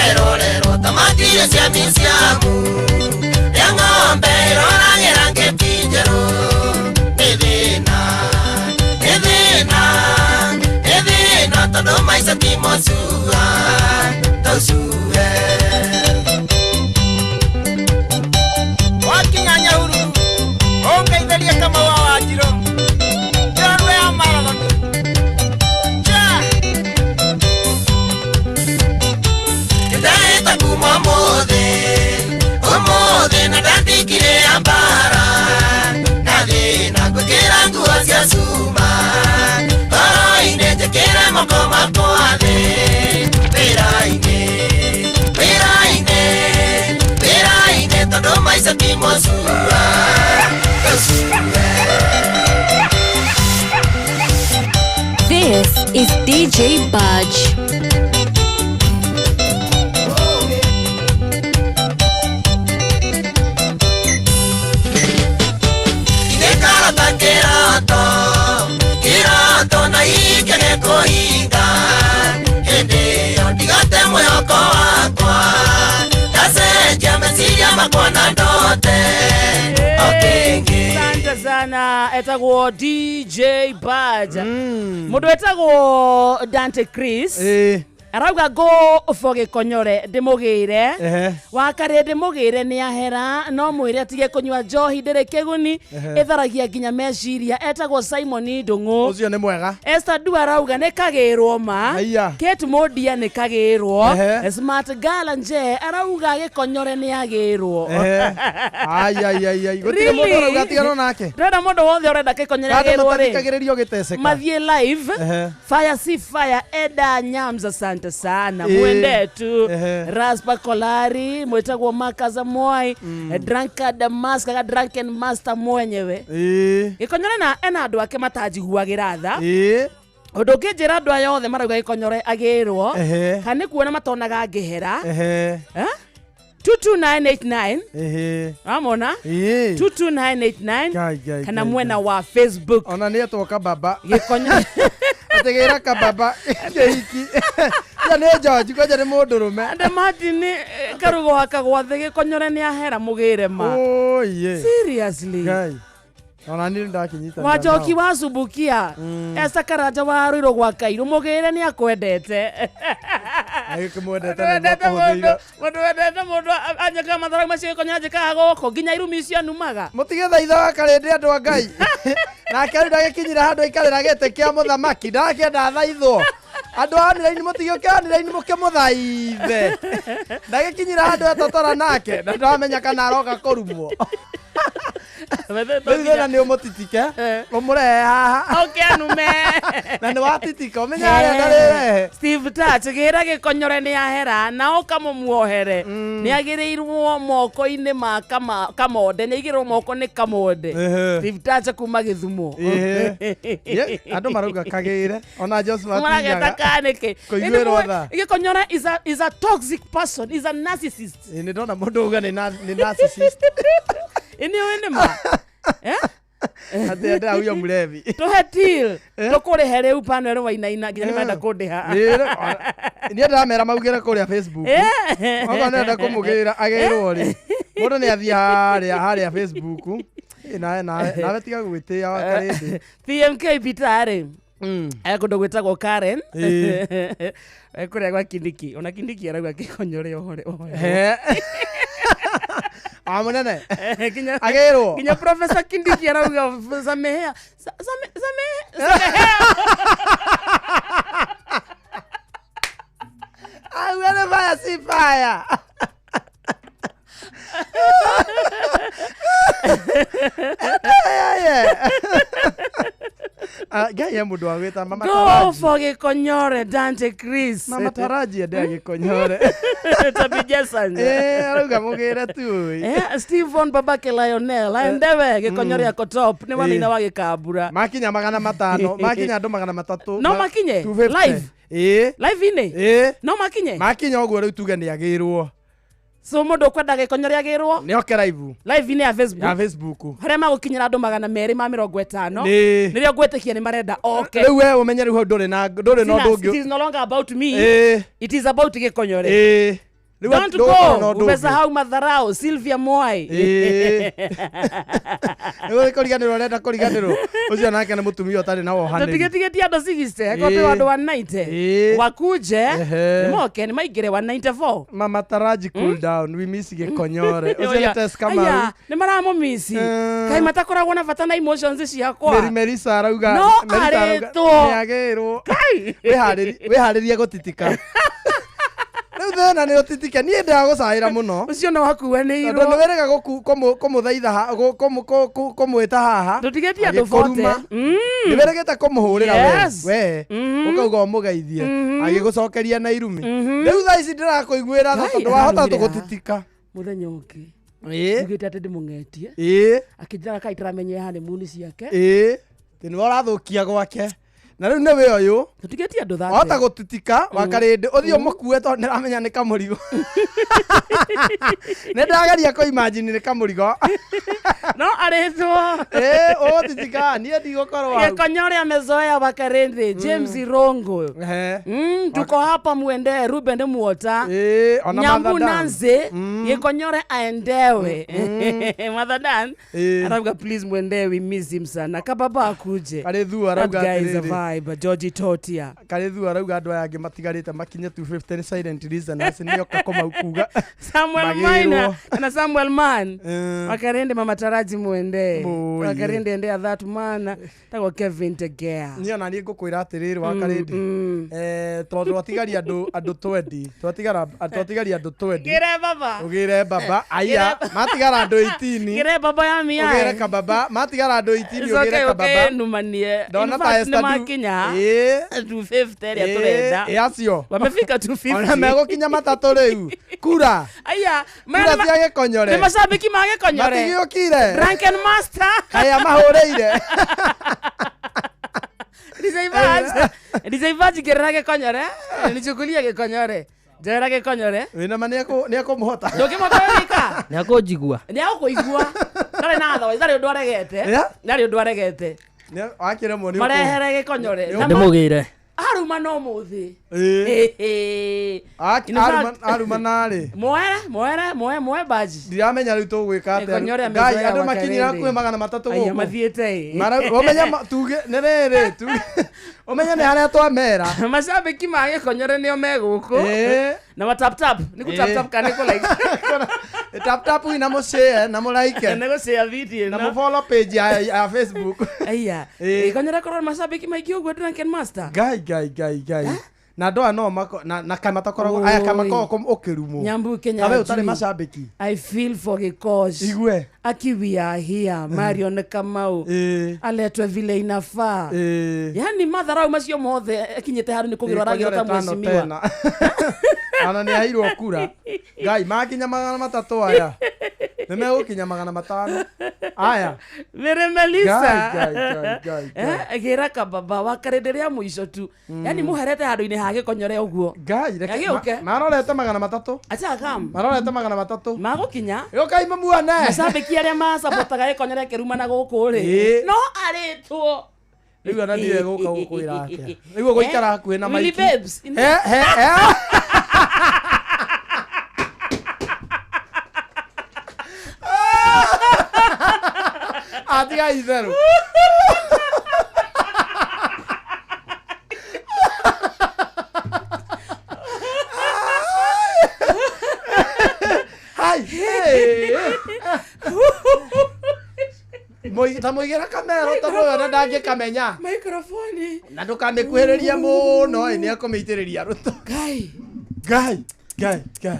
erorerwo ta matirĩ cia miciamu ya ng'ombe ĩroragĩra ngĩti njerũ nĩ thĩna nĩ thĩna nĩ thĩna tondũ maica ti mũcua tũcue wakinya Nyahururu ũngeithĩrie Kamau wa Wanjirũ njorua ya marathoni. Nĩndahĩta kuma ũmũthĩ ũmũthĩ na ndandĩkire ya mbara na thĩna ngwĩkĩra nguo cia cuma ngoro-inĩ njĩkĩre moko makwa thĩ wĩra-inĩ wĩra-inĩ wĩra-inĩ tondũ maica ti mũcua tũcue. This is DJ Budge. Nĩkarota kĩroto kĩroto na ikĩge kũhinga hĩndĩ ĩyo ndigate mwĩhoko wakwa ndacenjia meciria makwa na ndote o kĩngĩ. Asante sana etagwo DJ Baj. Mũndũ etagwo Dante Chris. Arauga go for gĩkonyore ndĩmũgĩre. Ehe. Wakarĩ ndĩmũgĩre nĩ ahera no mwĩre atige kũnyua njohi ndĩrĩ kĩguni Ehe. ĩtharagia nginya meciria etagwo Simon Ndũng'ũ. Ũcio nĩ mwega. Esther Dua arauga nĩ kagĩrwo ma. Haiya. Kate Mondia nĩ kagĩrwo. Ehe. Smart Gala nje arauga gĩkonyore nĩ agĩrwo. Ehe. Ai ai ai ai. Gũtirĩ mũndũ ũrauga atiganwo nake. Ndĩrenda mũndũ wothe ũrenda gĩkonyore Andũ agĩrwo rĩ matathikagĩrĩrio gĩteceka. mathiĩ live. Ehe. Fire si fire Eda Nyamza, asante Asante sana. Ĩĩ. Mwendetu. Ehe. Raspa Kolari, mwetagwo Makaza Mwai, Drunkard Master, ka Drunken Master mwenyewe. Ĩĩ. Gĩkonyore na ena andũ ake matanjiguagĩra tha. Ĩĩ. Ũndũ ũngĩnjĩra andũ aya othe marauga gĩkonyore agĩrwo Ehe. kana nĩ kuona matonaga ngĩhera. Ehe. Eh? 22989 Ehe. amona Ĩĩ. 22989 Ngai, ngai, kana ngai, mwena wa Facebook ona nĩ etwo kababa gĩkonyo atigĩra kababa kĩhiki ya nĩ George kwanja nĩ mũndũrũme Ande Martin karugo wakagwa thĩ gĩkonyore nĩ ahera mũgĩre ma. Oye. Seriously. Ngai. Ona niĩ ndakinyitanĩra Wanjoki nao. wacumbukia Esa Karanja wa Ruiru gwa Kairu mũgĩre nĩ akwendete. Agĩkĩmwendete Wendete nĩguo mũndũ akũhũthĩire. mũndũ wendete mũndũ anjĩkaga matharau macio gĩkonyo anjĩkaga gũkũ nginya irumi icio anumaga. Mũtige thaitha wa karĩndĩ andũ a Ngai. Nake rĩu ndagĩkinyire handũ aikarĩra gĩtĩ kĩa mũthamaki ndakĩenda athaithwo. Andũ a online mũtige ũke online mũkĩmũthaithe. Ndagĩkinyire handũ etotora nake na ndamenya kana aroka kũrumwo. Rĩu thĩna nĩ ũmũtitike ũmũrehe haha. Oke anume. Na nĩ watitika ũmenye harĩa ndarĩrehe. Steve Touch gĩra gĩkonyore nĩ ahera na ũkamũmuohere nĩ agĩrĩirwo moko-inĩ ma Kamonde nĩ aigĩrĩrwo moko nĩ Kamonde. Ehe. Steve Touch kuma Gĩthumo. Ehe. Ye, andũ marauga kagĩre ona Joshua Marageta atindaga kanĩkĩ. Kũiguĩrwo tha. Gĩkonyore is a toxic person, is a narcissist. Ĩ, nĩ ndona mũndũ uga nĩ narcissist. Ĩ nĩ ũĩ nĩ ma. Atĩ endaga huyo mlevi. Tũhe till tũkũrĩhe rĩu pano ĩrĩ wainaina nginya nĩmenda kũndĩha. Niĩ ndĩramera maugĩre kũrĩa Facebook. Okorwo nĩenda kũmũgĩra agĩrwo rĩ mũndũ nĩ athiĩ harĩa Facebook. Ĩ, nawe tiga gwĩtĩĩa wa karĩndĩ. PMK Peter rĩ kũndũ gwĩtagwo Karen. Ĩ. Kũrĩa gwa Kindiki ona Kindiki arauga gĩkonyore ohore ohore. He. Ah, mũnene. Nginya Agĩrwo. nginya Professor Kindiki arauga samehea samehea. Auga nĩ fire si fire. Ngai he mũndũ wa gwĩta Mama Go Taraji. for Gĩkonyore Dante Chris. Mama Taraji endea Gĩkonyore. Tabi Jason. Arauga mũgĩre tu ũĩ. Stephen Babake Lionel aendewe Gĩkonyore ako top nĩ wanina wa Gĩkambura. Makinya 500 makinya andũ 300. No makinye 250. live. Ĩ. Live-inĩ. Ĩ. No makinye. Makinya ũguo rĩu tuge nĩ agĩrwo. So mũndũ ũkwenda Gĩkonyore agĩrwo Nĩ oke live. live-inĩ ya Facebook. Ya Facebook. Harĩa magũkinyĩra andũ 250 Nĩ. nĩrĩo ngwĩtĩkia nĩ marenda oke. Rĩu we ũmenye rĩu hau ndũrĩ na ndũrĩ na ũndũ It ũngĩ. is no longer about me. Ĩ. It is about Gĩkonyore. Ĩ. Rĩu Don't ndũgũkorwo na go. ũndũ ũngĩ. Umesahau madharau Sylvia Mwai. Ĩ. Nĩguo kũriganĩrwo arenda kũriganĩrwo ũcio nake nĩ mũtumia ũtarĩ na wohanĩri. Tũtigĩtigĩtie andũ 60 ko twĩ Ĩ. andũ 190 Ĩ. wakuje Ehe. nĩmoke nĩmaingĩre 194. Mama Taraji cool down we miss Gĩkonyore ũcio nĩ Tess Kamau. Aya, nĩ maramũmici kaĩ matakoragwo na bata na emotions ciakwa. Mary Melissa arauga No Melissa arauga arĩtwo. nĩ agĩrwo. Wĩharĩrie gũtitika. Rĩu thĩna nĩ ũtitike niĩ ndĩragũcaĩra mũno. Ũcio no wakuanĩirwo. Tondũ nĩ wĩrĩga kũmũthaitha kũmwĩta haha. Tũtigĩtie andũ Agĩkũruma. 40. Nĩ wĩrĩgĩte kũmũhũrĩra Yes. we ũkauga ũmũgeithie agĩgũcokeria na irumi. Rĩu thaa ici ndĩrakũiguĩra tha Ngai, tondũ wahota ararumire haha. gũtitika. Mũthenya ũngĩ Ĩ. ugĩte atĩ ndĩmũng'etie Ĩ. akĩnjĩraga kaĩ itaramenya honeymoon ciake. Ĩ. Tĩ nĩwe ũrathũkia gwake. Na rĩu nĩ wĩ ũyũ. Tũtigĩtie andũ 30. Wahota gũtitika wakarĩndĩ ũthiĩ ũmũkue tondũ nĩramenya nĩ kamũrigo. Nĩ ndĩrageria kũ imagine nĩ kamũrigo. No arĩtwo. Ĩ, ũgũtitika niĩ ndigũkorwo hau. Gĩkonyore amezoea Wakarende James Irongo. Ehe. Tuko hapa muende Ruben Muota. Ona Nyambu Mother Dan. Nanze Gĩkonyore aendewe. Mother Dan Ĩ. arauga please muende we miss him sana. Kababa akuje. Karĩthu That arauga guy is a atĩrĩrĩ. vibe. Georgie Totia. Karĩthu arauga andũ aya angĩ matigarĩte makinye 250 nĩ silent listeners nĩoka kũmau kuga. Samuel Magĩrwo. Maina na Samuel Mann. Wakarende Mama Taraji Faraji Mwende. Mũũĩ. Wakarindi ende athatu mana tagwo Kevin Tegea. Niĩ ona niĩ ngũkwĩra atĩrĩrĩ wakarĩndĩ tondũ twatigaria andũ andũ twendi twatigara twatigaria andũ twendi Gire baba. ũgĩre baba aya matigara andũ 18 Gire baba ya mia. ũgĩre kababa matigara andũ 18 ũgĩre kababa numanie. Ndona In ta fact, Esther Du- nĩmakinya Ĩĩ. 250 ĩrĩa Ĩĩ, tũrenda. ĩ acio Wamefika 250. ona megũkinya matatũ rĩu kura Aya, kura cia gĩkonyore Nĩ macambĩki ma gĩkonyore. Matigĩũkire. Drunken master. kaya mahũrĩire DJ Vaz. DJ Vaz gerera gĩkonyore. Nichukulie gĩkonyore. Njera gĩkonyore. Wĩna ma nĩekũmũhota Ndũngĩmũhota wika. Nĩ akũnjigua. Nĩ agũkũigua. Ndarĩ na tho, ndarĩ ũndũ aregete. Yeah. Ndarĩ ũndũ aregete. Wakĩremwo nĩ Marehere gĩkonyore. Na ma- Ndĩmũgĩre. Aruma no mũthĩ. Ĩĩ. In fact- Aruma narĩ Moere, moere, moe, moe baji. Ndiramenya rĩu tũgwĩka atĩa Gĩkonyore Ngai amezoea andũ makinyire Wakarĩndĩ. hakuhĩ magana matatũ Aya gũkũ mathiĩte ĩ. Ũmenye tuge nĩ rĩrĩ tuge ũmenye nĩ harĩa twamera Macambĩki ma gĩkonyore nĩo me gũkũ. Ĩĩ. Na ma tap tap. Nĩ kũ tap Ĩĩ. tap kana nĩ kũ like. Tap tap na mũshare na mũlike Nĩ gũ share video na ĩno. mũfollow page ya Facebook. Aya. Ĩĩ. Gĩkonyore korwo macambĩki maingĩ ũguo Drunken Master. Ngai ngai ngai ngai na andũ aya no mako na kama takoragwo aya kama koragwo ũkĩrumwo Nyambu Kenya. Kawe ũtarĩ Ajui. macambĩki I feel for Gikosh. Igue. Aki we are here. Marion Kamau. Aletwe vile inafaa. Yani madharau macio mothe akinyite haru ni kugirwo aragirwo ta Gĩkonyore tano mheshimiwa. tena. Ona nĩ aheirwo kura ngai makinya magana matatũ aya nĩ megũkinya magana matano aya Mere Melissa. Ngai, ngai, ngai, ngai, ngai. Gira kababa wakarĩndĩ rĩa mũico tu. Yani muherete handũ-inĩ ha gĩkonyore ũguo. Ngai reke Agĩũke. marorete magana matatũ Acha kam. Marorete magana matatũ Magũkinya. Ũkai mũmuone. Macambĩki arĩa macabotaga gĩkonyore kĩrumana gũkũ rĩ. Ĩĩ. No arĩtwo. Rĩu ona ndirĩ gũka gũkwĩra atĩa rĩu ũgũikara hakuhĩ na Willy maiki Babes. He, he, he. Atiga itherũ Hai, hey. Ta mũigĩra kamero tondũ ũyũ ona ndangĩkamenya Microphone. na ndũkamĩkuhĩrĩrie mũno ĩ nĩ ekũmĩitĩrĩria rũto Ngai. Ngai ngai ngai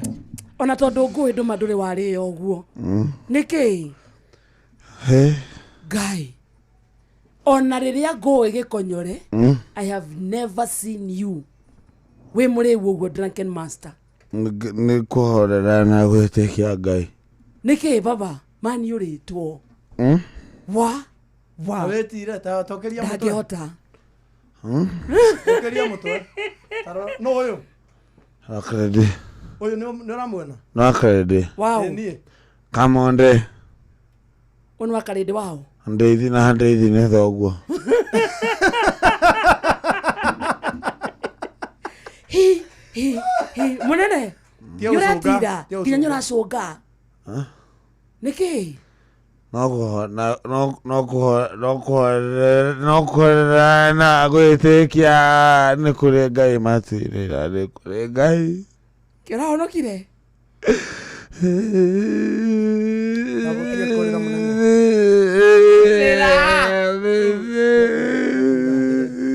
Ona tondũ ngũĩ ndũma ndũrĩ warĩo ũguo. Nĩkĩ? Hey. Ngai. Ona rĩrĩa ngũĩ gĩkonyore, Mm. I have never seen you wĩ mũrĩu ũguo Drunken Master. Nĩ kũhorera na gwĩtĩkia Ngai. Nĩkĩ baba? Mani ũrĩtwo. Mm? Wa wa. Wĩtire ta tokeria mũtwe Ndangĩhota. Mm? Tokeria mũtwe Tarora no ũyũ Wakarĩndĩ. ũyũ nĩ ũramuona Wakarĩndĩ. Wow. Ĩ, niĩ Kamonde. Ũyũ nĩ wakarĩndĩ wao. Ndeithi na ndeithi nĩ thoguo. Hi hi hi mũnene. Tiga Nĩ gũcũnga, ũratira tiga nginya nĩ gũcũnga. ũracũnga. Huh? Nĩkĩ? No kũho- na- no- no kũho- no kũhorera no kũhorera na gwĩtĩkia nĩ kũrĩ Ngai matu-inĩ na nĩ kũrĩ Ngai. Kĩrahonokire?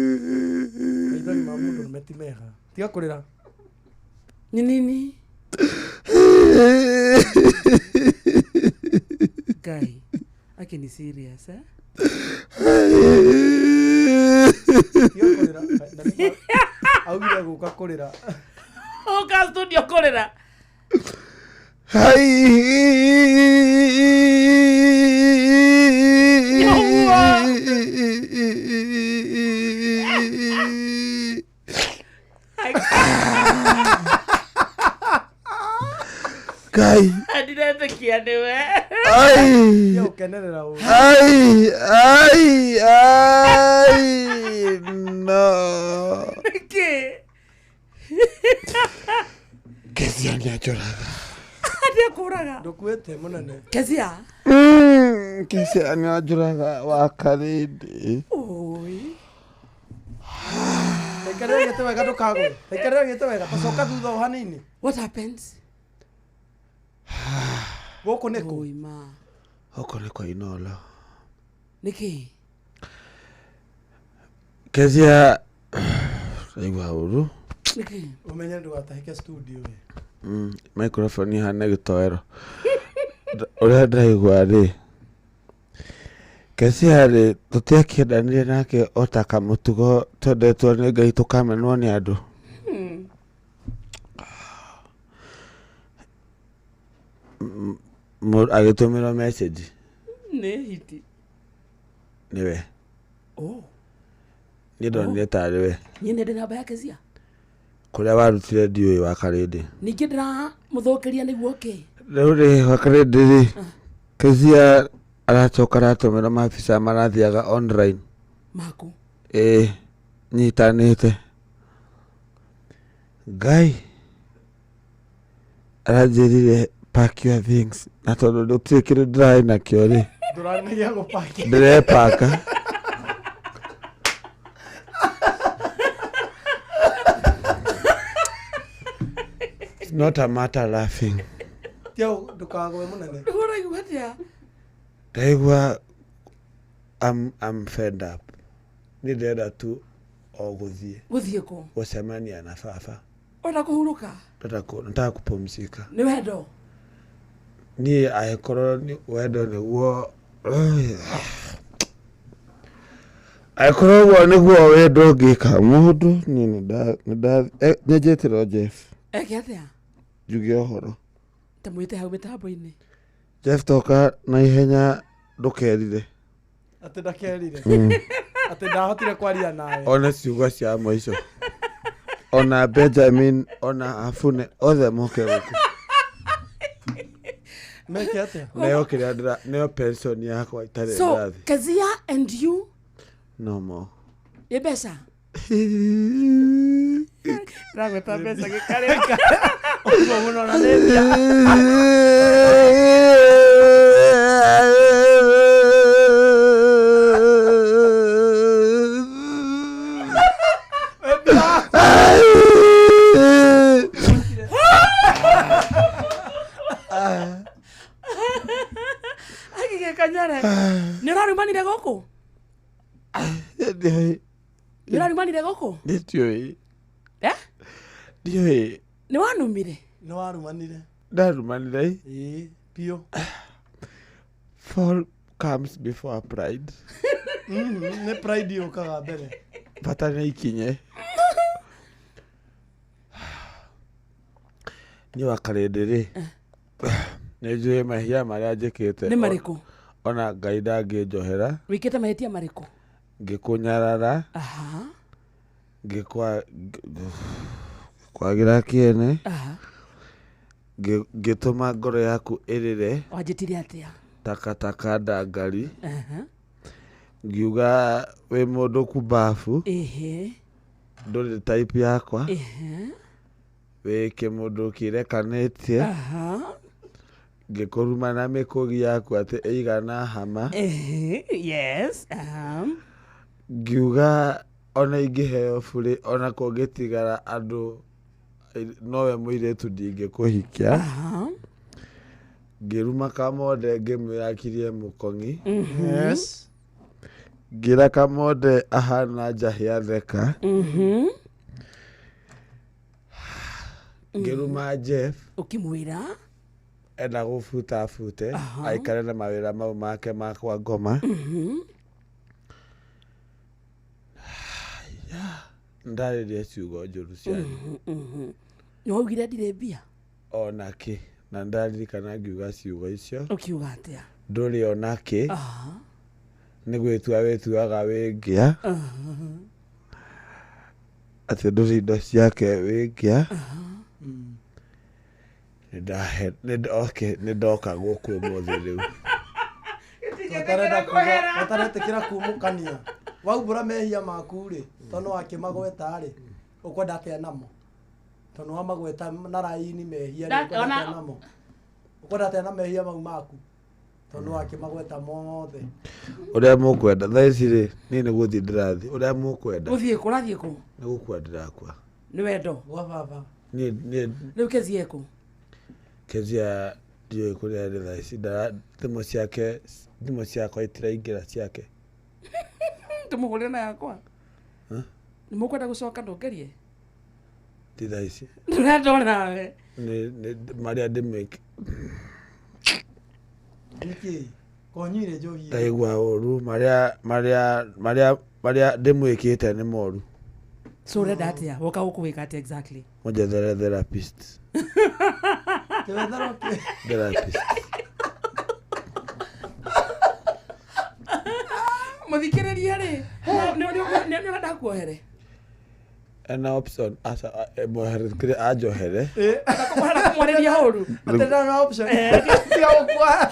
Maithori ma mũndũ nĩ ti mega tiga kũrĩra Nĩ nini? Ngai. Aki ni serious eh? Tiga kũrĩra augire gũka kũrĩra Ũka studio kũrĩra. Ngai. Ndiretĩkia nĩwe. Ai. Tiga gũkenerera ũru. Ai, ai, ai, no. Nĩkĩ? Kezia nĩanjũraga. Nĩekũraga. Ndũkuĩte mũnene. Kezia. Kezia nĩanjũraga wakarĩndĩ. Oi. Taikarĩra gĩtĩ wega ndũkagwe taikarĩra gĩtĩ wega tacoka thutha o hanini What happens? Gũkũ nĩkũ? Oi ma. Gũkũ nĩ kwa Inoro. Nĩkĩ? Kezia ndaigua ũru. Nĩkĩ? Ũmenye ndũgatahĩke studio ĩ. Microphone ihana gĩtoero. Ũrĩa ndĩraigua rĩ, Kezia rĩ, tũtiakĩendanire nake o ta kamũtugo twendetwo nĩ Ngai tũkamenwo nĩ andũ. Agĩtũmĩrwo message Nĩ hiti. nĩwe. Oh. Niĩ ndonire tarĩ we. Niĩ nĩ ndĩ namba ya Kezia. Kũrĩa warutire ndiũĩ wa Karĩndĩ. Ningĩ ndĩramũthũkĩria nĩguo kĩ? Rĩu rĩ, wa Karĩndĩ rĩ, Kezia aracoka aratũmĩrwo mabica marathiaga online. Maku. Ĩĩ, nyitanĩte. Ngai aranjĩrire pack your things na tondũ gũtirĩ kĩndũ ndĩrarĩ nakĩo rĩ, Ndũranegia gũpaki. ndĩrepaka. It's not a matter laughing. Tia ndũkagwe mũnene. Nĩguo ũraigua atĩa? Ndaigua I'm fed up. Niĩ ndĩrenda tu o gũthiĩ Gũthiĩ kũ? gũcemania na baba. Ũrenda kũhurũka? Nataka kupumzika. Nĩ wendo? Niĩ angĩkorwo nĩ wendo nĩguo, angĩkorwo ũguo nĩguo wendo ũngĩka mũndũ, niĩ nĩnjĩtĩrwo Jeff Eke atĩa? njuge ũhoro. Ta mwĩte hau mĩtambo-inĩ. Jeff toka na ihenya ndũkerire. Atĩ ndakerire. Atĩ ndahotire kwaria nawe. One ciugo cia mũico. Ona Benjamin ona Afune othe moke gũkũ. Meke atĩa? Neo kĩrĩa ndĩra neo pension yakwa itarĩ So, ndathi. Kezia and you No more. nĩ mbeca? Ndĩragweta mbeca gĩkarĩka. Ũguo mũno na nĩ mbia. Agĩgĩkanyare. Nĩ ũrarumanire gũkũ? Nĩ ũrarumanire gũkũ? Ndiũĩ. Eh? Ndiũĩ. Nĩ wanumire? Nĩ warumanire. Ndarumanire. Ĩĩ, biũ. Fall comes before pride. Nĩ pride yũkaga mbere. Bata nĩ ikinye. Niĩ wa Karĩndĩ rĩ, nĩ njũĩ mahia marĩa njĩkĩte. Nĩ marĩkũ? Ona Ngai ndangĩnjohera. Wĩkĩte mahĩtia marĩkũ? Ngĩkũnyarara. Aha. Ngĩkwagĩra kĩene. Aha. Ngĩtũma ngoro yaku ĩrĩre. Wanjĩtire atĩa? Takataka ndangari. Aha. Ngiuga wĩ mũndũ kumbabu. Ĩhĩ. Ndũrĩ type yakwa. Ĩhĩ. Wĩ kĩmũndũ kĩrekanĩtie. Aha. Ngĩkũruma na mĩkũgi yaku atĩ ĩigana hama. Ĩhĩ. Yes. Aha. Ngiuga ona ingĩheo burĩ ona kũngĩtigara andũ nowe mũirĩtu ndingĩkũhikia. Aha. Ngĩruma Kamonde ngĩmwĩra akirie mũkong'i. Yes. Ngĩra Kamonde ahana njahĩ atheka. Ngĩruma Jeff Ũkĩmwĩra? enda gũbuta abute aikare na mawĩra mau make ma kwa ngoma. Ndarĩria ciugo njũru cianyu. Nĩ waugire ndirĩ mbia? Ona kĩ na ndaririkana ngiuga ciugo icio. Ũkiuga atĩa? Ndũrĩ ona kĩ. Aha. Nĩ gwĩtua wĩtuaga wĩ ngĩa. Atĩ ndũrĩ indo ciake wĩ ngĩa. Nĩ ndoka gũkũ ũmũthĩ rĩu. Ũtaretĩkĩra kumũkania. Waumbũra mehia maku rĩ, tondũ wakĩmagweta rĩ, ũkwenda atĩa namo? Tondũ wamagweta na raini mehia rĩ, ũkwenda atĩa namo? Ũkwenda atĩa na mehia mau maku? Tondũ wakĩmagweta mothe. Ũrĩa mũkwenda thaa ici rĩ, niĩ nĩ gũthiĩ ndĩrathiĩ. Ũrĩa mũkwenda. Gũthiĩ kũ? Ũrathiĩ kũ? Nĩ gũkua ndĩrakua. Nĩ wendo? Gwa baba. Niĩ Rĩu Kezia ekũ? Kezia Ndiũĩ kũrĩa arĩ thaa ici. Thimũ ciake, thimũ ciakwa itiraingĩra ciake. Tũmũhũrĩre na yakwa. Huh? Nĩ mũkwenda gũcoka ndongerie? Ti thaa ici. Ndũrenda nawe. Nĩ marĩa ndĩmĩke. Nĩkĩ konyuire njohi? Ndaigua ũru marĩa marĩa marĩa marĩa ndĩmwĩkĩte nĩ moru. So ũrenda atĩa? Woka gũkũ gwĩka atĩa exactly? Mũnjethere therapist. Kĩwetherwo kĩ? Therapist. Mũthikĩrĩria rĩ, nĩ ũrenda kuohere? Ena option aca mwehere kĩrĩa anjohere. Kũmwarĩria ũru. Atĩ ndarĩ na option. Tiga gũkua.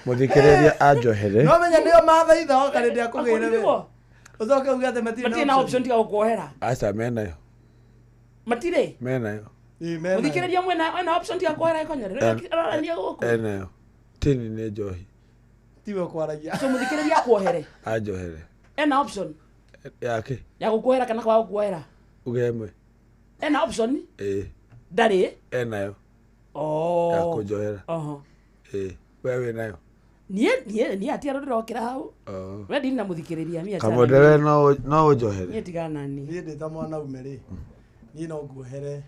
Mũthikĩrĩria anjohere. No menya nĩo mathaitha woka rĩndĩ akũgĩre we. Akũrigwo? Ũcoke uge atĩ matirĩ Matirĩ na option tiga gũkuohera. Aca menayo. Matirĩ? Menayo. Mũthikĩrĩria mwena ena option tiga kuohera ĩkonyore. Ararania gũkũ. Enayo. Tini nĩ njohi. Tiwe kwaragia. So mũthikĩrĩria akuohere. Anjohere. Ena option Yake. ya gũkuohera kana kwaga gũkuohera. Uge ĩmwe. Ena option Ĩĩ. ndarĩ. Enayo. Oh. Ya kũnjohera. Oho. Ĩĩ. We wĩnayo. Niĩ niĩ niĩ atia ndĩrokĩra hau. Oh. We ndini na mũthikĩrĩria niĩ achana Kamonde we no no ũnjohere. Niĩ tigana na niĩ. Niĩ ndĩ ta mwanaume rĩ, niĩ no nguohere.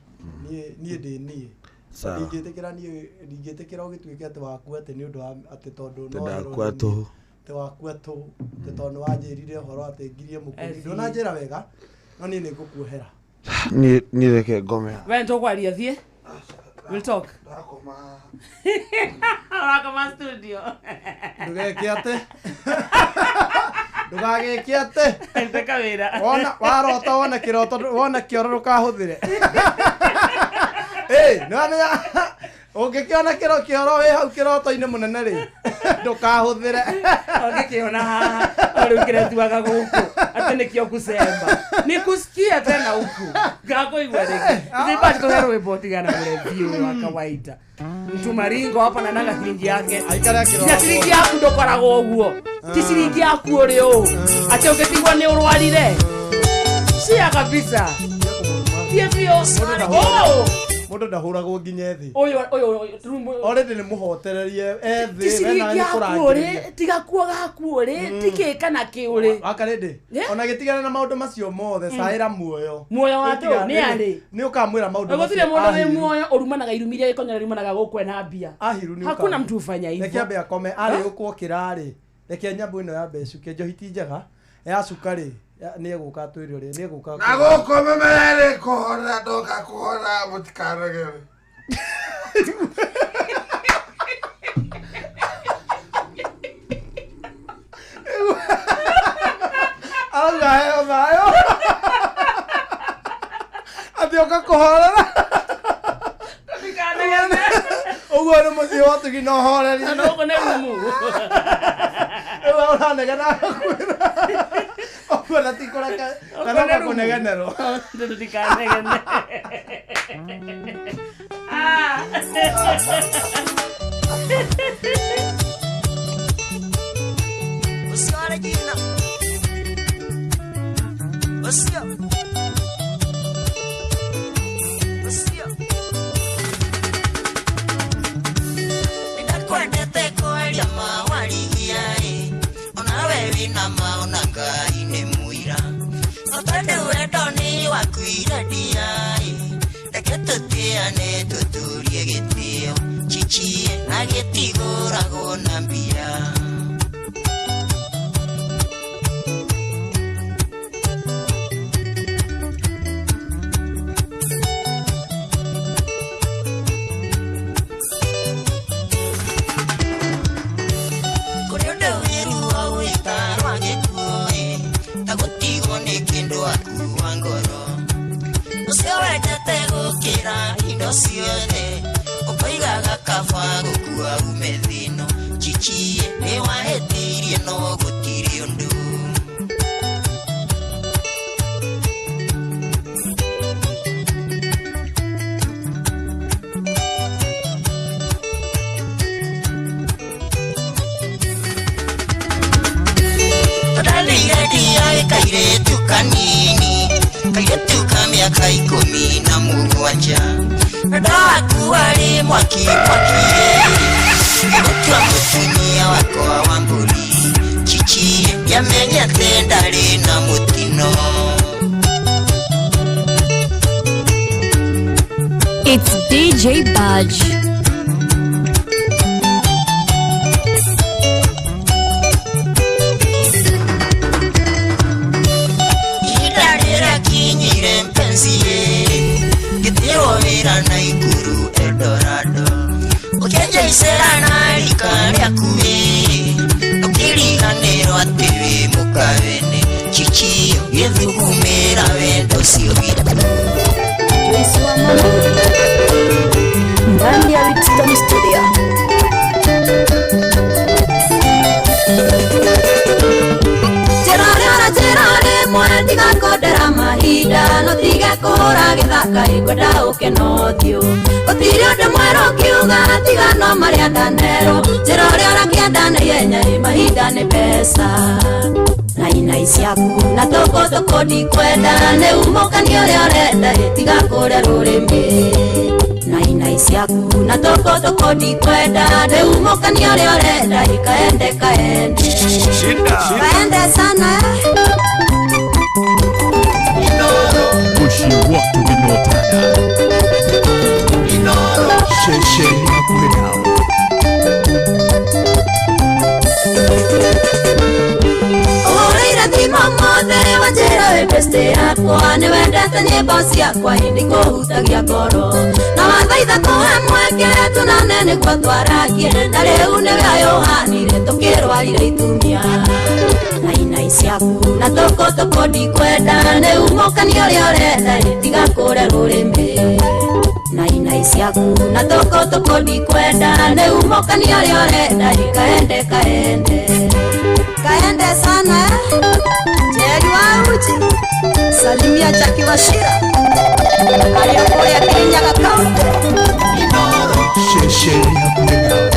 Niĩ niĩ ndĩ niĩ. Sawa. Ndingĩtĩkĩra niĩ ndingĩtĩkĩra ũgĩtuĩke atĩ wakua atĩ nĩ ũndũ wa atĩ tondũ Atĩ no ndakua tũhũ. atĩ wakua tũhũ atĩ tondũ nĩ wanjĩrire ũhoro atĩ ngirie mũkũri. Eci. Ndũnanjĩra wega no niĩ nĩ ngũkuohera. Niĩ niĩ reke ngome. We nĩtũkwaria thiĩ. We'll talk. Ũrakoma studio. Ndũgeke atĩ. Ndũgagĩke atĩ. Ndeka wĩra. Wona warota wona kĩroto wona kĩoro ndũkahũthĩre. Ĩ, nĩwamenya ũngĩkĩona kĩro kĩoro wĩ hau kĩroto-inĩ mũnene rĩ, ndũkahũthĩre. Ũngĩkĩona haha rĩu kĩretuaga gũkũ atĩ nĩkĩo kusemba nikusikia tena huku ngakũigua rĩngĩ zibati tũhe rwĩmbo tigana mũrebi ũyũ wa kawaida mtu maringo hapa na naga ciringi yake Aikare akĩroragwo. na ciringi yaku ndũkoragwo ũguo ti ciringi yaku ũrĩ ũũ atĩ ũngĩtigwo nĩ ũrwarire cia kabisa tie biũ ũũ Mũndũ ndahũragwo nginya thĩ. ũyũ ũyũ ũyũ Already nĩ mũhotererie ethĩ ti ciringi yaku ũrĩ tiga kuo gaku ũrĩ ti kĩ kana kĩ ũrĩ Wakarĩndĩ ona gĩtigana na maũndũ macio mothe caĩra muoyo. Muoyo wa tũ, nĩ arĩ. Nĩ ũkamwĩra maũndũ gũtirĩ mũndũ wĩ Ahiru. muoyo ũrumanaga irumi iria gĩkonyora rimanaga gũkũ ena mbia Ahiru nĩ hakuna ũkamwĩra. mtu hufanya Reke hivyo ambe akome arĩ ũkwokĩra rĩ. Reke nyambo ĩno yambe ĩcuke njohi ti njega yacuka rĩ nĩ egũka atwĩre ũrĩa nĩ egũka. Na gũkũ mĩmera kũhora ndoka kũhora mũtikanogere. Arauga heo thayũ. Atĩ ũka kũhorera. Ũguo nĩ mũciĩ wa ũtugi na ũhoreri. Na gũkũ nĩ rumu. Rĩu ũranegena agakwĩra. Ũguo na ti kũreka kana Ũguo nĩ rumu. kũnegenerwo. Tũtikanegene. Ah. Ũcio Regina. Ũcio. Ũcio. Nĩndakwendete kwaria ma warigia ĩ. Onawe wĩna ma ona Ngai nĩ mũira. No tondũ wendo nĩ wakuire ndia ĩ. Reke tũtĩane tũtũrie gĩtĩo. Chichie na gĩtigũragwo na mbia. Kũrĩ ũndũ wĩruo wĩtarwa gĩkuũ ĩ, ta gũtigwo nĩ kĩndũ akua ngoro. Ũcio wendete gũkĩra indo ciothe, ũkoigaga kaba gũkua ume thĩ ĩno. Chichie nĩwahĩtirie no gũtirĩ ũndũ. Tũndanĩire ndia kairĩtu kanini, kairĩtu ka mĩaka 17. Wendo waku warĩ mwaki mwaki Ngĩgũtua mũtumia wakwa wa mbũri Chichi ndiamenyete ndarĩ na mũtino. It's DJ Budge. Ihinda rĩrakinyire mpenzi ngĩtigwo wĩra na Ikuru Eldorado ũkĩnjaicĩra na rika rĩaku ĩ ũkĩriganĩrwo atĩ wĩ mũkawene Chichi gĩthugumĩra wendo ũcio witũ. Ndani ya Lipstone Studio. Njĩra rĩmwe ndigakondera mahinda no tige kũhũra gĩthaka ĩngwenda ũke na ũthiũ gũtirĩ ũndũ mwerũ ũkiuga tiga no marĩa ndanerwo njĩra ũrĩa ũrakĩenda na ihenya ĩ mahinda nĩ mbeca na inai ciaku na tũkũ tũkũ ndikwenda nĩ umũkani ũrĩa ũrenda ĩ tiga kũrĩa rũrĩmĩ na inai ciaku na tũkũ tũkũ ndikwenda nĩ umũkani ũrĩa ũrenda ĩ kaende kaende kaende sana Mũciĩ wa Tũgĩ na Ũtana. Ceceni hakuhĩ nawe. Ũhũrĩire thimũ mothe wanjĩra wĩ best yakwa nĩ wendete nyĩmbo ciakwa ĩndĩ kũhutagia ngoro na wathaitha kũhe mweke tunane nĩguo twaragie na rĩu nĩwe ayũhanire tũkĩrwarire itumia na inai ciaku na tũkũ tũkũ ndikwenda nĩ umũkani ũrĩa ũrenda ĩ tiga kũrĩa rũrĩmĩ na inai ciaku na tũkũ tũkũ ndikwenda nĩ umũkani ũrĩa ũrenda ĩ kaende kaende kaende sana Jerry wa uji salimia Jackie Wachira arĩa kũrĩa Kirinyaga County. Ceceni hakuhĩ nawe.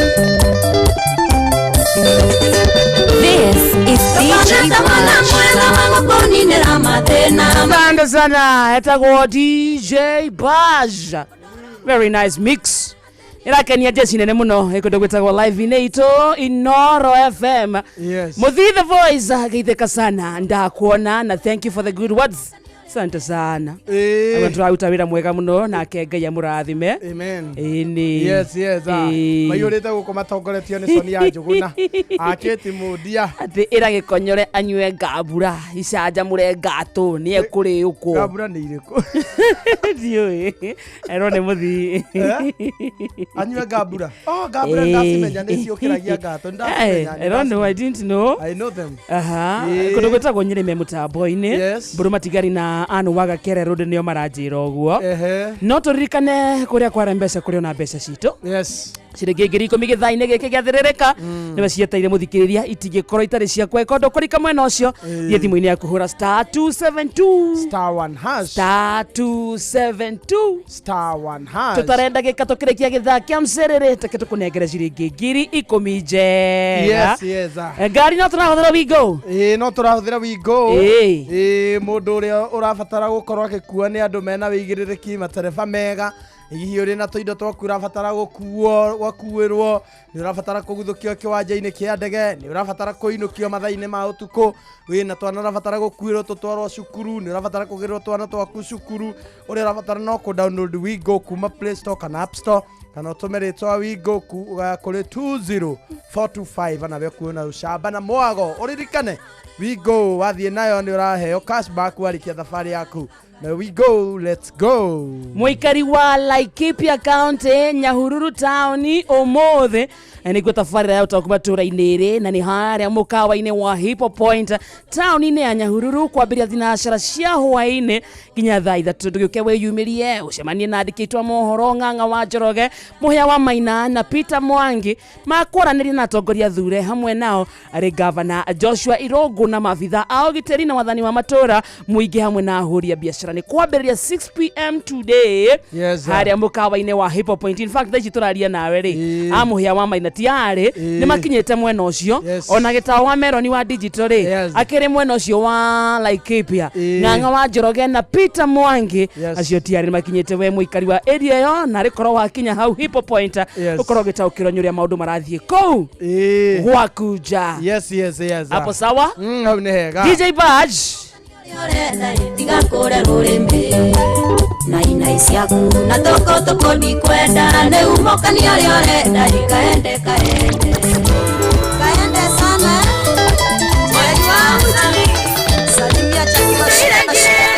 This is DJ Budge. Asante sana etagwo DJ Baj. Very nice mix. Ĩrakenia jeci nene mũno ĩkũndũ gwĩtagwo live inĩ itũ Inoro FM. Yes. Muthi the voice ageithĩka sana ndakuona na thank you for the good words. Asante sana. Ĩĩ. Tũraruta wĩra mwega mũno nake Ngai amũrathime. Amen. Ĩni. Yes, yes. Ah. Ĩĩ. Maiyũrĩte gũkũ matongoretio nĩ Sonia Njũgũna. Akĩti Mundia. Atĩ ĩra gĩkonyore anyue ngambura icanjamũre ngatũ nĩ ekũrĩũkwo. Ngambura nĩ irĩkũ? Ndiũĩ. Erwo nĩ mũthii. Anyue ngambura. Oh, ngambura ndacimenya nĩ ciũkĩragia ngatũ. Nĩ ndacimenya. I don't know, I didn't know. I know them. Aha. Ĩĩ. Kũndũ gwĩtagwo Nyĩrĩ me mũtambo-inĩ. Yes. Mbũrũ matigari na Anu wa Gakere Road nĩo maranjĩra ũguo. Ehe. No tũririkane kũrĩa kwara mbeca kũrĩ ona mbeca citũ. Yes. Ciringi 10,000 gĩthaa-inĩ gĩkĩ gĩathĩrĩrĩka nĩwe cieteire mũthikĩrĩria itingĩkorwo itarĩ cia kweka ũndũ kũrika mwena ũcio thiĩ thimũ-inĩ yaku hũra star 272 star 1 hash star 272 star 1 hash tũtarenda gĩka tũkĩrĩkia gĩthaa kĩa mcerere take tũkũnengere ciringi 10,000 njega. Yes, yes. Ah. Ngari no tũrahũthĩra Wigo. Ĩĩ no tũrahũthĩra Wigo. Ĩĩ. Ĩĩ mũndũ ũrĩa ũrabatara gũkorwo agĩkua nĩ andũ mena wĩigĩrĩrĩki matereba mega hihi ũrĩ na tũindo twaku ũrabatara gũkuo gwakuĩrwo nĩ ũrabatara kũguthũkio kĩwanja-inĩ kĩa ndege nĩ ũrabatara kũinũkio mathaa-inĩ ma ũtukũ wĩna twana ũrabatara gũkuĩrwo tũtwarwo cukuru nĩ ũrabatara kũgĩrwo twana twaku cukuru ũrĩa ũrabatara no kũ download Wigo kuma Play Store kana App Store kana ũtũme rĩtwa Wigo kũrĩ 20425 nawe kuona ũcamba na mwago ũririkane Wigo wathiĩ nayo nĩ ũraheo cashback warĩkia thabarĩ yaku na we go, let's go. Mũikari wa Laikipia County Nyahururu town ũmũthĩ nĩguo tabarĩra ya ũtaũku matũra-inĩ ĩrĩ na nĩ harĩa mũkawa-inĩ wa Hippo Point taũni-inĩ ya Nyahururu kwambĩrĩria thinacara cia hwaĩ-inĩ nginya thaa 3 ndũgĩũke wĩyumĩrie ũcemanie na andĩki aitũ a mohoro Ng'ang'a wa Njoroge Mũhĩa wa Maina na Peter Mwangi makwaranĩria na atongoria thure hamwe nao arĩ gavana Joshua Irũngũ na maabitha a ũgitĩri na wathani wa matũra mũingĩ hamwe na ahũri a biacara. biacara nĩ kwambĩrĩria 6 pm today. Yes, sir. Harĩa mũkawa-inĩ wa Hip Hop Point. In fact thaa ici tũraria nawe rĩ, amũhĩa wa Maina tiarĩ nĩ makinyĩte mwena ũcio. Ona gĩtaũ wa Meroni wa digital rĩ, akĩrĩ mwena ũcio wa Laikipia. Ng'ang'a wa Njoroge na Peter Mwangi acio tiarĩ nĩ makinyĩte. We mũikari wa area ĩyo na rĩkorwo wakinya hau Hip Hop Point, ũkorwo ũgĩtaũkĩrwo nĩ ũrĩa maũndũ marathiĩ kũu gwaku nja. Yes. Hapo sawa? Hau nĩ hega. DJ Badge. Tiga kũrĩa rũrĩmĩ na inai ciaku na tũkũ ndikwenda nĩ umũkania ũrĩa ũrenda kaende kaende kaende sana. Salimia chakula.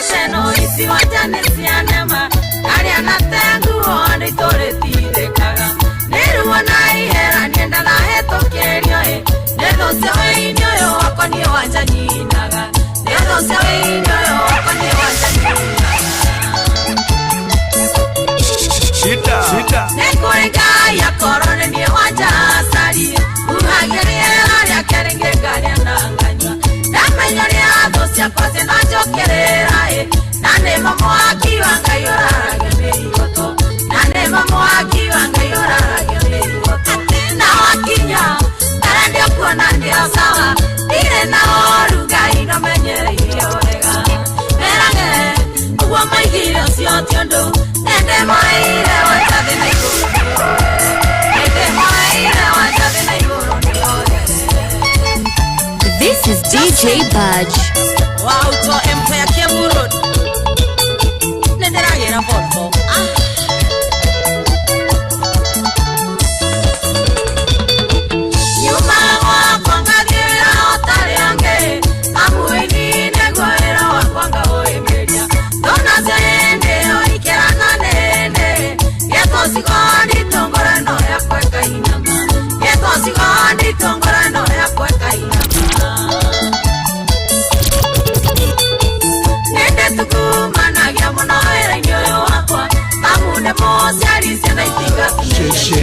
Sheno isiwachane cianema arĩa natenguo nĩtũrĩtindĩkaga nĩruo na ihera nienda na hetũkĩrio ĩ nĩ thũ cia wĩini ũyũ wakwa niĩ wanja nyinaga nĩ thũ cia wĩini ũyũ wakwa niĩ wanja nyinaga. Shida. Shida. Nĩ kũrĩ Ngai akorwo nĩ niĩ wanja carie huhagia rĩera rĩake rĩngĩ ngarĩa na nganyua ndamenya ũrĩa thũ ciakwa cinanjũkĩrĩra ĩ na nĩmo mwaki wa Ngai ũraragia nĩ igoto na nĩmo mwaki wa Ngai ũraragia nĩ igoto na wakinya mbere ndĩkuona ndĩo sawa ndirĩ na ũru Ngai nomenyereire wega merage ũguo maigire ũcio ti ũndũ nĩndĩmoeire wanja thĩ na igũrũ nĩndĩmoeire wanja thĩ na igũrũ nĩoe. This is DJ Badge. Wauto Empire Kiambu Road nĩndĩragĩra Volvo. Nyuma gwakwa ngathiĩ wĩra ũtarĩ angĩ amu-inĩ nĩguo wĩra wakwa ngaũhĩmbĩria ndũnacio hĩndĩ ĩyo ikĩrana nĩndĩ gĩtũcigo nditũngũra no yakwa ĩkainama gĩtũcigo nditũngũra no yakwa ĩkainama nĩndĩtugumanagia mũno wĩra-inĩ ũyũ wakwa amu nĩ mũciari ciana itingakinyĩte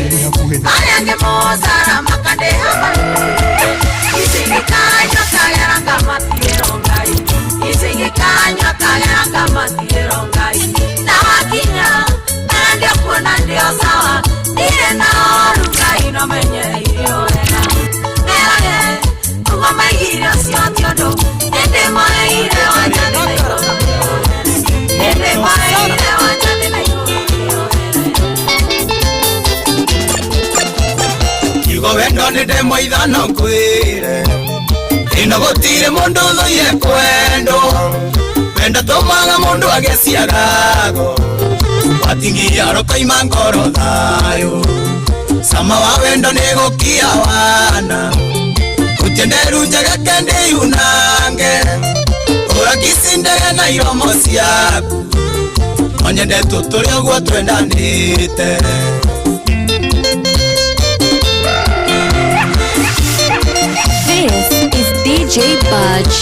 arĩa angĩ mũcara makandĩha icigikanyua kagera ngamatigĩrwo Ngai icigikanyua kagera ngamatigĩrwo Ngai na wakinya mbere ndĩkuona ndĩo sawa ndirĩ na ũru Ngai nomenyereire wega merage ũguo maigire ũcio ti ũndũ nĩndĩmoeire wanja thĩ na igũrũ nĩndĩmoeire wanja thĩ na igũrũ. Kiugo wendo nĩ ndemwa ithano ngwĩre ĩno gũtirĩ mũndũ ũthũire kwendwo wendo tũmaga mũndũ agĩciarago watingiria rũkoima ngoro thayũ cama wa wendo nĩ gũkia wana ũtenderu njegeke ndĩyunange ũrakicindege na iromo ciaku onyende tũtũre ũguo twendanĩte. This is DJ Badge.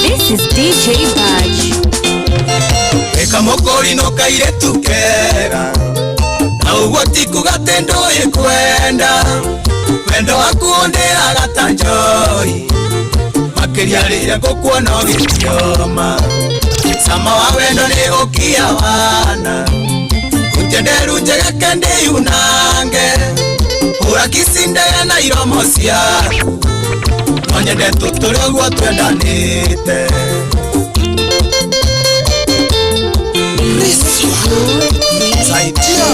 This is DJ Badge. Eka mokori no kairetu kega na ũguo ti kuga atĩ ndũĩ kwenda wendo waku ũndĩaga ta njohi makĩria rĩrĩa ngũkuona ũgĩcioma cama wa wendo nĩ gũkia wana ũtenderu njegeke ndĩyunange ũrakicindege na iromo ciaku no nyende tũtũre ũguo twendanĩte. Saidia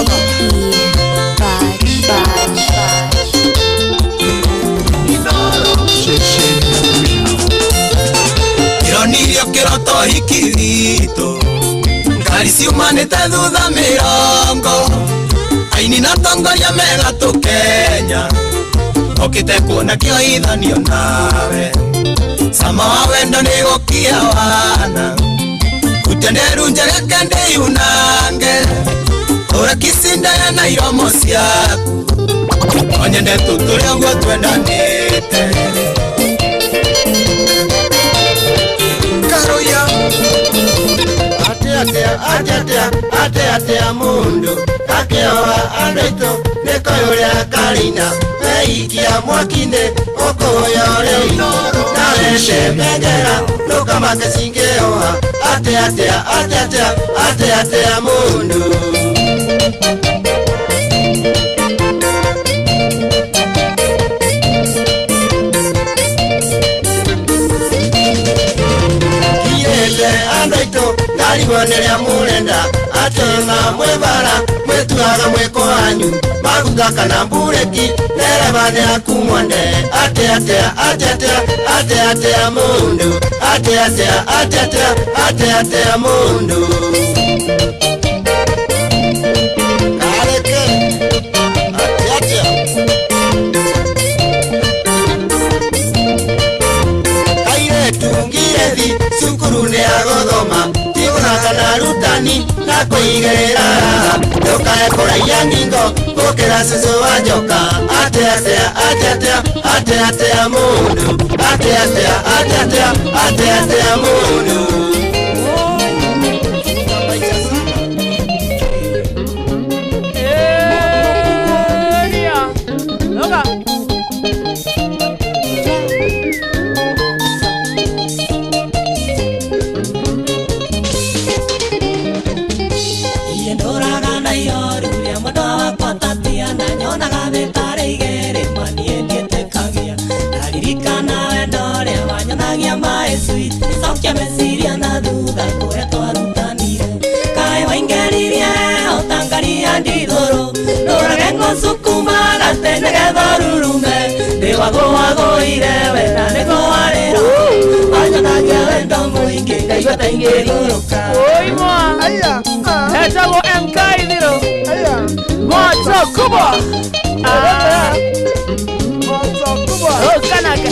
Ironirio kĩroto hiki witũ ngari ciumanĩte thutha mĩrongo aini na atongoria megatũ Kenya okĩte kuona kĩoithanio nawe cama wa wendo nĩ gũkia wana ũtenderu njegeke ndĩyunange ũrakicindage na iromo ciaku onyende tũtũre ũguo twendanĩte. Karoya Ate ate atea mundu akioa andũ aitũ nĩ koyũrĩa Marina Weikia mwaki-inĩ ũkũya ũrĩa Narete bendera ndũkamake cingĩhoha Atĩa atĩa atĩa atĩa atĩa atĩa mũndũ. Kinyĩte andũ aitũ ndarigwo nĩrĩa mũrenda atĩ ona mwĩ bara mwĩtuaga mwĩko wanyu maguta kana mbureki ndereba nĩ aku mwende atĩa atĩa atĩa atĩa atĩa atĩa mũndũ atĩa atĩa atĩa atĩa atĩa atĩa mũndũ. Kareke atĩa atĩa kairĩtu ngirĩthi cukuru nĩ agũthoma tigũthaka na arutani na kũigĩrĩra raha ndũkae kũraiya ngingo gũkĩra cũcũ wa njoka atĩa atĩa atĩa atĩa atĩa atĩa mũndũ atĩa atĩa atĩa atĩa atĩa atĩa mũndũ. Loka. Iye ndoraga na ihoru rĩa mwendwa wakwa Tatiana nyonaga thĩ tarĩ igĩrĩ ma niĩ ndiĩtĩkagia ndaririkana wendo ũrĩa wanyonagia maĩ sweet cokia meciria na thutha kũrĩa twarutanire kaĩ waingĩririe ũtangaria ndithũrũ ndũrage ngũcukuma gatĩ nĩgetha ũrurume ndĩwagũagũire we na nĩkũwarĩro wanyonagia wendo mũingĩ ngaigua ta ingĩgũrũka. Oimwa. Etagwo MK Ithiro. Moto kubwa. Moto kubwa. Kanaka.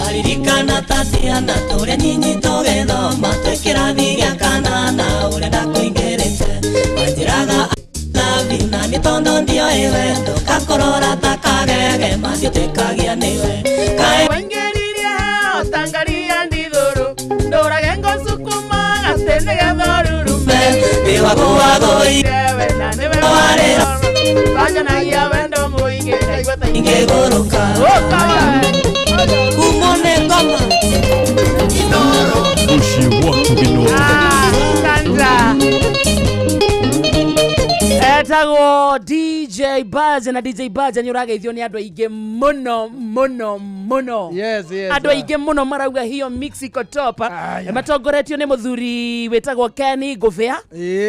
Aririkana Tatiana tũrĩa nyinyi tũgĩthoma twĩ kĩrathi gĩa kanana ũrĩa ndakũingĩrĩte wanjĩraga I love you na niĩ tondũ ndioĩ wendo ngakũrora ta kagege ma ndiũtĩkagia nĩwe kaĩ Waingĩririe ũtangaria ndithũrũ ndũrage ngũcukuma gatĩ nĩgetha ũrurume ndĩwagũagũire we na nĩwe warĩro wanyonagia wendo mũingĩ ngaigua ta ingĩgũrũka. Kumo nĩ ngoma. Mũciĩ waku Inooro. Sandra. Etagwo DJ Buzz na DJ Buzz nĩ ũrageithio nĩ andũ aingĩ mũno mũno mũno. Yes, yes. Andũ aingĩ mũno marauga hiyo mix iko top matongoretio nĩ mũthuri wĩtagwo Kenny Ngũbĩa.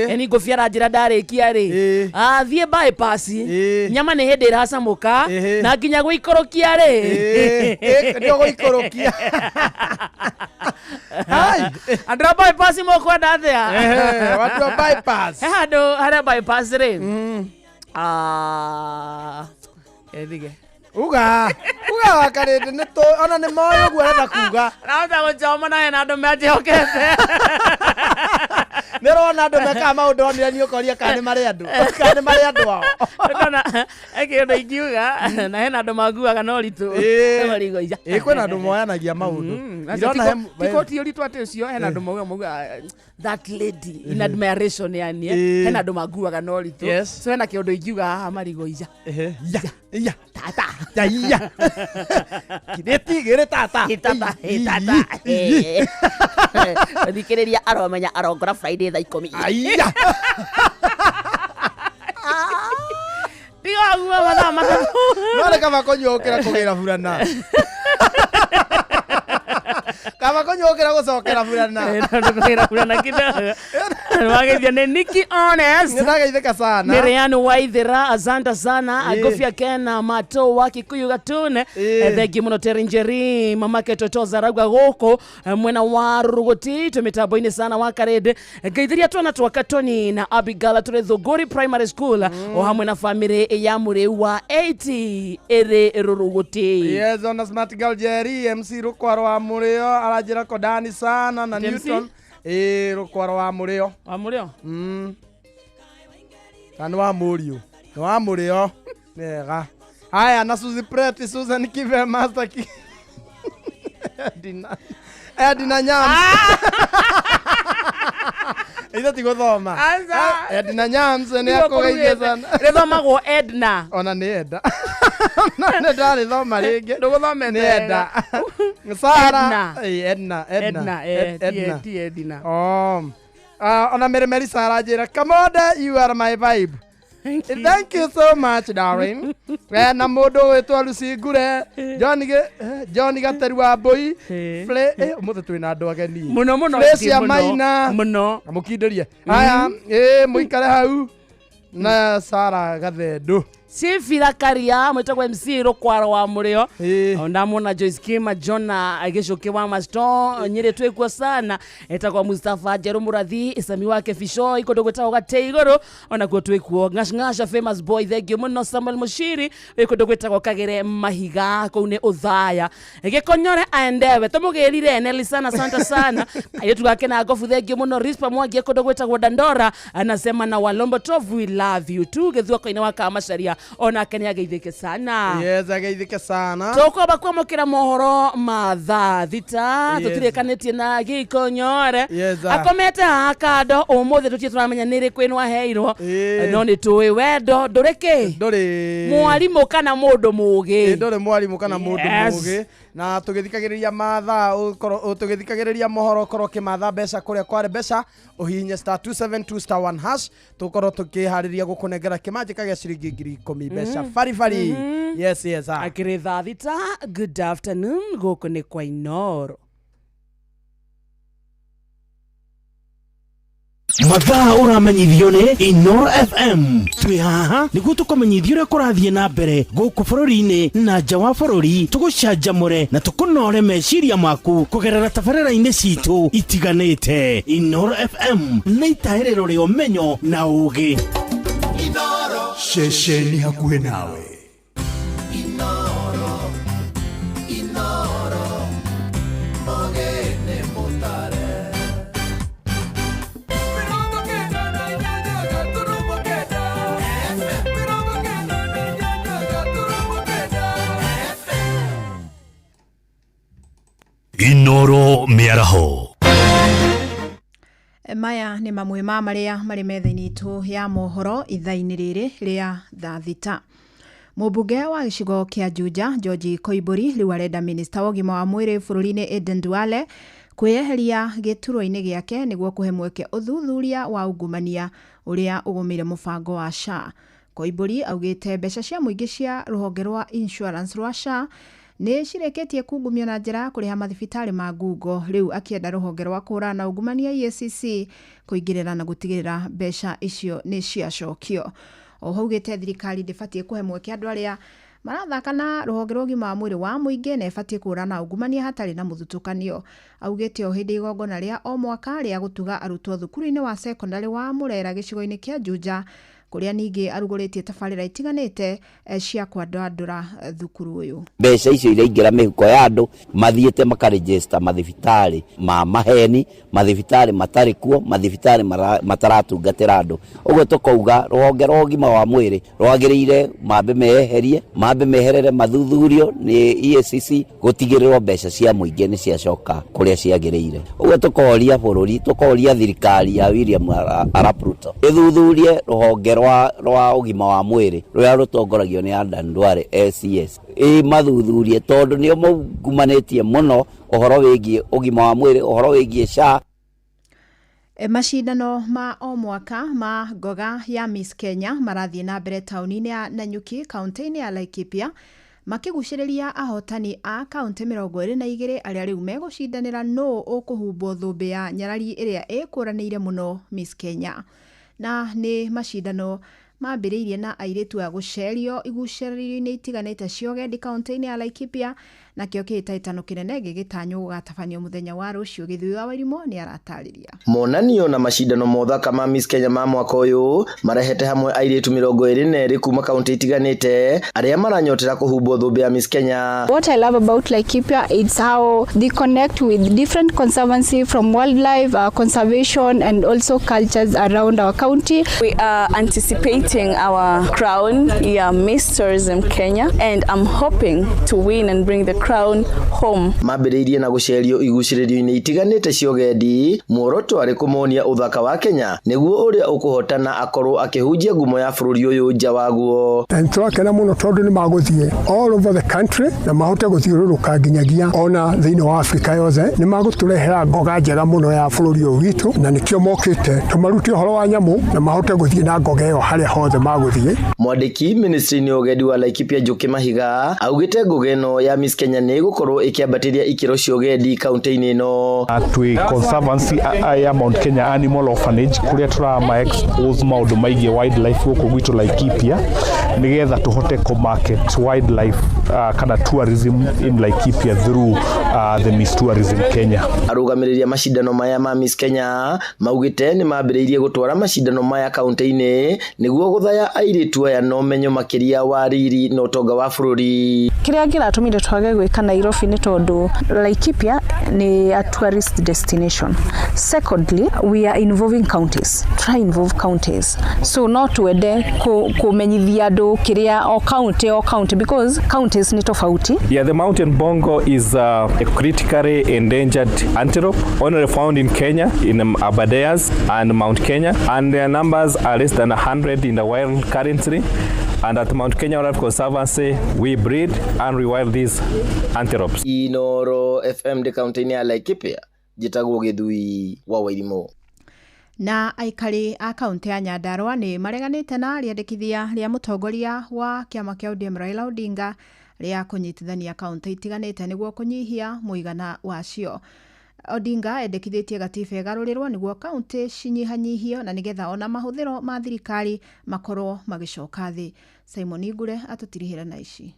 Kenny Ngũbĩa aranjĩra ndarĩkia rĩ athiĩ bypass nyama nĩ hĩndĩ ĩracamũka na nginya gũikũrũkia rĩ nĩ ũgũikũrũkia. Andũ a bypass mũkwenda atĩa? Watu a bypass. He handũ harĩa bypass rĩ ethige Uga uga wakarĩndĩ nĩ tũ ona nĩ moĩ ũguo arenda kuga. Rahota gũchoma na hena andũ menjĩhokete. Nĩ ũrona andũ mekaga maũndũ onire nĩ ũkoria kana nĩ marĩ andũ kana nĩ marĩ andũ ao. Ndona he kĩndũ ingiuga na hena andũ manguaga na ũritũ marigo ica. Ĩĩ kwĩna andũ moyanagia maũndũ. Ndĩrona he Tiko ti ũritũ atĩ ũcio hena andũ mauga mauga that lady in admiration yani hena andũ manguaga na ũritũ. Yes. So hena kĩũndũ ingiuga haha marigo ica. Ya ya tata ya ya kireti gĩrĩ tata. Tata tata. Thikĩrĩria aromenya arongora Friday thaa ikũmi. Aiya. Tiga ũguo mathaa matatũ. No nĩ kaba kũnyua gũkĩra kũgĩra burana. Kaba kũnyua gũkĩra gũcokera burana. Kũgĩra burana kidogo. Wageithio nĩ Nikki Honest. Nĩndageithĩka sana. Miriam Waithera asante sana. Agofia Kena Mato wa Kikuyu Gatune. Thengi muno Terry Njeri mamake Toto Zarauga gũkũ mwena wa Rũgũti twĩ mĩtambo-inĩ sana wa Karĩndĩ ngeithiria twana twa Katoni na Abigail tũrĩ Thũngũri Primary School o hamwe na famĩlĩ ya Mũrĩu wa 80 ĩrĩ Rũrũgũti. Yes, ona Smart Girl Jerry MC Rũkwaro wa Mũrĩo aranjĩra kodani sana na MC? Newton. Ĩĩ Rũkwaro wa Mũrĩo. Wa Mũrĩo? Kana nĩ wa Mũriũ. Nĩ wa Mũrĩo. Wega. Haya na Suzy Preti, Susan Kive Master Ki. Edina. Edina Nyams. Ithe ti gũthoma. Aca. Edna Nyams nĩ akũgeithia sana. Rĩthomagwo Edna. Ona nĩ Eda. Ona nĩ ndarĩthoma rĩngĩ. Ndũgũthomete Nĩ Eda. Sara. Edna. Ĩ, Edna, Edna. Edna, Edna. ti Edna. Oh. Ona Mary Sara njĩra, Kamode, you are my vibe. Thank you so much, darling. Na mũndũ wĩtwo Lucy Ngure, John John Gateru wa Mbũi, ũmũthĩ twĩna andũ ageni. Mũno, mũno, Flecia mũno, Maina. Mũno. Mũkindĩrie. Aya, mũikare hau na Sara Gathendu. Sifira Karia mwĩtagwo MC Rũkwaro wa Mũrĩo ndamwona Joyce Kima Jona gĩcũkĩ wa Masto Nyĩrĩ twĩkuo sana etagwo Mustafa Njerũ Mũrathi Sami wake Fishoi kũndũ gwĩtagwo Gatĩ Igũrũ onakuo twĩkuo Ng'ash famous boy thank you mũno Samuel Mũciri wĩ kũndũ gwĩtagwo Kagere Mahiga kũu nĩ Ũthaya Gĩkonyore aendewe tũmũgĩrire Nelly sana asante sana airĩtu gake na ngobu thank you mũno Rispa Mwangi kũndũ gwĩtagwo Dandora anasema na Walombo Tovu we love you too gĩthuako-inĩ wa Kamacharia onake nĩ ageithĩke sana. Yes, ageithĩke sana. Tũkwamba kwamũkĩra mohoro ma thaa thita. Yes. Tũtirĩkanĩtie na Gĩkonyore. Yes, ah. Akomete haha kando ũmũthĩ tũtirĩ tũramenya nĩ rĩ kwĩnwa aheirwo no nĩ tũĩ wendo ndũrĩ kĩ ndũrĩ mwarimũ kana mũndũ mũgĩ. Ndũrĩ mwarimũ kana mũndũ Yes. mũgĩ. Na tũgĩthikagĩrĩria mathaa ũkorwo tũgĩthikagĩrĩria mohoro ũkorwo ũkĩmatha mbeca kũrĩa kwarĩ mbeca ũhihinye star 272 star 1 hash tũkorwo tũkĩharĩria gũkũnengera kĩmanjĩka gĩa ciringi 10,000 mbeca baribari. Yes, yes, ah. Akĩrĩ thaa thita. Good afternoon gũkũ nĩ kwa Inoro. Mathaa ũramenyithio nĩ Inoro FM. Twĩ haha nĩguo tũkũmenyithie ũrĩa kũrathiĩ na mbere gũkũ bũrũri-inĩ na nja wa bũrũri, tũgũcanjamũre na tũkũnore meciria maku kũgerera tabarĩra-inĩ citũ itiganĩte. Inoro FM nĩ itahĩrĩro rĩa ũmenyo na ũgĩ. Ceceni hakuhĩ nawe. Inoro mĩaraho. Maya nĩ mamwe ma marĩa marĩ metha-inĩ itũ ya mohoro ithaa-inĩ rĩrĩ rĩa thaa thita. Mũmbunge wa gĩcigo kĩa Juja George Koimbũri rĩu arenda minista wa ũgima wa mwĩrĩ bũrũri-inĩ Aden Duale kwĩyeheria gĩturwa-inĩ gĩake nĩguo kũhe mweke ũthuthuria wa ungumania ũrĩa ũgũmĩire mũbango wa SHA. Koimbũri augĩte mbeca cia mũingĩ cia rũhonge rwa insurance rwa SHA nĩ cirĩkĩtie kungumio na njĩra ya kũrĩha mathibitarĩ ma ngungo, rĩu akĩenda rũhonge rwa kũhũrana na ungumania EACC kũingĩrĩra na gũtigĩrĩra mbeca icio nĩ ciacokio. Oho augĩte thirikari ndĩbatiĩ kũhe mweke andũ arĩa marathaka na rũhonge rwa ũgima wa mwĩrĩ wa mũingĩ na ĩbatiĩ kũhũrana na ungumania hatarĩ na mũthutũkanio. Augĩte o hĩndĩ igongona rĩa o mwaka rĩa gũtuga arutwo thukuru-inĩ wa sekondarĩ wa Mũrera gĩcigo-inĩ kĩa Juja kũrĩa ningĩ arugũrĩtie tabarĩra itiganĩte cia kwandandũra thukuru ũyũ. Mbeca icio iraingĩra mĩhuko ya andũ mathiĩte makarejista mathibitarĩ ma maheni, mathibitarĩ matarĩ kuo, mathibitarĩ mataratungatĩra andũ. Ũguo tũkauga rũhonge rwa ũgima wa mwĩrĩ rwagĩrĩire mambe meyeherie, mambe meherere mathuthurio nĩ EACC gũtigĩrĩrwo mbeca cia mũingĩ nĩ ciacoka kũrĩa ciagĩrĩire. Ũguo tũkoria bũrũri, tũkoria thirikari ya William Arap Ruto ĩthuthurie rũhonge rwa ũgima wa mwĩrĩ rũrĩa rũtongoragio nĩ Adan Duale ACS, ĩmathuthurie tondũ nĩo maungumanĩtie mũno ũhoro wĩgiĩ ũgima wa mwĩrĩ, ũhoro wĩgiĩ SHA. Macindano ma o mwaka ma ngoga ya Miss Kenya marathiĩ na mbere taũni-inĩ ya Nanyuki kaunti-inĩ ya Laikipia makĩgucĩrĩria ahotani a kaunti 22 arĩa rĩu megũcindanĩra nũũ ũkũhumbwo thũmbĩ ya nyarari ĩrĩa ĩkũranĩire mũno Miss Kenya. Na nĩ macindano mambĩrĩirie na airĩtu a gũcerio igucĩrĩrio-inĩ itiganĩte cia ũgendi kaunti-inĩ ya Laikipia, nakĩo kĩhĩtahĩtano kĩnene gĩgĩtanywo gũgatabanio mũthenya wa rũciũ. Gĩthuĩ wa Wairimu nĩ aratarĩria. Monanio na macindano mothaka ma Miss Kenya ma mwaka ũyũ marehete hamwe airĩtu 22 kuma kaunti itiganĩte arĩa maranyotera kũhumbwo thũmbĩ ya Miss Kenya. What I love about Laikipia is how they connect with different conservancy from wildlife conservation and also cultures around our county. We are anticipating our crown, yeah, Miss Tourism Kenya, and I'm hoping to win and bring the crown home. Mambĩrĩirie na gũcerio igucĩrĩrio-inĩ itiganĩte cia ũgendi, muoroto arĩ kũmonia ũthaka wa Kenya nĩguo ũrĩa ũkũhotana akorwo akĩhunjia ngumo ya bũrũri ũyũ nja waguo. Na nĩtũrakena mũno tondũ nĩ magũthiĩ all over the country na mahote gũthiũrũrũka nginyagia ona thĩinĩ wa Afrika yothe. Nĩ magũtũrehera ngoga njega mũno ya bũrũri ũyũ witũ, na nĩkĩo mokĩte tũmarute ũhoro wa nyamũ na mahote gũthiĩ na ngoga ĩyo harĩa hothe magũthiĩ. Mwandĩki ministry-inĩ ũgendi wa Laikipia Njuki Mahiga augĩte ngoga ĩno ya Miss Kenya nĩ ĩgũkorwo ĩkĩambatĩria ikĩro cia ũgendi kaunti-inĩ ĩno. Twĩ conservancy ya Mount Kenya Animal Orphanage kũrĩa tũrama expose maũndũ maigie wildlife gũkũ gwitũ Laikipia nĩgetha tũhote kũ market wildlife kana tourism in Laikipia through the Miss Tourism Kenya. Arũgamĩrĩri a macindano maya ma Miss Kenya maugĩte nĩ mambĩrĩirie gũtwara macindano maya kaunti-inĩ nĩguo gũthaya airĩtu aya na ũmenyo makĩria wa riri na ũtonga wa bũrũri. Kĩrĩa kĩratũmire twage gwĩka Nairobi nĩ tondũ Laikipia nĩ a tourist destination. Secondly, we are involving counties. Try involve counties. So no twende kũmenyithia andũ kĩrĩa o county because counties ni tofauti. Yeah, the mountain bongo is a critically endangered antelope only found in Kenya, in Aberdares and Mount Kenya, and their numbers are less than 100 in the wild currently. And at Mount Kenya Wildlife Conservancy, we breed and rewild these antelopes. Inoro FM ndĩ kaunti-inĩ ya Laikipia, njĩtagwo Gĩthui wa Wairimũ. Na aikari a kaunti ya Nyandarua nĩ mareganĩte na rĩendekithia rĩa mũtongoria wa kĩama kĩa ODM Raila Odinga rĩa kũnyitithania kaunti itiganĩte nĩguo kũnyihia mũigana wacio. Odinga endekithĩtie gatiba ĩgarũrĩrwo nĩguo kaunti cinyihanyihio na nĩgetha ona mahũthĩro ma thirikari makorwo magĩcoka thĩ. Simon Ngure atũtirihĩra na ici.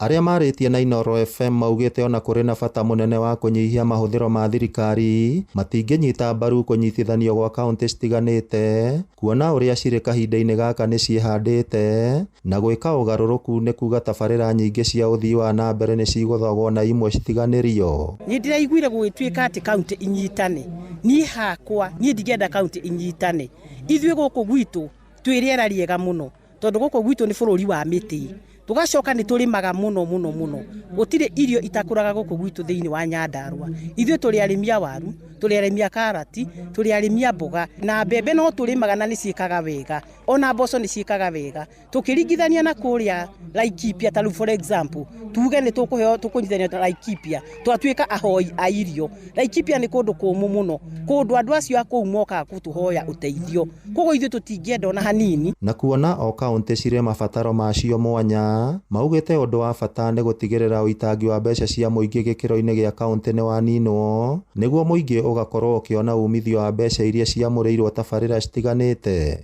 Arĩa marĩtie na Inoro FM maugĩte ona kũrĩ na bata mũnene wa kũnyihia mahũthĩro ma thirikari, matingĩnyita mbaru kũnyitithanio gwa kaunti citiganĩte, kuona ũrĩa cirĩ kahinda-inĩ gaka nĩ ciĩhandĩte, na gwĩka ũgarũrũku nĩ kuga tabarĩra nyingĩ cia ũthii wa na mbere nĩ cigũthogwo na imwe citiganĩrio. Niĩ ndĩraiguire gũgĩtuĩka atĩ kaunti inyitane. Niĩ hakwa, niĩ ndingĩenda kaunti inyitane. Ithuĩ gũkũ gwitũ twĩ rĩera rĩega mũno, tondũ gũkũ gwitũ nĩ bũrũri wa mĩtĩ. Tugacoka nĩ tũrĩmaga mũno mũno mũno. Gũtirĩ irio itakũraga gũkũ gwitũ thĩinĩ wa Nyandarua. Ithuĩ tũrĩ arĩmi a waru, tũrĩ arĩmi a karati, tũrĩ arĩmi a mboga, na mbembe no tũrĩmaga na nĩ ciĩkaga wega. Ona mboco nĩ ciĩkaga wega. Tũkĩringithania na kũrĩa Laikipia, ta rĩu for example, tuge nĩ tũkũheo tũkũnyitithania na Laikipia, twatuĩka ahoi a irio. Laikipia nĩ kũndũ kũmũ mũno, kũndũ andũ acio a kũu mokaga gũtũhoya ũteithio. Koguo ithuĩ tũtingĩenda ona hanini. Na kuona o kaunti cirĩ mabataro macio mwanya, maugĩte ũndũ wa bata nĩ gũtigĩrĩra ũitangi wa mbeca cia mũingĩ gĩkĩro-inĩ gĩa kaunti nĩ waninwo nĩguo mũingĩ ũgakorwo ũkĩona umithio wa mbeca iria ciamũrĩirwo tabarĩra citiganĩte.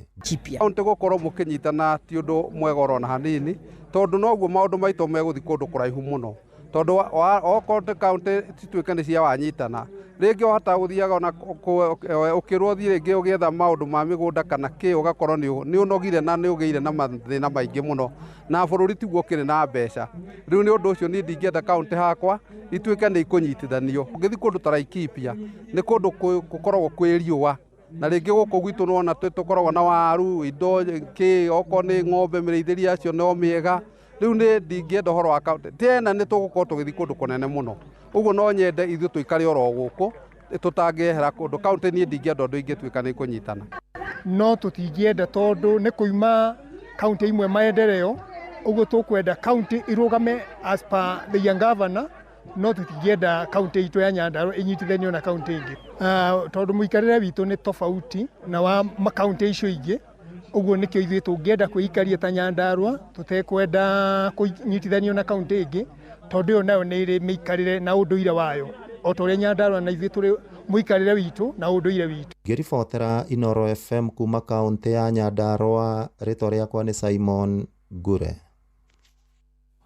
Kaunti gũkorwo mũkĩnyitana ti ũndũ mwega orona hanini, tondũ noguo maũndũ maitũ megũthiĩ kũndũ kũraihu mũno, tondũ okorwo nĩ kaunti cituĩke nĩ cia wanyitana, rĩngĩ wahota gũthiaga ona ũkĩrwo ũthiĩ rĩngĩ ũgĩetha maũndũ ma mĩgũnda kana kĩ, ũgakorwo nĩ ũnogire na nĩ ũgĩire na mathĩna maingĩ mũno, na bũrũri tiguo ũkĩrĩ na mbeca. Rĩu nĩ ũndũ ũcio niĩ ndingĩenda kaunti hakwa ituĩke nĩ ikũnyitithanio. Ũngĩthiĩ kũndũ ta Laikipia nĩ kũndũ gũkoragwo kwĩ riũa, na rĩngĩ gũkũ gwitũ nĩwona tũkoragwo na waru, indo kĩ, okorwo nĩ ng'ombe mĩrĩithĩrie yacio no mĩega. Rĩu nĩ ndingĩenda ũhoro wa kaunti tena, nĩ tũgũkorwo tũgĩthiĩ kũndũ kũnene mũno. Ũguo no nyende ithuĩ tũikare oro gũkũ tũtangĩehera kũndũ. Kaunti niĩ ndingĩenda ũndũ ingĩtuĩka nĩ ikũnyitana. No tũtingĩenda tondũ nĩ kuima kaunti imwe maendeleo, ũguo tũkwenda kaunti irũgame as per the young governor, no tũtingĩenda kaunti itũ ya Nyandarua ĩnyitithanio na kaunti ĩngĩ, tondũ mũikarĩre witũ nĩ tofauti na wa makaunti icio ingĩ. Ũguo nĩkĩo ithuĩ tũngĩenda kwĩikaria ta Nyandarua, tũtekwenda kũnyitithanio na kaunti ĩngĩ, tondũ ĩyo nayo nĩ ĩrĩ mĩikarĩre na ũndũire wayo, o ta ũrĩa Nyandarua na ithuĩ tũrĩ mũikarĩre witũ na ũndũire witũ. Ngĩribotera Inoro FM kuma kaunti ya Nyandarua, rĩtwa rĩakwa nĩ Simon Ngure.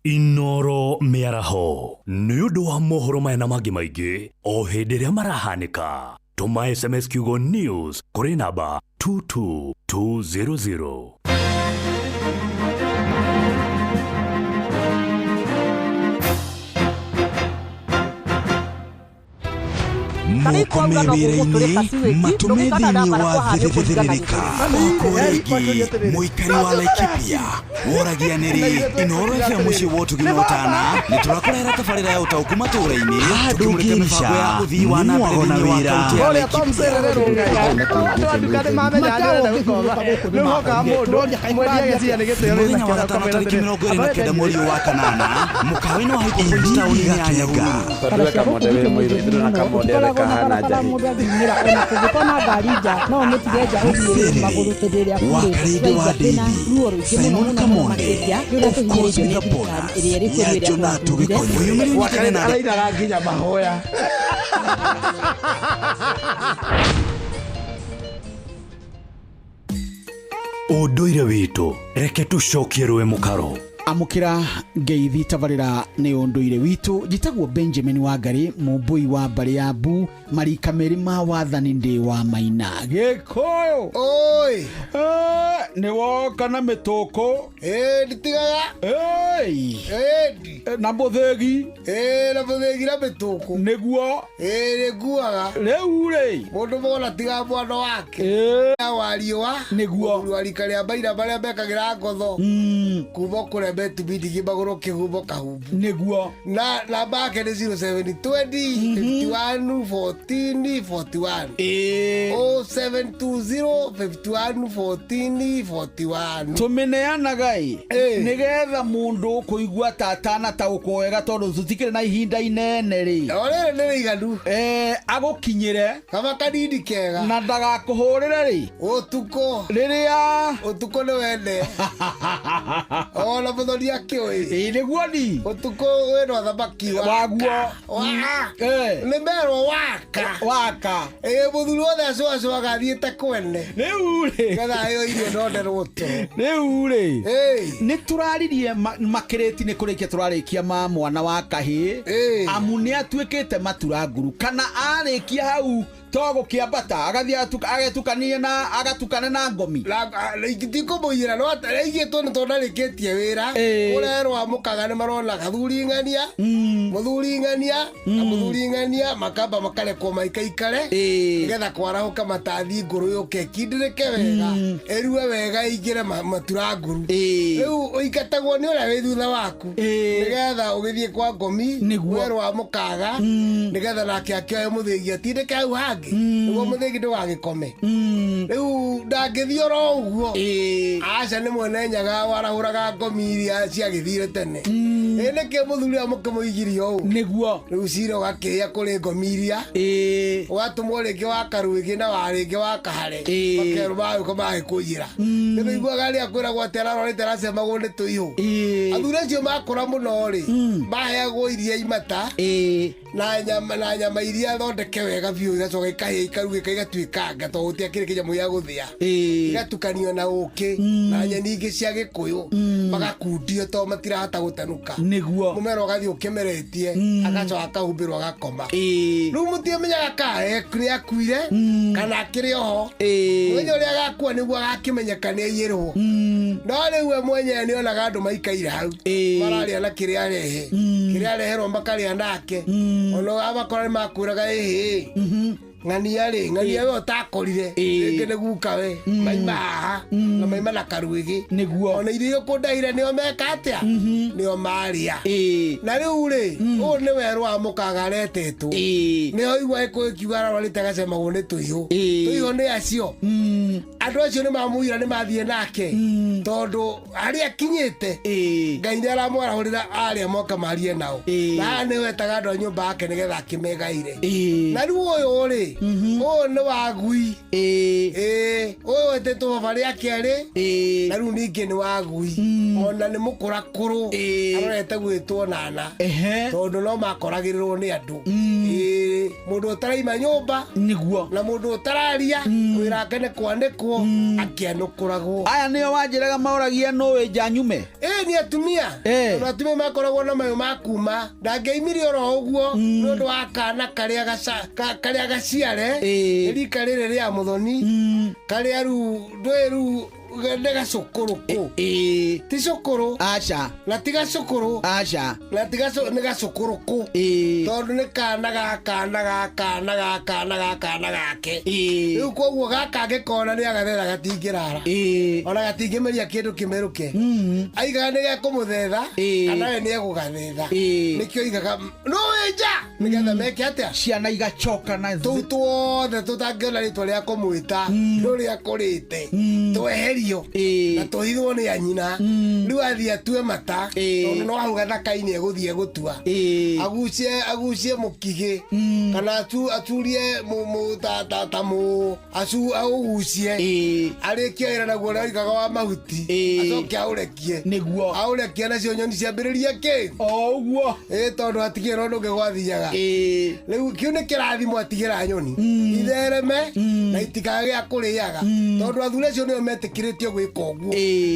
Inoro mĩaraho nĩ ũndũ wa mohoro maya na mangĩ maingĩ o hĩndĩ ĩrĩa marahanĩka. Tũma SMS kiugo news kũrĩ namba 22200. Moko me wĩra-inĩ matũme thĩinĩ wa thĩrĩrĩka oko rĩngĩ mũikari wa Laikipia Woragia nĩrĩ Inooro FM mũciĩ wa ũtugi na ũtana nĩ tũrakũrehera tabarĩra ya ũtaũku matũũra-inĩ tũkĩmũrĩka mĩbango ya ũthii wa na mbere thĩinĩ wa kaunti ya Laikipia. Mũthenya wa gatano tarĩki 29 mweri ũyũ wa kanana mũkawa-inĩ wa Hyper Point taũni-inĩ ya Nyahururu. Bara cia gũkũ gwitũ nĩ njũru mũno, ũtikoragwo na barabara mũndũ angĩumĩra ona kũngĩkorwo na ngari nja no ũmĩtige nja ũthiĩ magũrũ hĩndĩ ĩrĩa kurĩte. Tũraigua twĩna ruo rũingĩ mũno Simon mũno mũno Kamonde, makĩria nĩ ũrĩa of course tũhinyĩrĩirio with nĩ a thirikari bonus ĩrĩa ĩrĩ kuo ya ĩrĩa Jonato twathuurire. Gĩkonyo. Wakarĩ arainaga nginya mahoya. Ũndũire witũ reke tũcokie rũĩ mũkaro. Amũkĩra ngeithi tabarĩra nĩ ũndũire witũ. Njĩtagwo Benjamin Wangari, mũmbũi wa mbarĩ ya mbu marika merĩ ma wathani ndĩ wa maina Gĩkũyũ. Oi. Nĩ woka na mĩtũkũ. Nditigaga. Na mũthĩgi. Na mũthĩgi na mĩtũkũ. Nĩguo. Nĩnguaga. Rĩu rĩ. Mũndũ mona tiga mwana wake. Wa riũa. Nĩguo. Mũthuri wa rika rĩa maina marĩa mekagĩra ngotho. Kuma kũrĩa metubindigi magũrũ kĩhumo kahumbu. Nĩguo. Na namba yake nĩ 0720 51 14 41. 0720 51 14 41. Tũmĩneanaga ĩ nĩgetha mũndũ kũigua ta atanataũkwo wega tondũ tũtikĩrĩ na ihinda inene rĩ. O rĩrĩ nĩ rĩiganu. Agũkinyĩre kaba kanini kega na ndagakũhũrĩre rĩ ũtukũ rĩrĩa ũtukũ nĩ wende ona mũthoni akĩũĩ. Nĩguo ni ũtukũ wĩna thamaki waguo nĩ merwo waka waka. Mũthuri wothe acũacũaga athiĩte kwene rĩu rĩ getha ĩyo irio ndonderwo toro. Rĩu rĩ nĩ tũraririe makĩrĩti nĩ kũrĩkia tũrarĩkia ma mwana wa kahĩĩ amu nĩ atuĩkĩte matura nguru kana arĩkia hau to gũkĩambata agathiĩ agetukanie na agatukane na ngomi. Tikũmũiyĩra no aigĩtwo nĩ tondũ ndarĩkĩtie wĩra ũrerwo amũkaga nĩ marona gathuri ng'ania mũthuri ng'ania na mũthuri ng'ania makamba makarekwo maikaikare nĩgetha kwarahũka matathi ngũrũ yũke ĩkindĩrĩke wega ĩrue wega ĩingĩre matura nguru. Rĩu ũingatagwo nĩ ũrĩa wĩ thutha waku nĩgetha ũgĩthiĩ kwa ngomi werwo amũkaga nĩgetha nake akĩoe mũthĩgi atindĩke hau hangĩ nĩguo mũthĩgi ndũgagĩkome. Rĩu ndangĩthiĩ oro ũguo aca nĩ mwene nyaga warahũraga ngomi iria ciagĩthire tene. Ĩ nĩkĩ mũthuri ũyũ mũkĩmũigirie ũũ? Nĩguo. Rĩu cira ũgakĩĩa kũrĩ ngomi iria ũgatũmwo rĩngĩ wa karuĩgĩ na wa rĩngĩ wa kahare makerwo magĩũka magĩkũiyĩra. Nĩũiguaga rĩrĩa kwĩragwo atĩ ararwarĩte aracemagwo nĩ tũihũ. Athuri acio makũra mũno rĩ maheagwo iria imata na nyama na nyama iria thondeke wega biũ igacoka ikahĩa ikarugĩka igatuĩkanga tondũ gũtiakĩrĩ kĩnyamũ gĩa gũthĩa igatukanio na ũkĩ na nyeni ingĩ cia gĩkũyũ magakundio tondũ matirahota gũtanuka. Nĩguo. Mũmera ũgathiĩ ũkĩmeretie agacoka akahumbĩrwo agakoma. Rĩu mũtiamenyaga kana nĩ akuire kana akĩrĩ oho. Mũthenya ũrĩa agakua nĩguo agakĩmenyeka nĩ aiyĩrwo. No rĩu we mwenyewe nĩ onaga andũ maikaire hau mararĩa na kĩrĩa arehe kĩrĩa areherwo makarĩa nake ona amakora nĩ makwĩraga ĩhĩ ng'ania rĩ ng'ania we ũtakorire rĩngĩ nĩ guka we maima haha na maima na karuĩgĩ. Nĩguo. Ona irio iria ũkũndahire nĩo meka atĩa nĩo marĩa. Na rĩu rĩ ũyũ nĩ werũ wa mũkaga aretetwo nĩo igua ĩkũyũ ĩkiuga ararwarĩte agacemagwo nĩ tũihũ. Tũihũ nĩ acio andũ acio nĩ mamũira nĩ mathiĩ nake tondũ harĩa akinyĩte Ngai nĩ aramwarahũrĩra arĩa moka marie nao na haha nĩ wetaga andũ a nyũmba yake nĩgetha akĩmegaire. Na rĩu ũyũ rĩ ũyũ nĩ wa gui. Ũyũ wetĩtwo baba rĩa kerĩ na rĩu ningĩ nĩ wa gui ona nĩ mũkũrakũrũ arorete gwĩtwo nana tondũ no makoragĩrĩrwo nĩ andũ. Mũndũ ũtaraima nyũmba nĩguo na mũndũ ũtararia wĩra wake nĩ kwanĩkwo akĩanũkũragwo. Aya nĩo wanjĩraga maũragia nũ wĩ nja nyume. Nĩ atumia tondũ atumia makoragwo na mayũ ma kuma ndangĩaimire oro ũguo nĩ ũndũ wa kana karĩa karĩa gaciare nĩ rika rĩrĩ rĩa mũthoni karĩa rĩu ndũĩ rĩu Nĩ gacũkũrũkũ. Ti cũkũrũ. Aca. Na ti gacũkũrũ. Aca. Na ti gacũ nĩ gacũkũrũkũ. Tondũ nĩ kana ga kana ga kana ga kana ga kana gake. Rĩu koguo gaka angĩkona nĩ agathetha gatingĩrara. Ona gatingĩmeria kĩndũ kĩmerũke. Aigaga nĩ gekũmũthetha kana we nĩ egũgathetha. Nĩkĩo aigaga no wĩ nja nĩgetha meke atĩa? Ciana igacoka na tũu tuothe tũtangĩona rĩtwa rĩa kũmwĩta rũrĩa kũrĩte tweherio na tũhithwo nĩ anyina. Rĩu athiĩ atue mata tondũ no hau gathaka-inĩ egũthiĩ gũtua, agucie agucie mũkigĩ kana aturie ta mũ acu aũgucie, arĩkie wĩra naguo ũrĩa oigaga wa mahuti, acoke aũrekie. Nĩguo. Aũrekie nacio nyoni ciambĩrĩrie kĩ o ũguo. Tondũ atigĩra ũndũ ũngĩ gwathiaga. Rĩu kĩu nĩ kĩrathimo atigĩra nyoni ithereme na itikagĩa kũrĩaga, tondũ athuri acio nĩo metĩkĩrĩtio gwĩka ũguo.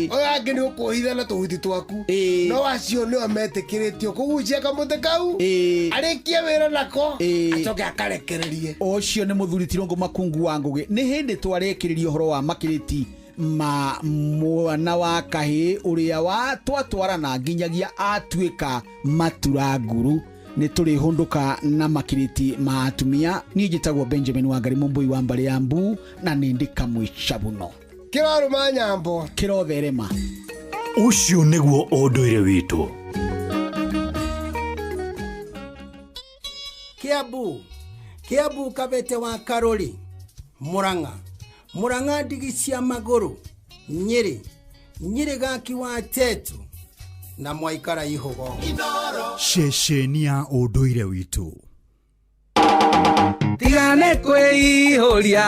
Ũyũ angĩ nĩ ũkũhitha na tũhuti twaku, no acio nĩo metĩkĩrĩtio kũgucia kamũtĩ kau, arĩkie wĩra nako, acoke akarekererie. Ũcio nĩ mũthuri Tirũngũ Makungu wa Ngũgĩ. Nĩ hĩndĩ twarĩkĩrĩria ũhoro wa makĩrĩti ma mwana wa kahĩĩ ũrĩa wa twatwarana nginyagia atuĩka matura nguru. Nĩ tũrĩhũndũka na makĩrĩti ma atumia. Niĩ njĩtagwo Benjamin Wangari Mũmbũi wa mbarĩ ya Mbu, na nĩ ndĩ kamwĩcabuno. Kĩrarũma nyambo. Kĩrotherema. Ũcio nĩguo ũndũire witũ. Kiambu, Kiambu, Kabete wa Karori, Murang'a, Murang'a, ndigi cia magũrũ, Nyĩrĩ, Nyĩrĩ, gaki wa Tetu na mwaikara ihũgo. Ceceni ya ũndũire witũ. Tigane kwĩihũria,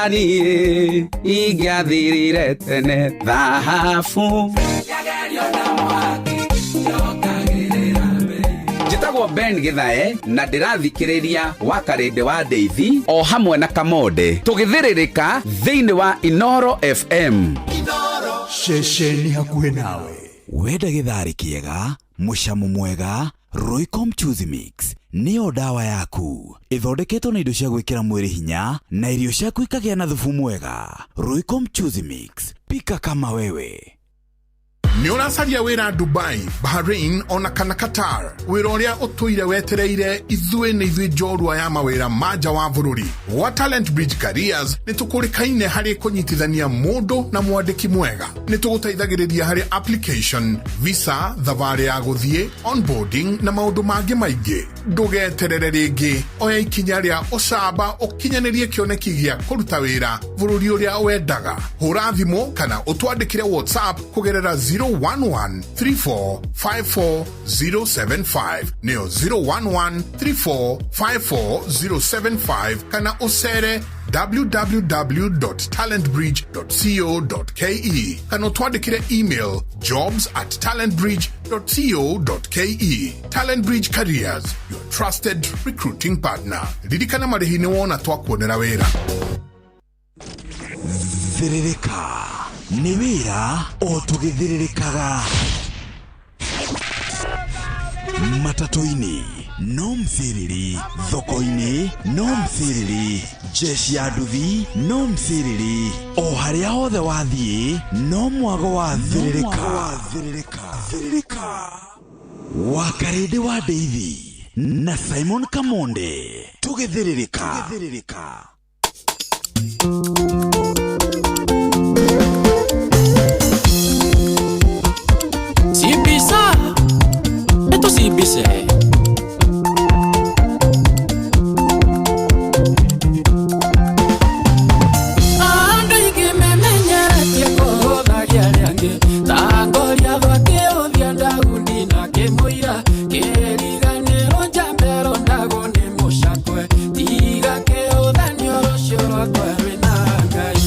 niĩ ingĩathirire tene thahabu. Njĩtagwo Ben Gĩthae na ndĩrathikĩrĩria wa Karĩndĩ wa Ndeithi o hamwe na Kamonde tũgĩthĩrĩrĩka thĩinĩ wa Inoro FM. Ceceni hakuhĩ nawe. Wenda gĩtharĩ kĩega, mũcamo mwega, Royco Mchuzi Mix nĩyo ndawa yaku. Ĩthondeketwo na indo cia gwĩkĩra mwĩrĩ hinya na irio ciaku ikagĩa na thubu mwega. Royco Mchuzi Mix, pika kama wewe. Nĩ ũracaria wĩra Dubai, Bahrain ona kana Qatar? Wĩra ũrĩa ũtũire wetereire, ithuĩ nĩ ithuĩ njorua ya mawĩra ma nja wa bũrũri. Gwa Talent Bridge Careers nĩ tũkũrĩkaine harĩ kũnyitithania mũndũ na mwandĩki mwega. Nĩ tũgũteithagĩrĩria harĩ application, visa, thabarĩ ya gũthiĩ, onboarding na maũndũ mangĩ maingĩ. Ndũgeterere rĩngĩ, oya ikinya rĩa ũcamba ũkinyanĩrie kĩoneki gĩa kũruta wĩra bũrũri ũrĩa wendaga. Hũra thimũ kana ũtwandĩkĩre WhatsApp kũgerera 011 34 54 075, nĩyo 011 34 54 075, kana ũcere www.talentbridge.co.ke kana ũtwandĩkĩre email jobs@talentbridge.co.ke. Talent Bridge Careers, your trusted recruiting partner. Ririkana marĩhi nĩ wona twakuonera wĩra. Thĩrĩrĩka nĩ wĩra o tũgĩthĩrĩrĩkaga matatũ-inĩ, no mcĩrĩri thoko-inĩ, no mcĩrĩri jeshi ya nduthi, no mcĩrĩri o harĩa hothe wathiĩ, no mwago wa thĩrĩrĩka. Thĩrĩrĩka wa Karĩndĩ wa Ndeithi na Simon Kamonde tũgĩthĩrĩrĩka. Sibisa, eto sibise. Andũ aingĩ memenyeretie kũhũthagia arĩa angĩ, ta Goliathũ akĩhũthia Daudi na akĩmũira, kĩriganĩro njambero ndagwo nĩ mũcakwe, tiga kĩhũthanio rũciũ rwakwa rwĩna Ngai.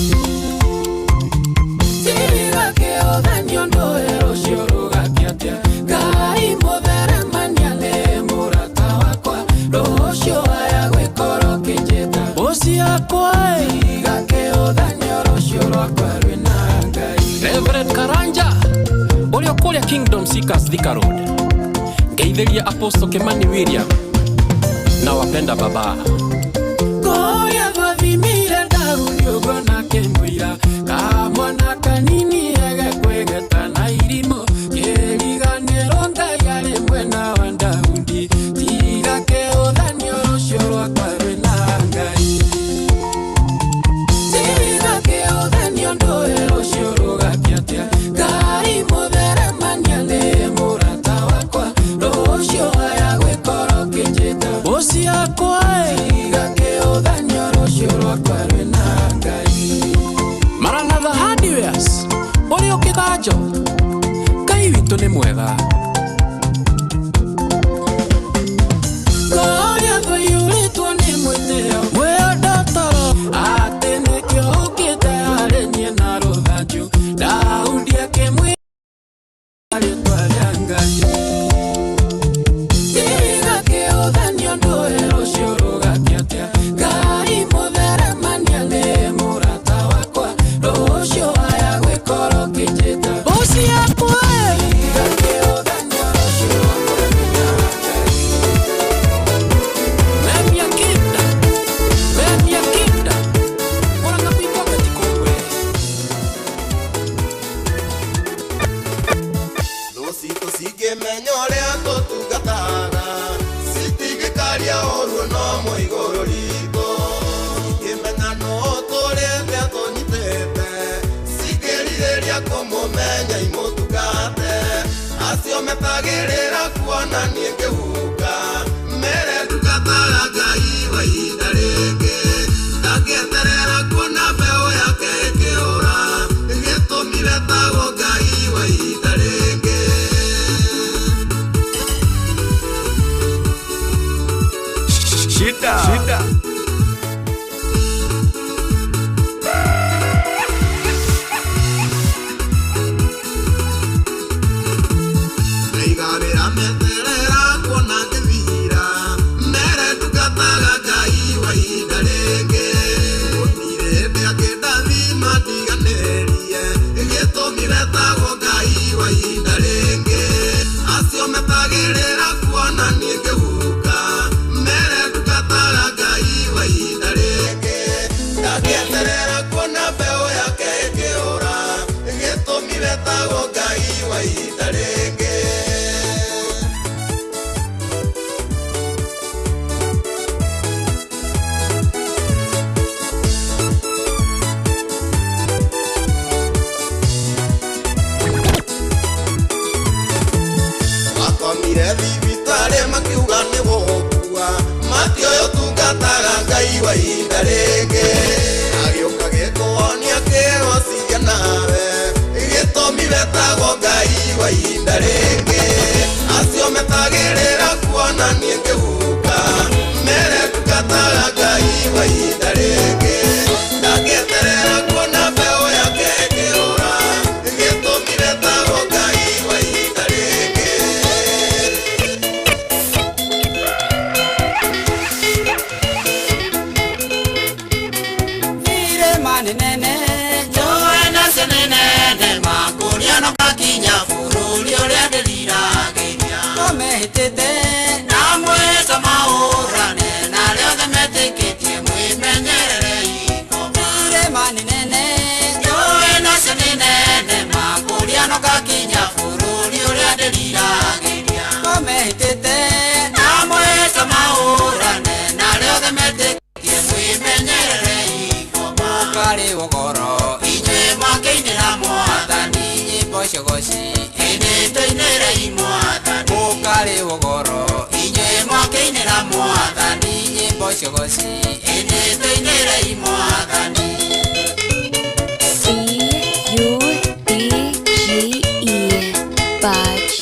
Tiga kĩhũthanio ndũĩ rũciũ rũgakĩa atĩa, Ngai mũtheremania nĩ mũrata wakwa, rũciũ aya gwĩkorwo kĩnjĩta ũciakwa, tiga kĩhũthanio rũciũ rwakwa rwĩna Ngai. Reverend Karanja ũrĩa kũrĩa Kingdom Seekers Thika Road, ngeithĩria Apostle Kimani William na wapenda baba. Goliathũ athimire Daudi ũguo na akĩmũira, kamwana kanini. Ũrĩ ũkĩganjo Ngai witũ nĩ mwega. Kũrĩa kũiyũrĩtwo nĩ mwĩtĩo mwĩondo toro atĩ nĩkĩo ũkĩte harĩ niĩ na rũthanju. Daudi akĩmwĩra rĩtwa rĩa Ngai. Kĩhiga kĩũthanio ndũĩ rũciũ rũgakĩatia. Ngai mũtheremania nĩ mũrata wakwa rũciũ aya gwĩkorwo kĩnjĩta mboci yakwa. Kĩhiga kĩũthanio rũciũ Memia kinda, memia kinda, Murang'a kwitwa gatikũgwe. Thũ citũ cingĩmenya ũrĩa tũtungataga citingĩkaria ũru no mwe igũrũ ritũ cingĩmenya no tũrĩte tũnyitĩte cingĩrirĩria kũmũmenya imũtungate acio metagĩrĩra kuona niĩ ngĩhuka mere ndungataga Ngai wa ihinda rĩngĩ ndangĩeterera kuona mbeũ yake ĩkĩũra gĩtũmi wetagwo Ngai wa ihinda rĩngĩ. Shida. Shida. Ndaigagĩra meterera kuona ngĩthira mere ndungataga Ngai wa ihinda rĩngĩ gũtirĩ hĩndĩ angĩndathima ndiganĩrie gĩtũmi wetagwo Ngai wa ihinda rĩngĩ acio metagĩrĩra kuona niĩ ngĩhuka mere ndungataga Ngai wa ihinda rĩngĩ ndangĩeterera kuona mbeũ yake ĩkĩũra gĩtũmi wetagwo Ngai wa ihinda rĩngĩ. Makomire thibitarĩ makiuga nĩ gũkua matioĩ ũtungataga Ngai wa ihinda rĩngĩ agĩũka gĩkũhonia kĩgocithia nawe gĩtũmi wetagwo Ngai wa ihinda rĩngĩ acio metagĩrĩra kuona niĩ ngĩhuka mere ndungataga Ngai wa ihinda rĩngĩ ndangĩeterera kuona mbeũ yake ĩkĩũra gĩtũmi wetagwo Ngai wa ihinda rĩngĩ. Irĩma nĩ nene, njũĩ nacio nĩ nene, makũria no gakinya bũrũri ũrĩa ndĩriragĩria. No mehĩtĩte na mwĩto mahũrane na arĩa othe metĩkĩtie mwĩmenyererei. Irĩma nĩ nene, njũĩ nacio nĩ nene, makũria no gakinya bũrũri ũrĩa ndĩriragĩria. No mehĩtĩte na mwĩto mahũrane na arĩa othe metĩkĩtie mwĩmenyererei. Mũkarĩ ũgoro inyuĩ mwakĩinĩra mwathani nyĩmbo cogoci ĩnĩ tũinĩrei mwathani. Mũkarĩ ũgoro inyuĩ mwakĩinĩra mwathani nyĩmbo cogoci ĩnĩ tũinĩrei mwathani. C U D G E Budge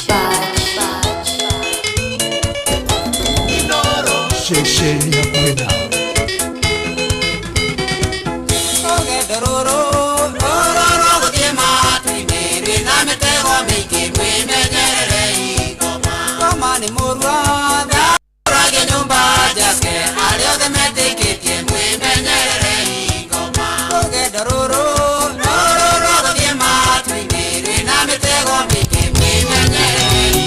Budge. Ceceni hakuhĩ nawe. Rũgendo rũrũ rũrũ rũgũthiĩ matu-inĩ rwĩna mĩtego mĩingĩ mwĩmenyererei. Ngoma nĩ mũrua tharagia nyũmba njake arĩa othe metĩkĩtie mwĩmenyererei. Rũgendo rũrũ rũrũ rũgũthiĩ matu-inĩ rwĩna mĩtego mĩingĩ mwĩmenyererei.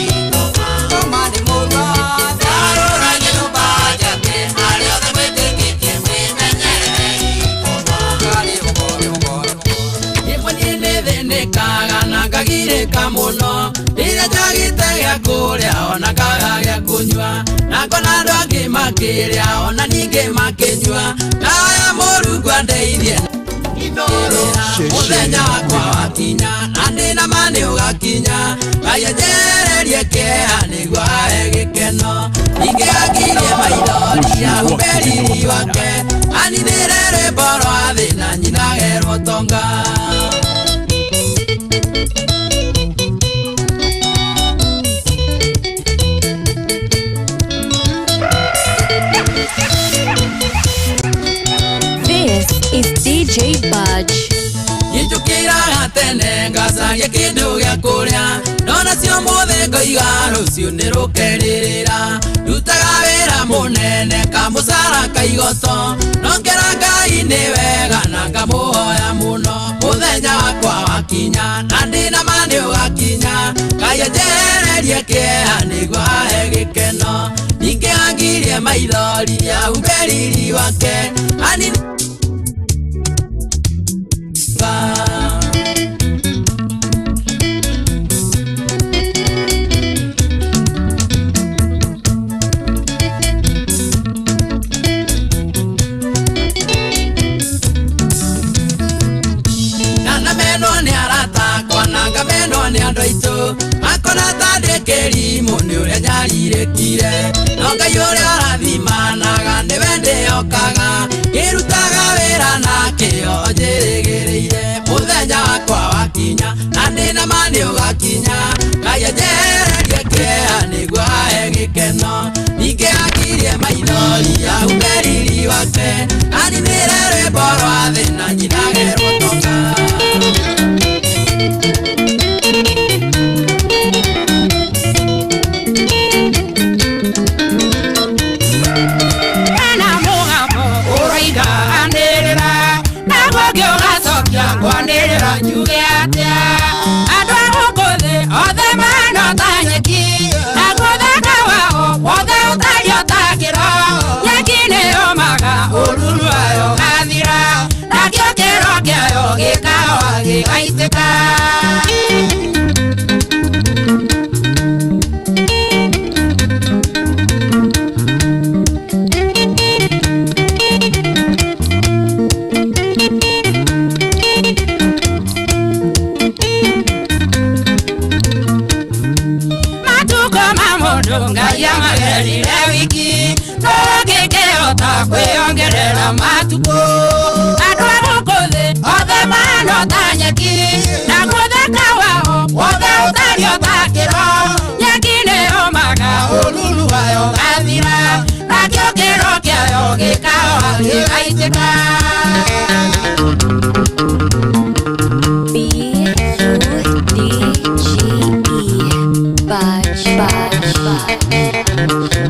Ngoma nĩ mũrua tharagia nyũmba njake arĩa othe metĩkĩtie mwĩmenyererei. Rĩmwe niĩ nĩthĩnĩkaga na ngagirĩka mũno rĩrĩa njagĩte gĩa kũrĩa ona ngaga gĩa kũnyua na ngona andũ angĩ makĩrĩa ona ningĩ makĩnyua ngaya Mũrungu andeithie mũthenya wakwa wakinya na ndĩna ma nĩ ũgakinya Ngai anjehererie kĩeha nĩguo ahe gĩkeno ningĩ angirie maithori ahumbe riri wake aninĩre rwĩmbo rwa thĩna nyinage rũtonga. Ngacaria kĩndũ gĩa kũrĩa Ndona cio mũthĩ ngoiga rũciũ nĩ rũkerĩrĩra Ndutaga wĩra mũnene kamũcara kaigoto Nongera Ngai nĩ wega na ngamũhoya mũno Mũthenya wakwa wakinya na ndĩna ma nĩ ũgakinya Ngai anjehererie kĩeha nĩguo ahe gĩkeno Ningĩ angirie maithori ahumbe riri wake Ani Nĩ andũ aitũ makona ta ndĩ kĩrimũ nĩ ũrĩa nyarirĩkire No Ngai ũrĩa ũrathimanaga nĩwe ndĩhokaga Ngĩrutaga wĩra na kĩo njĩrĩgĩrĩire Mũthenya wakwa wakinya na ndĩna ma nĩ ũgakinya Ngai anjehererie kĩeha nĩguo ahe gĩkeno Ningĩ angirie maithori ahumbe riri wake Aninĩre rwĩmbo rwa thĩna nyinage rũtoka B-U-D-G-E Budge, Budge, Budge.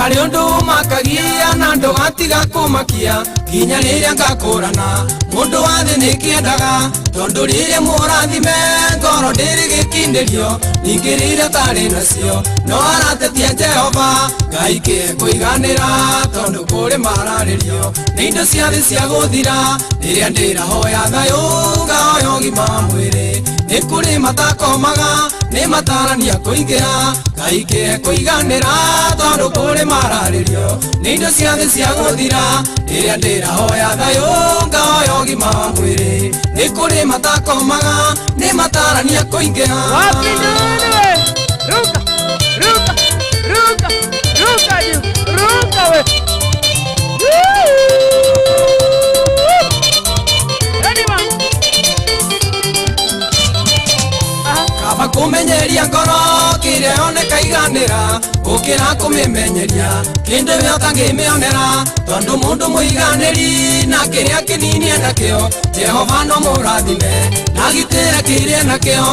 Harĩ ũndũ ũmakagia na ndũgatiga kũmakia nginya rĩrĩa ngakũrana mũndũ wa thĩ nĩkĩendaga tondũ rĩrĩa mũrathime ngoro ndĩrĩ gĩkindĩrio ningĩ rĩrĩa tarĩ nacio no aratetia Jehova Ngai kĩekũiganĩra tondũ kũrĩ mararĩrio nĩ indo cia thĩ cia gũthira rĩrĩa ndĩrahoya thayũ ngahoya ũgima wa mwĩrĩ nĩ kũrĩ matakomaga nĩ matarania kũingĩra Ngai kĩekũiganĩra tondũ kũrĩ mararĩrio nĩ indo cia thĩ cia gũthira rĩrĩa ndĩrahoya thayũ ngahoya ũgima wa mwĩrĩ nĩ kũrĩ matakomaga nĩ matarania kũingĩra. Ruka, ruka, ruka, ruka juu, ruka we. Kaba kũmenyeria ngoro kĩrĩa yoneka iganĩra gũkĩra kũmĩmenyeria kĩndũ we ũtangĩmĩonera tondũ mũndũ mũiganĩri na kĩrĩa kĩnini enakĩo Jehova no mũrathime na agitĩre kĩrĩa enakĩo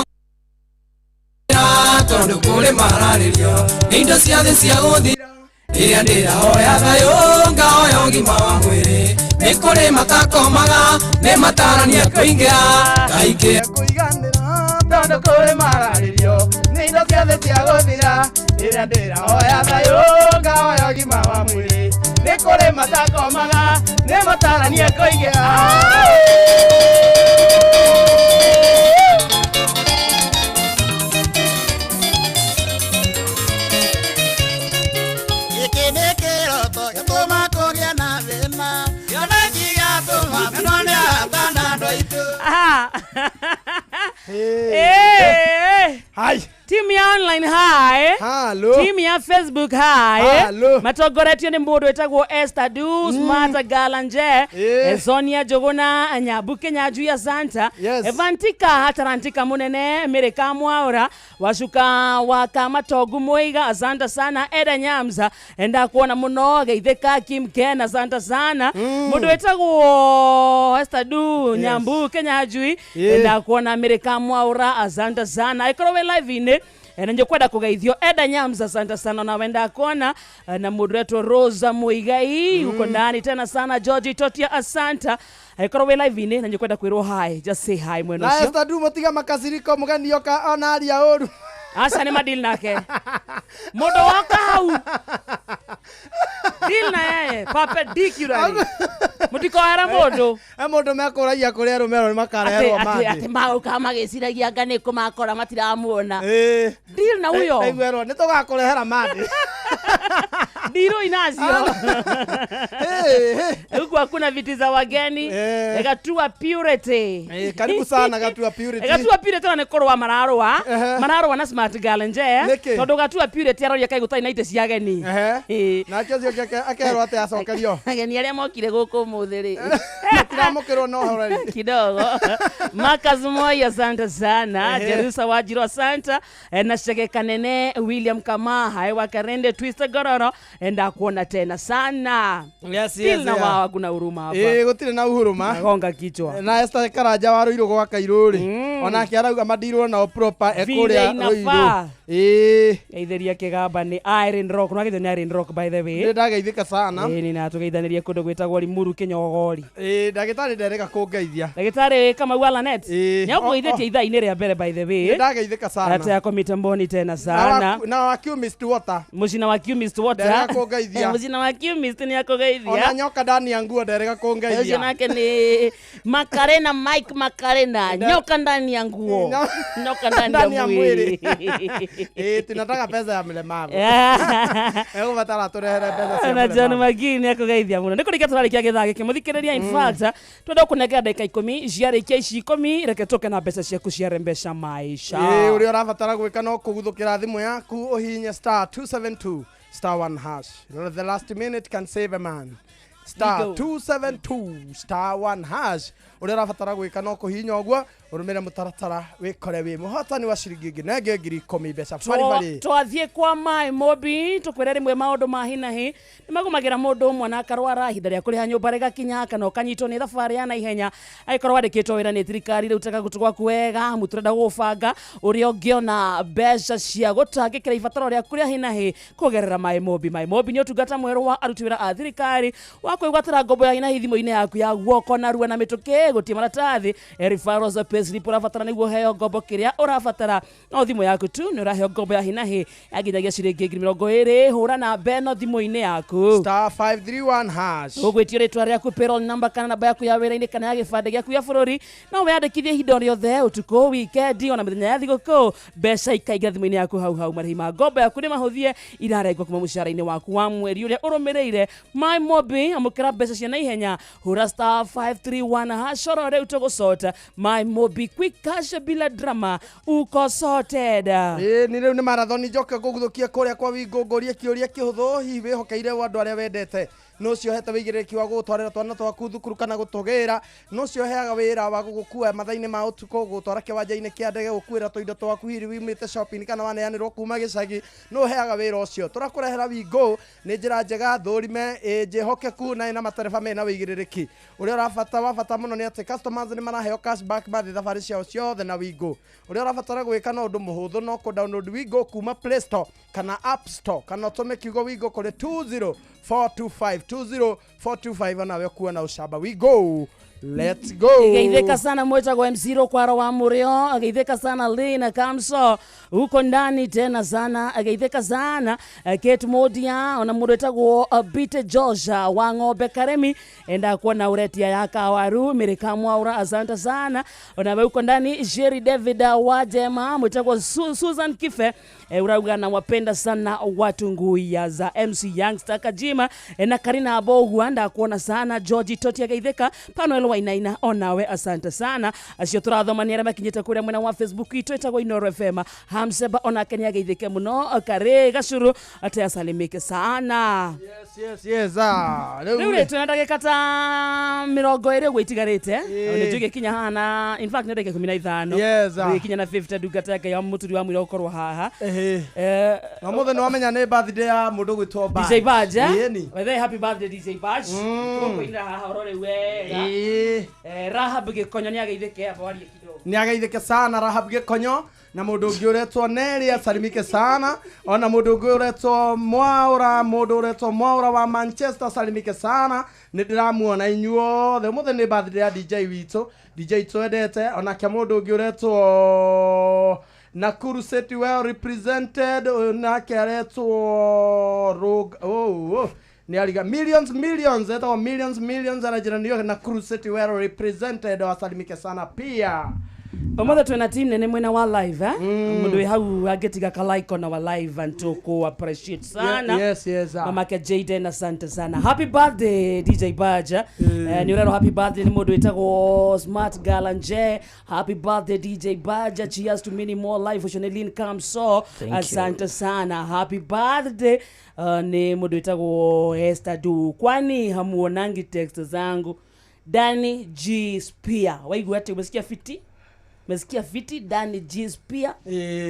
tondũ kũrĩ mararĩrio nĩ indo cia thĩ cia gũthira rĩrĩa ndĩrahoya thayũ ngahoya ũgima wa mwĩrĩ nĩ kũrĩ matakomaga nĩ matarania kũingĩra Ngai kĩekũiganĩra tondũ kũrĩ mararĩrio nĩ indo cia thĩ cia gũthira rĩrĩa ndĩrahoya thayũ ngahoya ũgima wa mwĩrĩ nĩ kũrĩ matakomaga nĩ matarania kũingĩra. Gĩkĩ nĩ kĩroto gĩtũma kũgĩe na thĩna kĩoneki gĩatũma Eh. Hai. Timu ya online hi. Hello. Timu ya Facebook hi. Hello. Matongoretio nĩ mũndũ wĩtagwo Esther Du, Smart Galanje, Eh. Sonia Njũgũna, Nyambu Kĩnyanjui Asanta, Yes. Evantika Tarantika Mũnene, Mĩrĩka Mwaũra, Wacuka wa Kamatongu Mũiga, asante sana Eda Nyamza, enda kuona mũno geithĩka Kim Ken, asante sana mũndũ wĩtagwo Esther Du, Nyambu Kĩnyanjui, Yeah. enda kuona Mĩrĩka Mwaũra, asante sana ĩkorwo wĩ live-inĩ na nĩkwenda kũgeithio Eda Nyamza, asante sana na wenda kuona na mũndũ wetwo Rosa Muigai uko ndani tena sana George Totia asanta ĩkorwo wĩ live-inĩ na nĩkwenda kwĩrwo hi, just say hi mwena Na ũcio. Esther Du mũtiga makasiriko mũgeni oka ona aria ũru. Aca nĩ madil nake mũndũ woka hau deal na yeye perpendicularly mũtikohere mũndũ. E mũndũ mekũragia kũrĩa arũme erwo nĩ makareherwo atĩ mangĩ. maũka magĩciragia anga nĩ kũ makora matiramuona. Ĩĩ. Deal na huyo. Ndaiguerwo nĩ tũgakũrehera mangĩ. Ndiro inacio huku hakuna viti za wageni. Gatua Purity. Karibu sana Gatua Purity. Gatua Purity ona nĩ kũrũa mararũa mararũa na Smart Girl nje Nĩkĩ? tondũ Gatua Purity aroria kaĩ gũtarĩ na itĩ cia ageni. Nake ũcio ũngĩ akerwo atĩ acokerio. Ageni arĩa mokire gũkũ ũmũthĩ rĩ matiramũkĩrwo na ũhoreri kidogo. Marcus Moi asante sana. Jerusa Wajiro asante. Na Shege Kanene William Kamaha wa Karende Twister Gororo enda kuona tena sana. Yes, Deal yes, na yeah. wao hakuna huruma hapa. Ĩĩ gũtirĩ na uhuruma. Nagonga kichwa. Na Esther Karanja wa Ruiru gwa Kairũ rĩ onake arauga madirwo nao proper Vile ekũrĩa Ruiru. inafaa. Ĩĩ. Geithĩria kĩgamba nĩ Iron Rock. Nĩwagĩthio nĩ Iron Rock by the way. Nĩ ndageithĩka sana. Ĩĩ nĩ na tũgeithanĩrie kũndũ gwĩtagwo Limuru Kĩnyogori. Ĩĩ ndagĩtarĩ nderĩga kũngeithia. Ndagĩtarĩ Kamau Alanet. Nĩ akũgeithĩtie O- ithaa-inĩ rĩa mbere by the way. Nĩ ndageithĩka sana. Ate yako mitamboni tena sana. Na wa Chemist Water. Mũcina wa Chemist Water. Nderĩga kũngeithia. Mũcina wa Chemist nĩ akũgeithia. Ona nyoka ndani ya nguo nderĩga Ũcio kũngeithia. nake nĩ Makarena Mike Makarena, nyoka ndani ya nguo, nyoka ndani ya mwili. Ĩĩ tunataka pesa ya mlemavu. Egũbatara tũrehere mbeca cia Na John mlemavu. Magini nĩ akũgeithia mũno. Nĩ kũrĩkia tũrarĩkia gĩthaa gĩkĩ mũthikĩrĩria. In fact twenda kũnengera ndagĩka 10 ciarĩkia ici 10 reke tũke na mbeca ciaku cia mbeca maisha. Ĩĩ ũrĩa ũrabatara gwĩka no kũguthũkĩra thimũ yaku ũhihinye star 272 star 1 hash. The last minute can save a man. Star Go. 272 star 1 hash. Ũrĩa ũrabatara gwĩka no kũhihinya ũguo ũrũmĩre mũtaratara wĩkore wĩ mũhotani wa ciringi ĩngĩ na ĩngĩ 10,000 mbeca baribari. Twathiĩ kwa maĩ mobi tũkwĩre rĩmwe maũndũ ma hinahi nĩ magũmagĩra mũndũ ũmwe na akarwara ihinda rĩa kũrĩha nyũmba rĩgakinya kana ũkanyitwo nĩ thabarĩ ya naihenya angĩkorwo wandĩkĩtwo wĩra nĩ thirikari rĩu tega gũtũ gwaku wega amu tũrenda gũgũbanga ũrĩa ũngĩona mbeca cia gũtangĩkĩra ibataro rĩaku rĩa hinahi kũgerera maĩ mobi. Maĩ mobi nĩ ũtungata mwerũ wa aruti wĩra a thirikari wa kwĩgwatĩra ngombo ya hinahi thimũ-inĩ yaku ya guoko narua na mĩtũkĩ gũtirĩ maratathi referrals payslip ũrabatara nĩguo ũheo ngombo kĩrĩa ũrabatara no thimũ yaku tu nĩ ũraheo ngombo ya hinahi ya nginyagia ciringi 20,000 hũra namba ĩno thimũ-inĩ yaku star 531 hash. Ũgwĩtio rĩtwa rĩaku payroll number kana namba yaku ya wĩra-inĩ kana ya gĩbandĩ gĩaku gĩa bũrũri no wĩyandĩkithie ihinda o rĩothe ũtukũ wikendi ona mĩthenya ya thigũkũ mbeca ikaingĩra thimũ-inĩ yaku hau hau marĩhi ma ngombo yaku nĩ mahũthie irarengwo kuma mũcara-inĩ waku wa mweri ũrĩa ũrũmĩrĩire. My Mobi amũkĩra mbeca cia naihenya hũra star 531 hash oro rĩu tũgũcota. My Mobi quick cash bila drama uko sorted. Ĩĩ nĩ rĩu nĩ marathoni njoke ngũguthũkie kũrĩa kwa Wingũ ngũrie kĩũria kĩhũthũ hihi wĩhokeire andũ arĩa wendete nũ ũcio ũhete wĩigĩrĩrĩki wa gũgũtwarĩra twana twaku thukuru kana gũtũgĩra nũ ũcio ũheaga wĩra wa gũgũkua mathaa-inĩ ma ũtukũ gũgũtwara kĩwanja-inĩ kĩa ndege gũkuĩra tũindo twaku hihi wimĩte shopping kana waneanĩrwo kuma gĩcagi nũ ũheaga wĩra ũcio tũrakũrehera Wingũ nĩ njĩra njega thũrime ĩ njĩhokeku na ĩna matereba mena wĩigĩrĩrĩki ũrĩa ũrabata wa bata mũno nĩ atĩ customers nĩ maraheo cashback mathiĩ thabarĩ ciao ciothe na Wingũ ũrĩa ũrabatara gwĩka no ũndũ mũhũthũ no kũ download Wingũ kuma Play Store kana App Store kana ũtũme kiugo Wingũ kũrĩ 20425 20425 nawe kuona ũcamba. Wingũ, let's go. Geithĩka sana mwetagwo MC Rokwaro wa Murio, geithĩka sana Lina Kamso huko ndani tena sana, geithĩka sana Kate Modia ona mũndũ wĩtagwo Bite Joshua wa Ng'ombe Karemi enda kuona uretia ya kawaru Mirika Mwaura asante sana ona we huko ndani Jerry David wa Jema mwetagwo Susan Kife urauga na wapenda sana watu nguya za MC Youngster Kajima na Karina Abogwa ndakuona sana George Toti ageithĩka Panuel Wainaina onawe asante sana acio tũrathoma nĩ arĩa makinyĩte kũrĩa mwena wa Facebook itũ ĩtagwo Inoro FM. Hamseba onake nĩ ageithĩke mũno karĩ gacuru ate asalimike sana. Yes, ah. Rĩu rĩ twĩna ndagĩka ta 20 ũguo itigarĩte. Nĩ njũĩ gĩkinya haha na in fact nĩ ndagĩka 15. Yes, ah. Gĩkinya na 50 ndungata yake ya mũturi wa mwĩra gũkorwo haha. Na mũthenya nĩ wamenya nĩ birthday ya mũndũ gwĩtwo Baj. DJ Baj, eh? Ĩni. By the way, happy birthday DJ Baj. Tũkũinĩra haha oro rĩu wega. Rahab Gĩkonyo nĩ ageithĩke amba warie kidogo. Nĩ ageithĩke sana Rahab Gĩkonyo na mũndũ ũngĩ ũretwo Neria asalimike sana ona mũndũ ũngĩ ũretwo Mwaura, mũndũ ũretwo Mwaura wa Manchester asalimike sana. Nĩ ndĩramuona inyuothe ũmũthĩ nĩ birthday ya DJ witũ, DJ twendete onake mũndũ ũngĩ ũretwo Nakuru City well represented ũyũ nake aretwo Rog oh nĩ ariga millions millions etagwo millions millions anajira nĩyo Nakuru City well represented wasalimike sana pia. Ũmũthĩ twĩna team nene mwena wa live, eh? Mũndũ wĩ hau angĩtiga ka like on our live and tũkũ appreciate sana. Yes, yes, ah. Mamake Jaden asante sana. Happy birthday DJ Baja. Nĩ ũrerwo happy birthday nĩ mũndũ wĩtagwo Smart Galanje. Happy birthday DJ Baja. Cheers to many more life ũcio nĩ Lynn Kamso. Thank you. Asante sana. Happy birthday nĩ mũndũ wĩtagwo Esther Du. Kwani hamuonangi text zangu? Danny G Spear. Waigua atĩ umesikia fiti? Umesikia fiti Danny G Spear?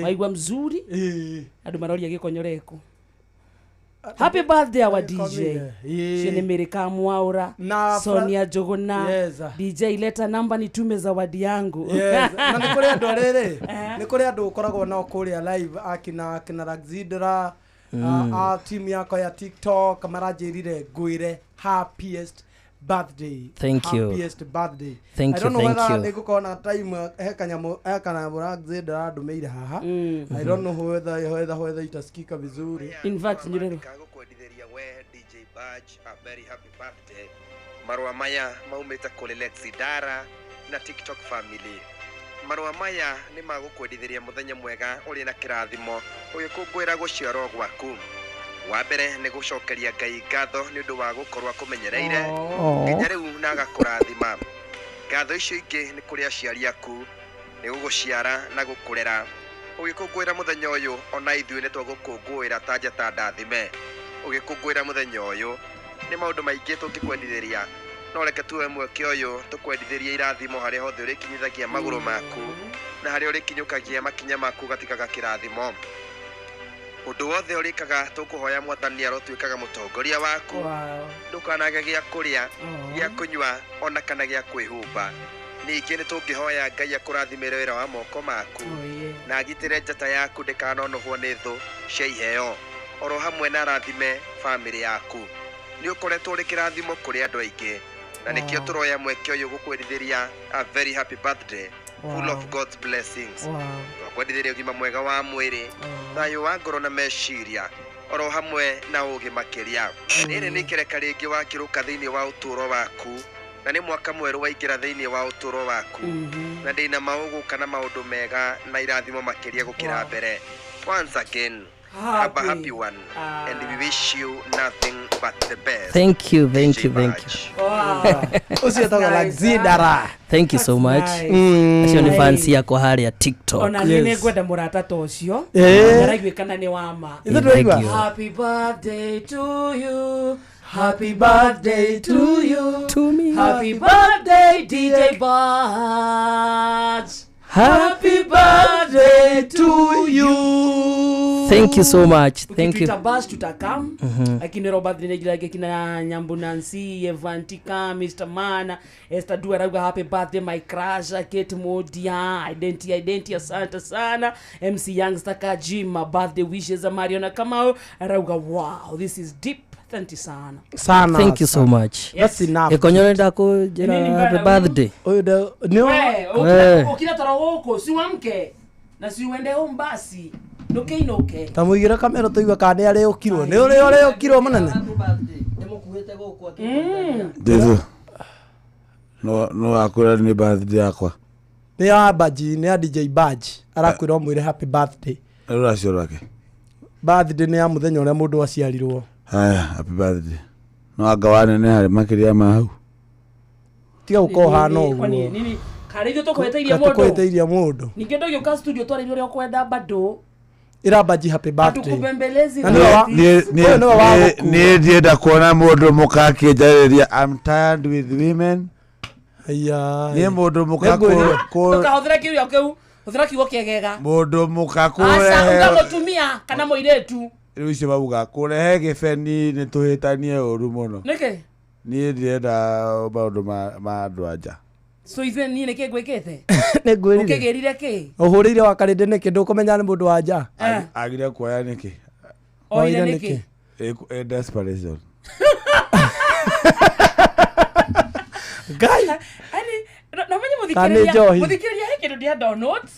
Waigua mzuri? Andũ maroria gĩkonyoreku. Happy birthday our DJ. Shene Merika Mwaura, Na Sonia Jogona. Yes. DJ leta namba nitume zawadi yangu. Yes. Na nĩ kũrĩ andũ rĩrĩ, nĩ kũrĩ andũ ũkoragwo nao kũrĩa live akina Raxidra, a team yakwa ya TikTok maranjĩrire ngwĩre happiest birthday. Thank you. Happiest birthday. Thank I don't you, know thank whether you. nĩngũkorwo na time he kanyamũ he kanyamũ Raxidra andũmĩire haha. I don't know whether itasikika vizuri. In fact, njirero. DJ Baj, a very happy birthday. Marũa maya maumĩte kũrĩ Lexi Dara na TikTok family. Marũa maya nĩ magũkwendithĩria mũthenya mwega ũrĩ na kĩrathimo ũgĩkũngũĩra gũciarwo gwaku. Wa mbere nĩ gũcokeria Ngai ngatho nĩ ũndũ wa gũkorwo akũmenyereire nginya rĩu na agakũrathima. Ngatho icio ingĩ nĩ kũrĩ aciari aku nĩ gũgũciara na gũkũrera. Ũgĩkũngũĩra mũthenya ũyũ ona ithuĩ nĩ twagũkũngũĩra ta njata ndathime. Ũgĩkũngũĩra mũthenya ũyũ nĩ maũndũ maingĩ tũngĩkwendithĩria, no reke tuoe mweke ũyũ tũkwendithĩrie irathimo harĩa hothe ũrĩkinyithagia magũrũ maku na harĩa ũrĩkinyũkagia makinya maku gatigaga kĩrathimo. Ũndũ wothe ũrĩkaga tũkũhoya Mwathani arotuĩkaga mũtongoria waku. Ndũkanage gĩa kũrĩa, gĩa kũnyua ona kana gĩa kwĩhumba. Ningĩ nĩ tũngĩhoya Ngai akũrathimĩre wĩra wa moko maku na agitĩre njata yaku ndĩkanonũhwo nĩ thũ cia iheo oro hamwe na arathime bamĩrĩ yaku. Nĩ ũkoretwo ũrĩ kĩrathimo kũrĩ andũ aingĩ na nĩkĩo tũroya mweke ũyũ gũkwendithĩria a very happy birthday full of God's blessings. Twakwendithĩria ũgima mwega wa mwĩrĩ, thayũ wa ngoro na meciria oro hamwe na ũũgĩ makĩria. Rĩrĩ nĩ ikereka rĩngĩ wakĩrũka thĩinĩ wa ũtũũro waku na nĩ mwaka mwerũ waingĩra thĩinĩ wa ũtũũro waku na ndĩna maũgũka na maũndũ mega na irathimo makĩria gũkĩra mbere. Once again, have a happy one and we wish you nothing but the best. Thank you, thank you, thank you. Wow. Ũcio etagwo Raxidara. Thank you so much. Nice. Acio nĩ fans yakwa harĩa TikTok. Ona niĩ nĩ ngwenda mũrata ta ũcio. Araiguĩkana nĩ wa ma. Ithuĩ tũraigua? Happy birthday to you. Happy birthday to you. To me. Happy birthday DJ Baj. Happy birthday to you. Thank you so much. Thank you. Ukituita bus tutakam. Lakini Robert Ndinegirage kina Nyambu Nancy, Evantika, Mr. Mana, Esther Dua arauga happy birthday my crush, Kate Modia, Identity asante sana. MC Youngster Kajima, birthday wishes za Mariona Kamau arauga wow, this is deep. Thank you sana. Sana. Thank you so much. That's enough. Gĩkonyo ndakũnjĩra happy birthday. Ũyũ nĩ We, ukira toro gũkũ si wamke na si uende home basi. Ndukiinuke. Ta mũigĩre kamera tũigue kana nĩ arĩũkirwo. Nĩ ũrĩ ũrĩũkirwo mũnene. Ndithu. No akwĩra nĩ birthday yakwa. Nĩ ya Baji, nĩ ya DJ Baji. Arakwĩra ũmwĩre happy birthday. Rũracio rwake. Birthday nĩ ya mũthenya ũrĩa mũndũ aciarirwo. Haya, happy birthday. No anga wanene harĩ makĩria ma hau. Tiga gũkorwo hana ũguo. Kwani nini karä ithuä tå kå hä må ndå Tũkũhĩtĩirie mũndũ. ningä ndå gä å ka studio twarä å rä a ũkwenda bado Ĩra Baji happy birthday. hatukubembelezi Na nĩwe wa- ũyũ nĩwe wa gũkua. Niĩ ndienda kuona mũndũ mũka akĩnjarĩria I'm tired with women. Niĩ mũndũ mũka ndåkahå kiugo kä u hå thä ra kiugo kĩegega mũndũ mũka aca uga kũrehe mũtumia kana mũirĩtu rĩu icio mauga kũrehe gĩbeni nĩ tũhĩtanie ũru mũno. Nĩkĩ? Niĩ ndirenda maũndũ ma andũ anja. So ithuĩ niĩ nĩkĩ ngwĩkĩte? Nĩ ngwĩrire. Ũkĩgĩrire kĩ? Ũhũrĩire wa karĩndĩ nĩkĩ ndũkũmenya nĩ mũndũ wa nja. Agire kuoya nĩkĩ? Oire nĩkĩ? Ĩ desperation. Ngai. Ani na menye Kana nĩ njohi. mũthikĩrĩria mũthikĩrĩria he kĩndũ ndĩrenda note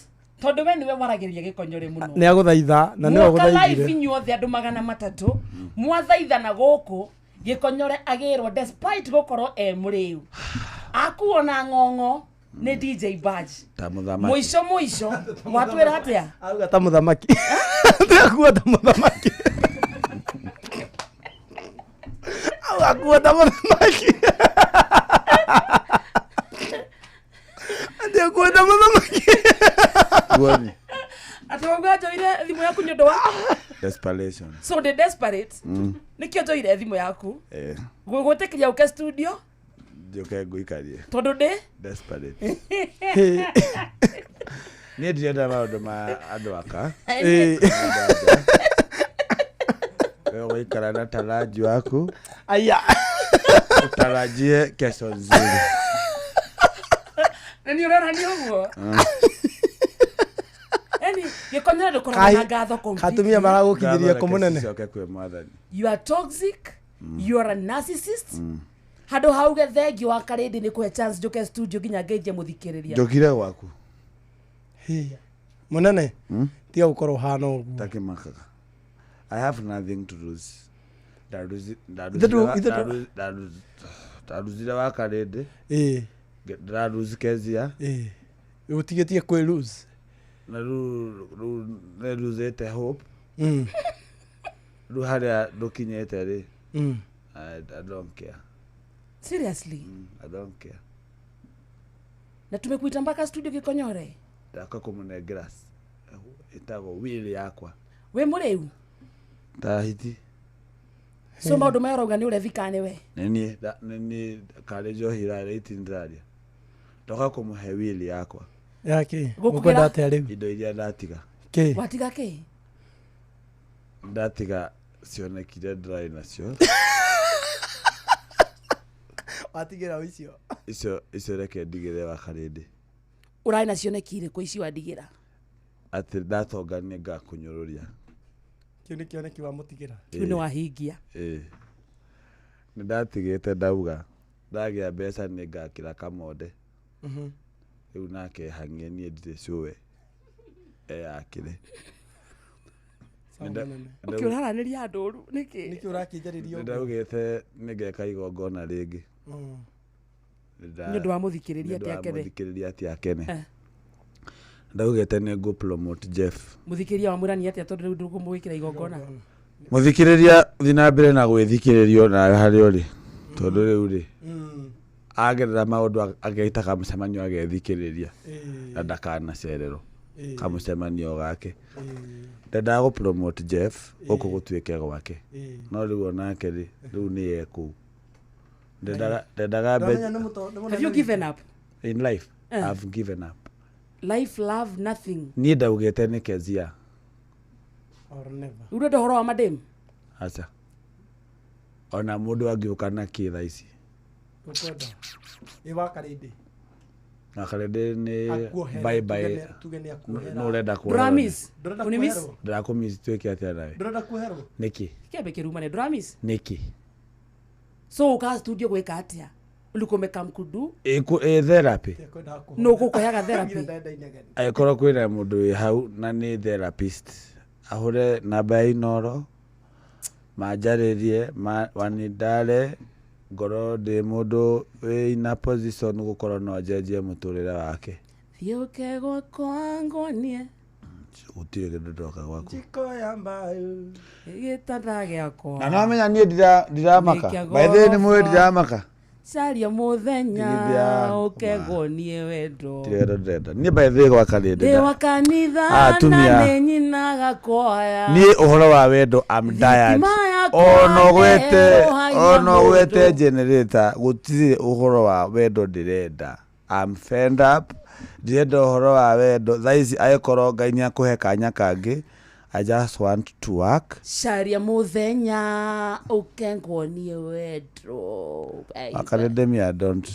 tondũ we nĩwe waragĩria gĩkonyore mũno. Nĩ agũthaitha na nĩwe Muoka live ũgũthaithire. inyuothe andũ 300 mwathaithana gũkũ gĩkonyore agĩrwo despite gũkorwo e mũrĩu akuo na ng'ong'o nĩ DJ Badge Ta mũthamaki. mũico mũico watwĩra atĩa? Auga ta mũthamaki. Akuo ta mũthamaki. Auga akuo ta mũthamaki. Ati akuo ta mũthamaki. Guoni. Atĩ wauga njoire thimũ yaku nĩ ũndũ wa Desperation. so ndĩ desperate nĩkĩo njoire thimũ yaku Eh, gwĩtĩkĩria ũke studio njũke ngũikarie. tondũ ndĩ Desperate. Niĩ ndirenda maũndũ ma andũ aka. Eh. Wewe ũgũikara na taraji waku. Aya. Utarajie kesho nzuri. Na nĩ ũrerania ũguo yani gĩkonyore ndũkoragwo na ngatho completely. Katumia maragũkinyĩria Ngatho kũ mũnene. reke cicoke kwĩ mwathani. You are toxic, you are a narcissist. Handå hauge thengio wa karĩndĩ nĩ kũhe chance njũke studio nginya ngeithie mũthikĩrĩria. Njũkire gwaku. Mũnene. Tiga gũkorwo hana ũguo. Takĩmakaga. I have nothing to lose. Ndaruzire wa karĩndĩ. Ĩĩ. Ndĩraruzi Kezia. Ĩĩ. Ũtigĩtie kwĩ lose. Na rĩu nĩruzĩte hope. Rĩu harĩa ndũkinyĩte rĩ. I don't care. Seriously? I don't care. Na tumekuita mpaka studio gĩkonyore Ndaka kũmũnengera ĩtagwo will yakwa. wĩ mũrĩu Ta hiti. so maũndũ maya ũrauga nĩ ũrebi kana nĩwe? Nĩniĩ nĩniĩ karĩ njohi ĩrarĩa itindĩraria. Ndoka kũmũhe will yakwa. Yake. Gũkũgĩra- Ũkwenda atĩa rĩu? Indo iria ndatiga. Kĩ? Watiga kĩ? Ndatiga cionekire ndĩrarĩ nacio. Watigĩra icio. Icio icio reke ndigĩre wa karĩndĩ. Ũrarĩ na cioneki irĩkũ ici wandigĩra? Atĩ ndatonga nĩ ngakũnyũrũria. Kĩu nĩ kĩoneki wamũtigĩra. Kĩu nĩ wahingia. Ĩĩ. Nĩ ndatigĩte ndauga ndagĩa mbeca nĩ ngakĩra kamonde. Rĩu nake hang'ie niĩ ndirĩ cũwe eyakĩre. Ũkĩ ũraranĩria andũ ũru nĩkĩ? Nĩkĩ ũrakĩnjarĩria Nĩ ndaugĩte nĩ ngeka igongona rĩngĩ. Nĩ ũndũ wa mũthikĩrĩria Nĩ ũndũ atĩ wa akene. mũthikĩrĩria atĩ akene. Eh. Ndaugĩte nĩ ngũ promote Jeff. Mũthikĩrĩria wamwĩra atĩa tondũ rĩu ndũkũmwĩkĩra igongona? Mũthikĩrĩria thiĩ na mbere na gwĩthikĩrĩrio nawe harĩa ũrĩ tondũ rĩu rĩ agerera maũndũ ageita kamũcemanio agethikĩrĩria na ndakanacererwo kamũcemanio gake. Ndendaga gũ promote Jeff gũkũ gũtuĩke gwake no rĩu onake rĩ rĩu nĩ ekũu. Ndendaga Have you given up? In life Eh. I've given up. Life, love, nothing. Niĩ ndaugĩte nĩ Kezia. Or never. Rĩu ũrenda ũhoro wa madem? Aca. Ona mũndũ angĩũka na kĩ thaa ici. Ũkwenda. Ĩ wa karĩndĩ. Na karĩndĩ nĩ Akuohere, bye bye. tuge nĩ akuohera. Nũ ũrenda kuoherwo? Ndũramiss? Ndũrenda Ũnĩmiss? kuoherwo? Ndĩrakũmiss twĩke atĩa nawe? Ndũrenda kuoherwo? Nĩkĩ? Kĩambe kĩrumane ndũramiss? Nĩkĩ? So ũkaga studio gwĩka atĩa? Ulikuwa umekamkudu Ĩ therapy. nũ gũkũheaga therapy? Angĩkorwo kwĩna mũndũ wĩ hau na nĩ therapist ahũre namba ya Inooro manjarĩrie wanindare ngorwo ndĩ mũndũ wĩ in a position gũkorwo no njenjie mũtũrĩre wake. Thiĩ ũke gwakwa ngonie Gũtirĩ kĩndũ ndoka gwaku. Njiko ya mbaũ. Gĩtanda gĩakwa. Na no menya niĩ ndiramaka. Nĩ kĩa By the way nĩ mũĩ goroba. ndiramaka. Caria mũthenya Ndigithia. ũkengonie wendo. Ti wendo ndĩrenda niĩ by the way gwa karĩndĩ Ndĩ wa kanitha Ah, na atumia. nĩ nyinaga kwaya. niĩ ũhoro wa wendo am tired Thitima yakwa ona ũgwete nĩĩrũhagia ona ũgwete generator gũtirĩ ũhoro wa wendo ndĩrenda am fed up ndĩrenda ũhoro wa wendo thaa ici angĩkorwo ngai nĩ akũhe kanya kangĩ i just want to work Caria mũthenya ũkengonie wendo. Ai, Akarende me I don't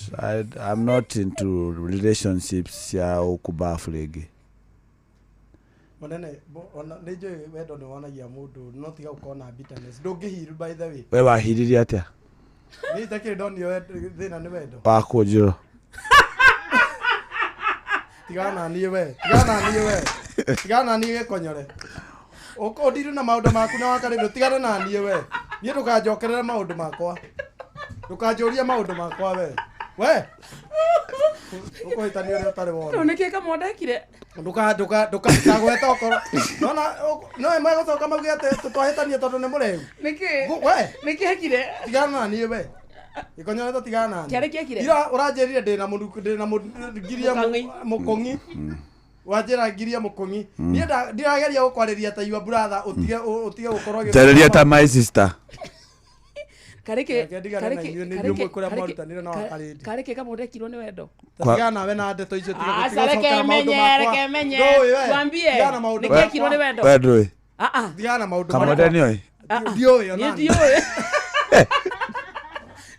I'm not into relationships cia ũkubafu rĩngĩ Mũnene, ona nĩ njũĩ wendo nĩ wonagia mũndũ no tiga gũkorwo na bitterness. Ndũngĩhiru by the way. we wahiririe atĩa Niĩ itakĩrĩ ndonio thĩna nĩ wendo. wakũnjirwo Tigana na niĩ we. Tigana na niĩ we. Tigana na niĩ gĩkonyore. Ũndirĩ na maũndũ maku na wakarĩndũ tigana na niĩ we. Niĩ ndũkanjokerere maũndũ makwa. Ndũkanjũrie maũndũ makwa we. We. Ũkũhĩtania ũrĩa ũtarĩ wona. Rĩu nĩkĩ kamondekire? Nduka nduka nduka ndagweta okorwo nona no megũcoka mauge atĩ twahĩtania tondũ nĩ mũreu. Nĩkĩ? We. Nĩkĩ ekire? Tigana na niĩ we. Gĩkonyore ta tigana na niĩ. Kĩarĩ kĩekire? Ira ũranjĩrire ndĩna mũnuku ndĩna ngiria mũkong'i. Wanjĩra ngiria mũkong'i. Niĩ ndirageria gũkwarĩria ta your brother ũtige ũtige gũkorwo ũgĩ- njarĩria ta my sister Karĩkĩ Reke ndigane na inyuĩ, nĩ inyuĩ mwĩ kũrĩa mwarutanire na wakarĩndi. Karĩkĩ kamondekirwo nĩ wendo. Kwa- Tigana nawe na ndeto icio tiga Aca, gũtiga reke gũcokera maũndũ menye, makwa. reke menye. Ndũĩ we. Twambie. Tigana na maũndũ Nĩkĩ makwa. ekirwo nĩ wendo? we ndũĩ Ah, ah. Tigana na maũndũ kamonde makwa. nĩoĩ Ah, ah. Ndiũĩ ona Niĩ ndiũĩ.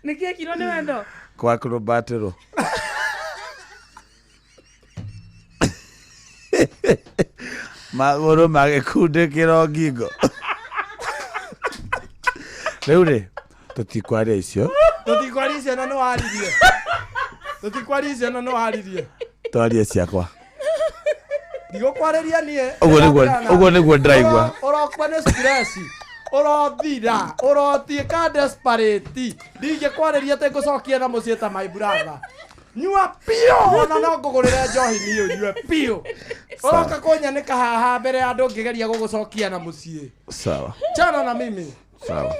Nĩkĩ ekirwo nĩ wendo? kwakũrũmbatĩrwo magũrũ magĩkundĩkĩrwo ngingo rĩu rĩ tũtikwaria icio Tũtikwaria icio na nĩ waririe. Tũtikwaria icio na nĩ waririe. twarie ciakwa Ndigũkwarĩria niĩ. Ũguo nĩguo- ũguo nĩguo ndĩraigua. Ũrokua nĩ stress. Ũrothira, ũrotuĩka desperate. Ndingĩkwarĩria atĩ ngũcokie na mũciĩ ta my brother. Nyua piũ ona no ngũgũrĩre njohi niĩ ũnyue piũ. Ũroka kũnyanĩka haha mbere ya andũ ngĩgeria gũgũcokia na mũciĩ. sawa Chana na mimi. sawa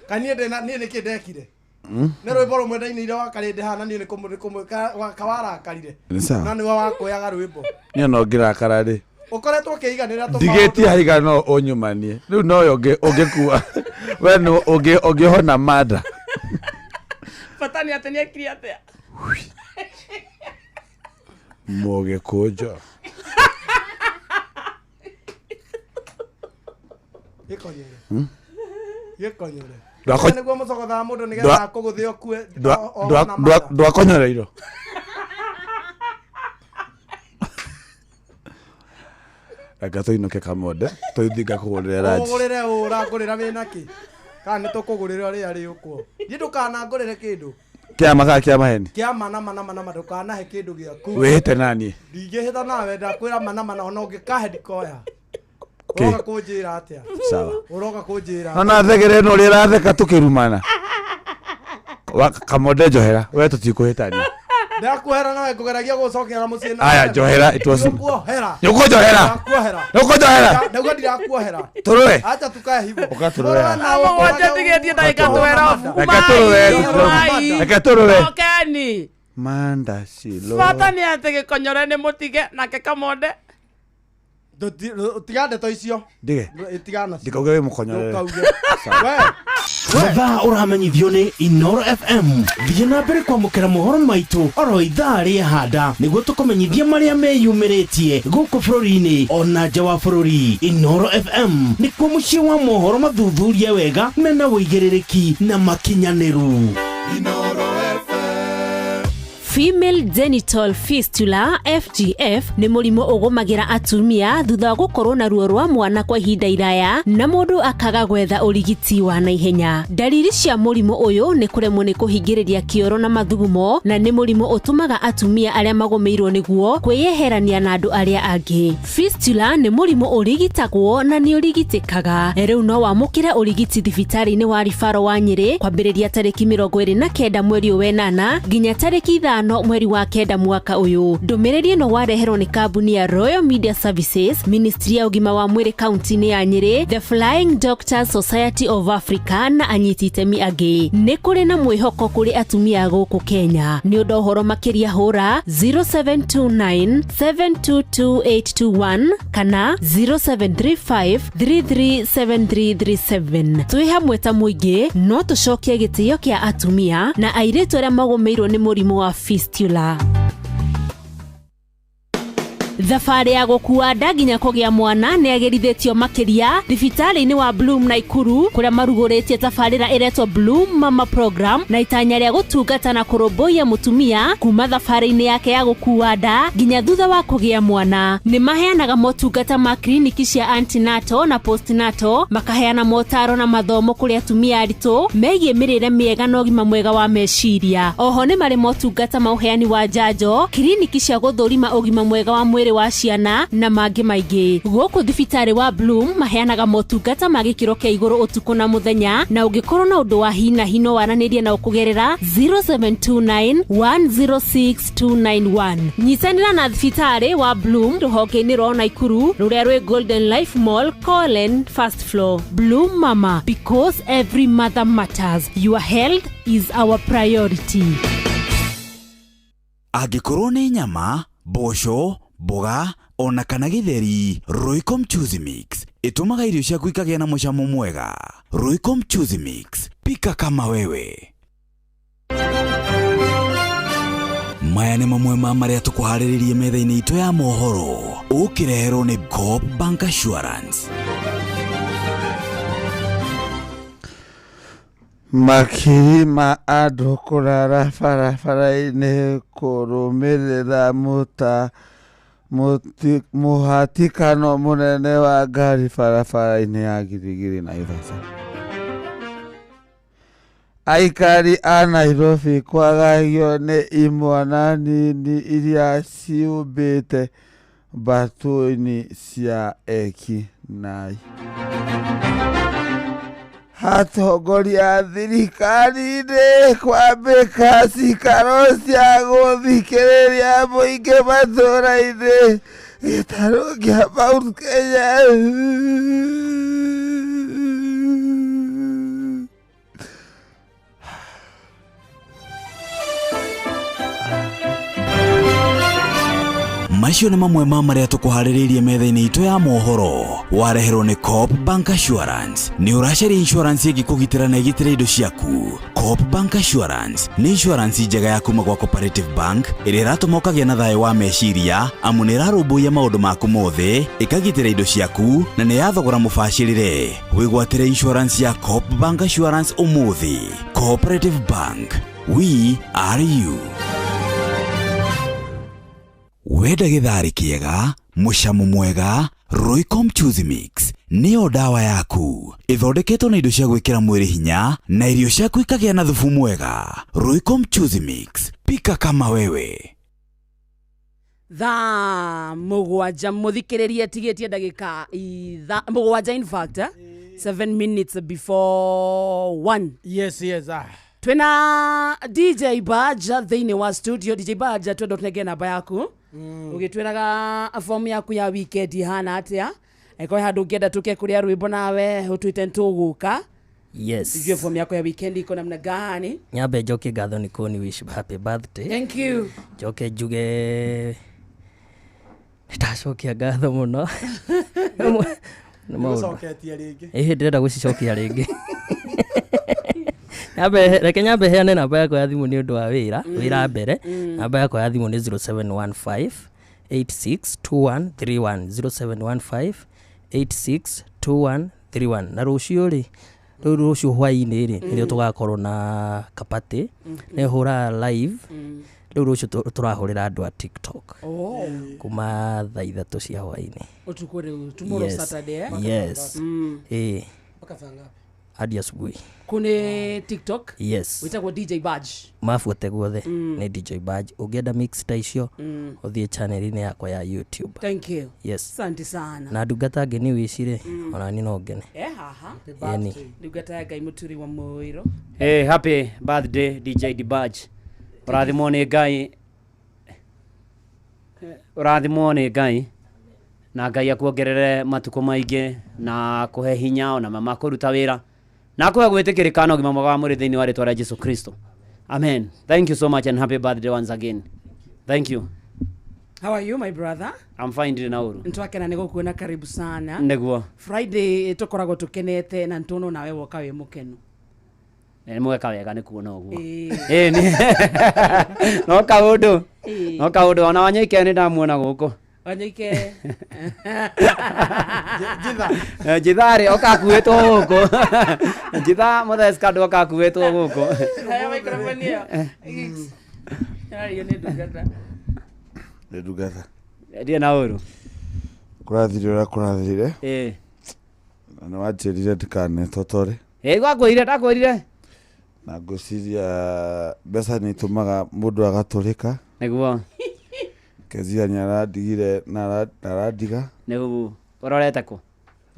Ka niĩ ndĩna niĩ nĩkĩ ndekire? Mm? Nĩ rwĩmbo rũmwe ndainĩire wakarĩndĩ hana niĩ nĩ kawarakarire. Nĩ sawa. Na nĩwe wakuoyaga rwĩmbo. niĩ no ngĩrakara rĩ Ũkoretwo ũkĩiganĩra tũmaũndũ. ndigĩtie haiga no ũnyumanie rĩu noyo ũngĩkua we nĩ ũngĩhona manda Bata nĩ atĩ nĩekire atĩa? mũgĩkũnjo Gĩkonyore. Hmm? Gĩkonyore. Ndwako- Nĩguo mũcogothaga mũndũ Ndwa- nĩgetha akũgũthe ũkue o- o na mara. ndwakonyoreirwo reke tũinũke kamonde tũithi ngakũgũrĩre ranji Ũgũrĩre ũ ũrangũrĩra wĩna kĩ? Kana nĩ tũkũgũrĩra ũrĩa rĩũkwo. Niĩ ndũkanangũrĩre kĩndũ. kĩama kana kĩa maheni Kĩa mana mana mana ma ndũkanahe kĩndũ gĩaku. wĩhĩte naniĩ Ndingĩhĩta nawe ndakwĩra mana mana ona ũngĩkahe ndikoya. Kĩ? Ũroka kũnjĩra atĩa? Sawa. Ũroka kũnjĩra. nona thegere ĩno ũrĩa ĩratheka tũkĩrumana kamonde njohera we tũtikũhĩtania Ndakuohera nawe ngũgeragia gũgũcokera mũciĩ na Aya, njohera, it was- Nĩũkuohera. Nĩũkũnjohera? Ndirakuohera. Nĩũkũnjohera? Ndauga ndirakuohera. Tũrũe? Acha tukae hivyo. Ũka tũrũe haha. Mũgwanja ndigĩtie ndagĩka 12. Reke tũrũe, reke tũrũe. Okeni. manda cilo Bata nĩ atĩ gĩkonyore nĩ mũtige nake kamonde. Tiga ndeto icio. ndige Tigana nacio. ndikauge wĩ mũkonyore Ndũkauge. Mathaa ũramenyithio nĩ Inoro FM thiĩ na mbere kwamũkĩra mohoro maitũ oro ithaa rĩahanda nĩguo tũkũmenyithie marĩa meyumĩrĩtie gũkũ bũrũri-inĩ ona nja wa bũrũri. Inoro FM nĩkuo mũciĩ wa mohoro mathuthurie wega mena ũigĩrĩrĩki na makinyanĩru. Female genital fistula FGF nĩ mũrimũ ũgũmagĩra atumia thutha wa gũkorwo na ruo rwa mwana kwa ihinda iraya na mũndũ akaga gwetha ũrigiti wa naihenya. Ndariri cia mũrimũ ũyũ nĩ kũremwo nĩ kũhingĩrĩria kĩoro na mathugumo na nĩ mũrimũ ũtũmaga atumia arĩa magũmĩirwo nĩguo kwĩyeherania na andũ arĩa angĩ. Fistula nĩ mũrimũ ũrigitagwo na nĩ ũrigitĩkaga. Rĩu no wamũkĩre ũrigiti thibitarĩ-inĩ wa Ribaro wa Nyĩrĩ kwambĩrĩria tarĩki 29 mweri ũyũ wenana nginya tarĩki 5 5 mweri wa 9 mwaka ũyũ. Ndũmĩrĩri ĩno wareherwo nĩ kambuni ya Royal Media Services, Ministry ya ũgima wa mwĩrĩ kaunti-inĩ ya Nyĩrĩ, The Flying Doctors Society of Africa na anyiti itemi angĩ. Nĩ kũrĩ na mwĩhoko kũrĩ atumia gũkũ Kenya. Nĩ ũndũ ũhoro makĩria hũra 0729 722821 kana 0735 337337. Twĩ hamwe ta mũingĩ no tũcokie gĩtĩo kĩa atumia na airĩtu arĩa magũmĩirwo nĩ mũrimũ wa fistula. Thabarĩ ya gũkua nda nginya kũgĩa mwana nĩ agĩrithĩtio makĩria thibitarĩ-inĩ wa Bloom Naikuru kũrĩa marugũrĩtie tabarĩra ĩretwo Bloom Mama Program na itanya rĩa gũtungata na kũrũmbũiya mũtumia kuma thabarĩ-inĩ yake ya gũkua nda nginya thutha wa kũgĩa mwana. Nĩ maheanaga motungata ma kliniki cia antenatal na postnatal, makaheana motaro na mathomo kũrĩ atumia aritũ megiĩ mĩrĩre mĩega na ũgima mwega wa meciria. Oho nĩ marĩ motungata ma ũheani wa njanjo, kliniki cia gũthũrima ũgima mwega wa mwĩrĩ wa ciana na mangĩ maingĩ. Gũkũ thibitarĩ wa Bloom maheanaga motungata ma gĩkĩro kĩa igũrũ ũtukũ na mũthenya, na ũngĩkorwo na ũndũ wa hi na hi no waranĩrie nao kũgerera 0729 106 291. Nyitanĩra na thibitarĩ wa Bloom rũhonge-inĩ rwa Naikuru rũrĩa rwĩ Golden Life Mall, Colin, first floor. Bloom Mama, because every mother matters. Your health is our priority. Angĩkorwo nĩ nyama, mboco, mboga ona kana gĩtheri, Royco Mchuzi Mix ĩtũmaga irio ciaku ikagĩa na mũcamo mwega. Royco Mchuzi Mix, pika kama wewe. Maya nĩ mamwe ma marĩa tũkũharĩrĩrie metha-inĩ itũ ya mohoro, ũkĩreherwo nĩ Coop Bank Assurance. Makiri ma andũ kũrara barabara-inĩ kũrũmĩrĩra mũhatĩkano mũnene wa ngari barabara-inĩ ya Giligili Naivasha. Aikari a Nairobi kwagagio nĩ imwana nini iria ciumbĩte mbatũ-inĩ cia eki naĩ. Atongoria a thirikari-inĩ kwambĩka cikaro cia gũthikĩrĩria mũingĩ matũra-inĩ gĩtarũ kĩa Mount Kenya. Macio nĩ mamwe ma marĩa tũkũharĩrĩirie metha-inĩ itũ ya mohoro, wareherwo nĩ Coop Bank Assurance. Nĩ ũracaria insurance ĩngĩkũgitĩra na ĩgitĩre indo ciaku? Coop Bank Assurance nĩ insurance njega ya kuma gwa Cooperative Bank ĩrĩa ĩratũma ũkagĩa na thayũ wa meciria, amu nĩ ĩrarũmbũiya maũndũ maku mothe, ĩkagitĩra indo ciaku na nĩ ya thogora mũbacĩrĩre. Wĩgwatĩre insurance ya Coop Bank Assurance ũmũthĩ. Cooperative Bank, we are you. Wenda gĩtharĩ kĩega, mũcamo mwega, Royco Mchuzi Mix nĩyo ndawa yaku. Ĩthondeketwo na indo cia gwĩkĩra mwĩrĩ hinya na irio ciaku ikagĩa na thubu mwega. Royco Mchuzi Mix, pika kama wewe. Thaa 7 mũthikĩrĩrie tigĩtie ndagĩka 7 in fact 7 minutes before 1. Yes, yes. Twina DJ Baja thĩinĩ wa studio. DJ Baja, twenda tũnenge namba yaku ũgĩtwĩraga form yaku ya weekend ihana atĩa, angĩkorwo handũ ũngĩenda tũke kũrĩa rwĩmbo nawe ũtwĩte nĩtũgũka. Yes. Tujue form yako ya weekend iko namna gani. Nyambe njoke ngatho nĩ kũni wish happy birthday. Thank you. Njoke njuge nĩndacokia ngatho mũno. Nĩũcoketie rĩngĩ. Ĩhĩ, ndĩrenda gũcicokia rĩngĩ. Nyambe reke nyambe heane namba yakwa ya thimũ nĩ ũndũ wa wĩra, wĩra mbere. Namba yakwa ya thimũ nĩ 0715 862131, 0715 862131. Na rũciũ rĩ, rĩu rũciũ hwaĩ-inĩ rĩ, nĩrĩo tũgakorwo na kapatĩ, nĩ hũraga live. Rĩu rũciũ tũrahũrĩra andũ a TikTok kuma thaa 3 cia hwaĩ-inĩ. Ũtukũ rĩu, tomorrow Saturday, eh? Yes. Ĩĩ. Hadi asubuhi. Kune TikTok? Yes. Wĩtagwo DJ Badge. Mabuate guothe nĩ DJ Badge. Ũngĩenda mix ta icio ũthiĩ channel-inĩ yakwa ya YouTube. Thank you. Yes. Asante sana. Na ndungata ngeni wicire ona ni no ngene. Haha. Yeni. Ndungata ya Ngai mũturi wa mũiro. Hey, happy birthday DJ Dibadge. Ũrathimwo nĩ Ngai Ũrathimwo nĩ Ngai na Ngai akuongerere matukũ maingĩ na akũhe hinya ona ma kũruta wĩra na akũhe gwĩtĩkĩrĩka na ũgima mwega wa mwĩrĩ thĩinĩ wa rĩtwa rĩa Jesu Kristo. Amen. Thank you so much and happy birthday once again. Thank you. How are you my brother? I'm fine, ndirĩ na ũru. Ntwakena nĩ gũkuona, karibu sana. Nĩguo. Friday tũkoragwo tũkenete na nĩtuona nawe woka wĩ mũkenu. Nĩ mweka wega nĩ kuona ũguo. Ĩĩ. Ĩĩ, no kaũndũ. Ĩĩ. No kaũndũ ona Wanyoike nĩ ndamuona gũkũ. Wanyoike. Njitha rĩ oka akuĩtwo gũkũ. Njitha mũthesika andũ oka akuĩtwo gũkũ. Haya microphone ĩyo. Ario nĩ ndungata. Nĩ ndungata. Ndirĩ na ũru. Kũrathire ũrĩa kũrathire. Ĩĩ. Na nĩ wanjĩrire ndikanetotore. Ĩĩ, gwakwĩrire ndakwĩrire. Na ngwĩciria mbeca nĩ itũmaga mũndũ agatũrĩka. Nĩguo. Kezia nĩ arandigire na arandiga. Nĩguo. Ũrorete kũ?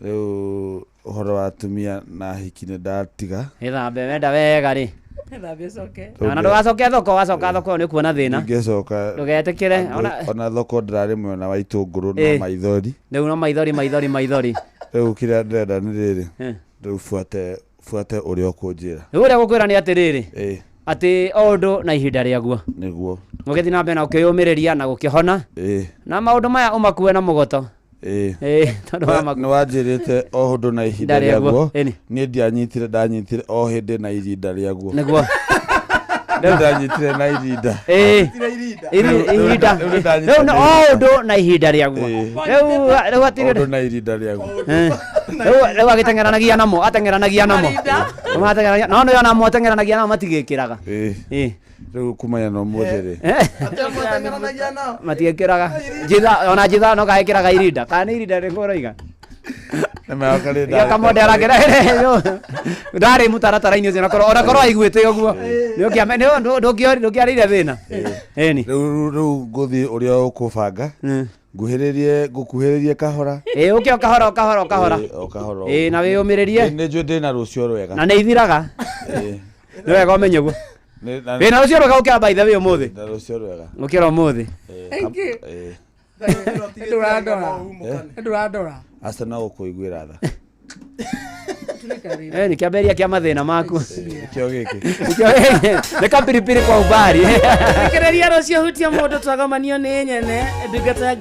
Rĩu ũhoro wa atumia na hiki nĩ ndatiga. Gĩthambe wenda wega rĩ. Thambia ũcoke. Na ndũgacoke thoko, wacoka thoko nĩ ũkuona thĩna. Ingĩcoka. Ndũgetĩkĩre. Ona thoko ndĩrarĩ mwena wa itũngũrũ Ĩĩ. no maithori. Rĩu no maithori maithori maithori. Rĩu kĩrĩa ndĩrenda nĩ rĩrĩ. Eh. Rĩu buate ũrĩa ũkũnjĩra. Rĩu ũrĩa gũkwĩra nĩ atĩrĩrĩ. Ĩĩ. Atĩ o ũndũ na ihinda rĩaguo. Nĩguo. Ũgĩthiĩ na mbere na ũkĩyũmĩrĩria na gũkĩhona. Ĩĩ. Na maũndũ maya ũmakue na mũgoto. Ĩĩ. Ĩĩ, tondũ wa Nĩ wanjĩrĩte o ũndũ na ihinda Ihinda rĩaguo. rĩaguo. Ĩni. Niĩ ndianyitire, ndanyitire o hĩndĩ na ihinda rĩaguo. Nĩguo. Niĩ ndanyitire na irinda. Ĩĩ. Ihinda. Rĩu nĩ o ũndũ na ihinda rĩaguo. Rĩu hatirĩ. Ũndũ na irinda rĩaguo. Rĩu agĩteng'eranagia namo, ateng'eranagia namo. Ateng'eranagia. No nĩ ona ateng'eranagia namo matigĩkĩraga. Ĩĩ. Rĩu kumanya na ũmũthĩ rĩ. Matiĩkĩraga. Njitha ona njitha no gaĩkĩraga irinda. Kana nĩ irinda rĩkũ ũroiga? Nĩ Kamonde aragera ndarĩ mũtaratara-inĩ ũcio ona korwo aiguĩte ũguo. Ndũngĩarĩire thĩna. Ĩni. Rĩu ngũthiĩ ũrĩa ũkũbanga. Nguhĩrĩrie ngũkuhĩrĩrie kahora. Ĩĩ ũke o kahora o kahora o kahora. Ĩĩ, o kahora. Ĩĩ na wĩyũmĩrĩrie. Nĩ njũĩ ndĩna rũciũ rwega. Na nĩ ithiraga. Ĩĩ. Nĩ wega ũmenye ũguo. Wĩna rũciũ rwega gũkĩra by the way ũmũthĩ. Na rũciũ rwega. Gũkĩra ũmũthĩ. Ĩĩ. Thank you. Ĩĩ. Ndũrandora. Ndũrandora. Aca no gũkũiguĩra tha. Nĩ kĩambĩrĩria kĩa mathĩna maku. Nĩkĩo gĩkĩ. Nĩ kapiripiri kwa umbali. Thikĩrĩria rũciũ hutia mũndũ twagomanio nĩ nyene ndungata ya Ngai.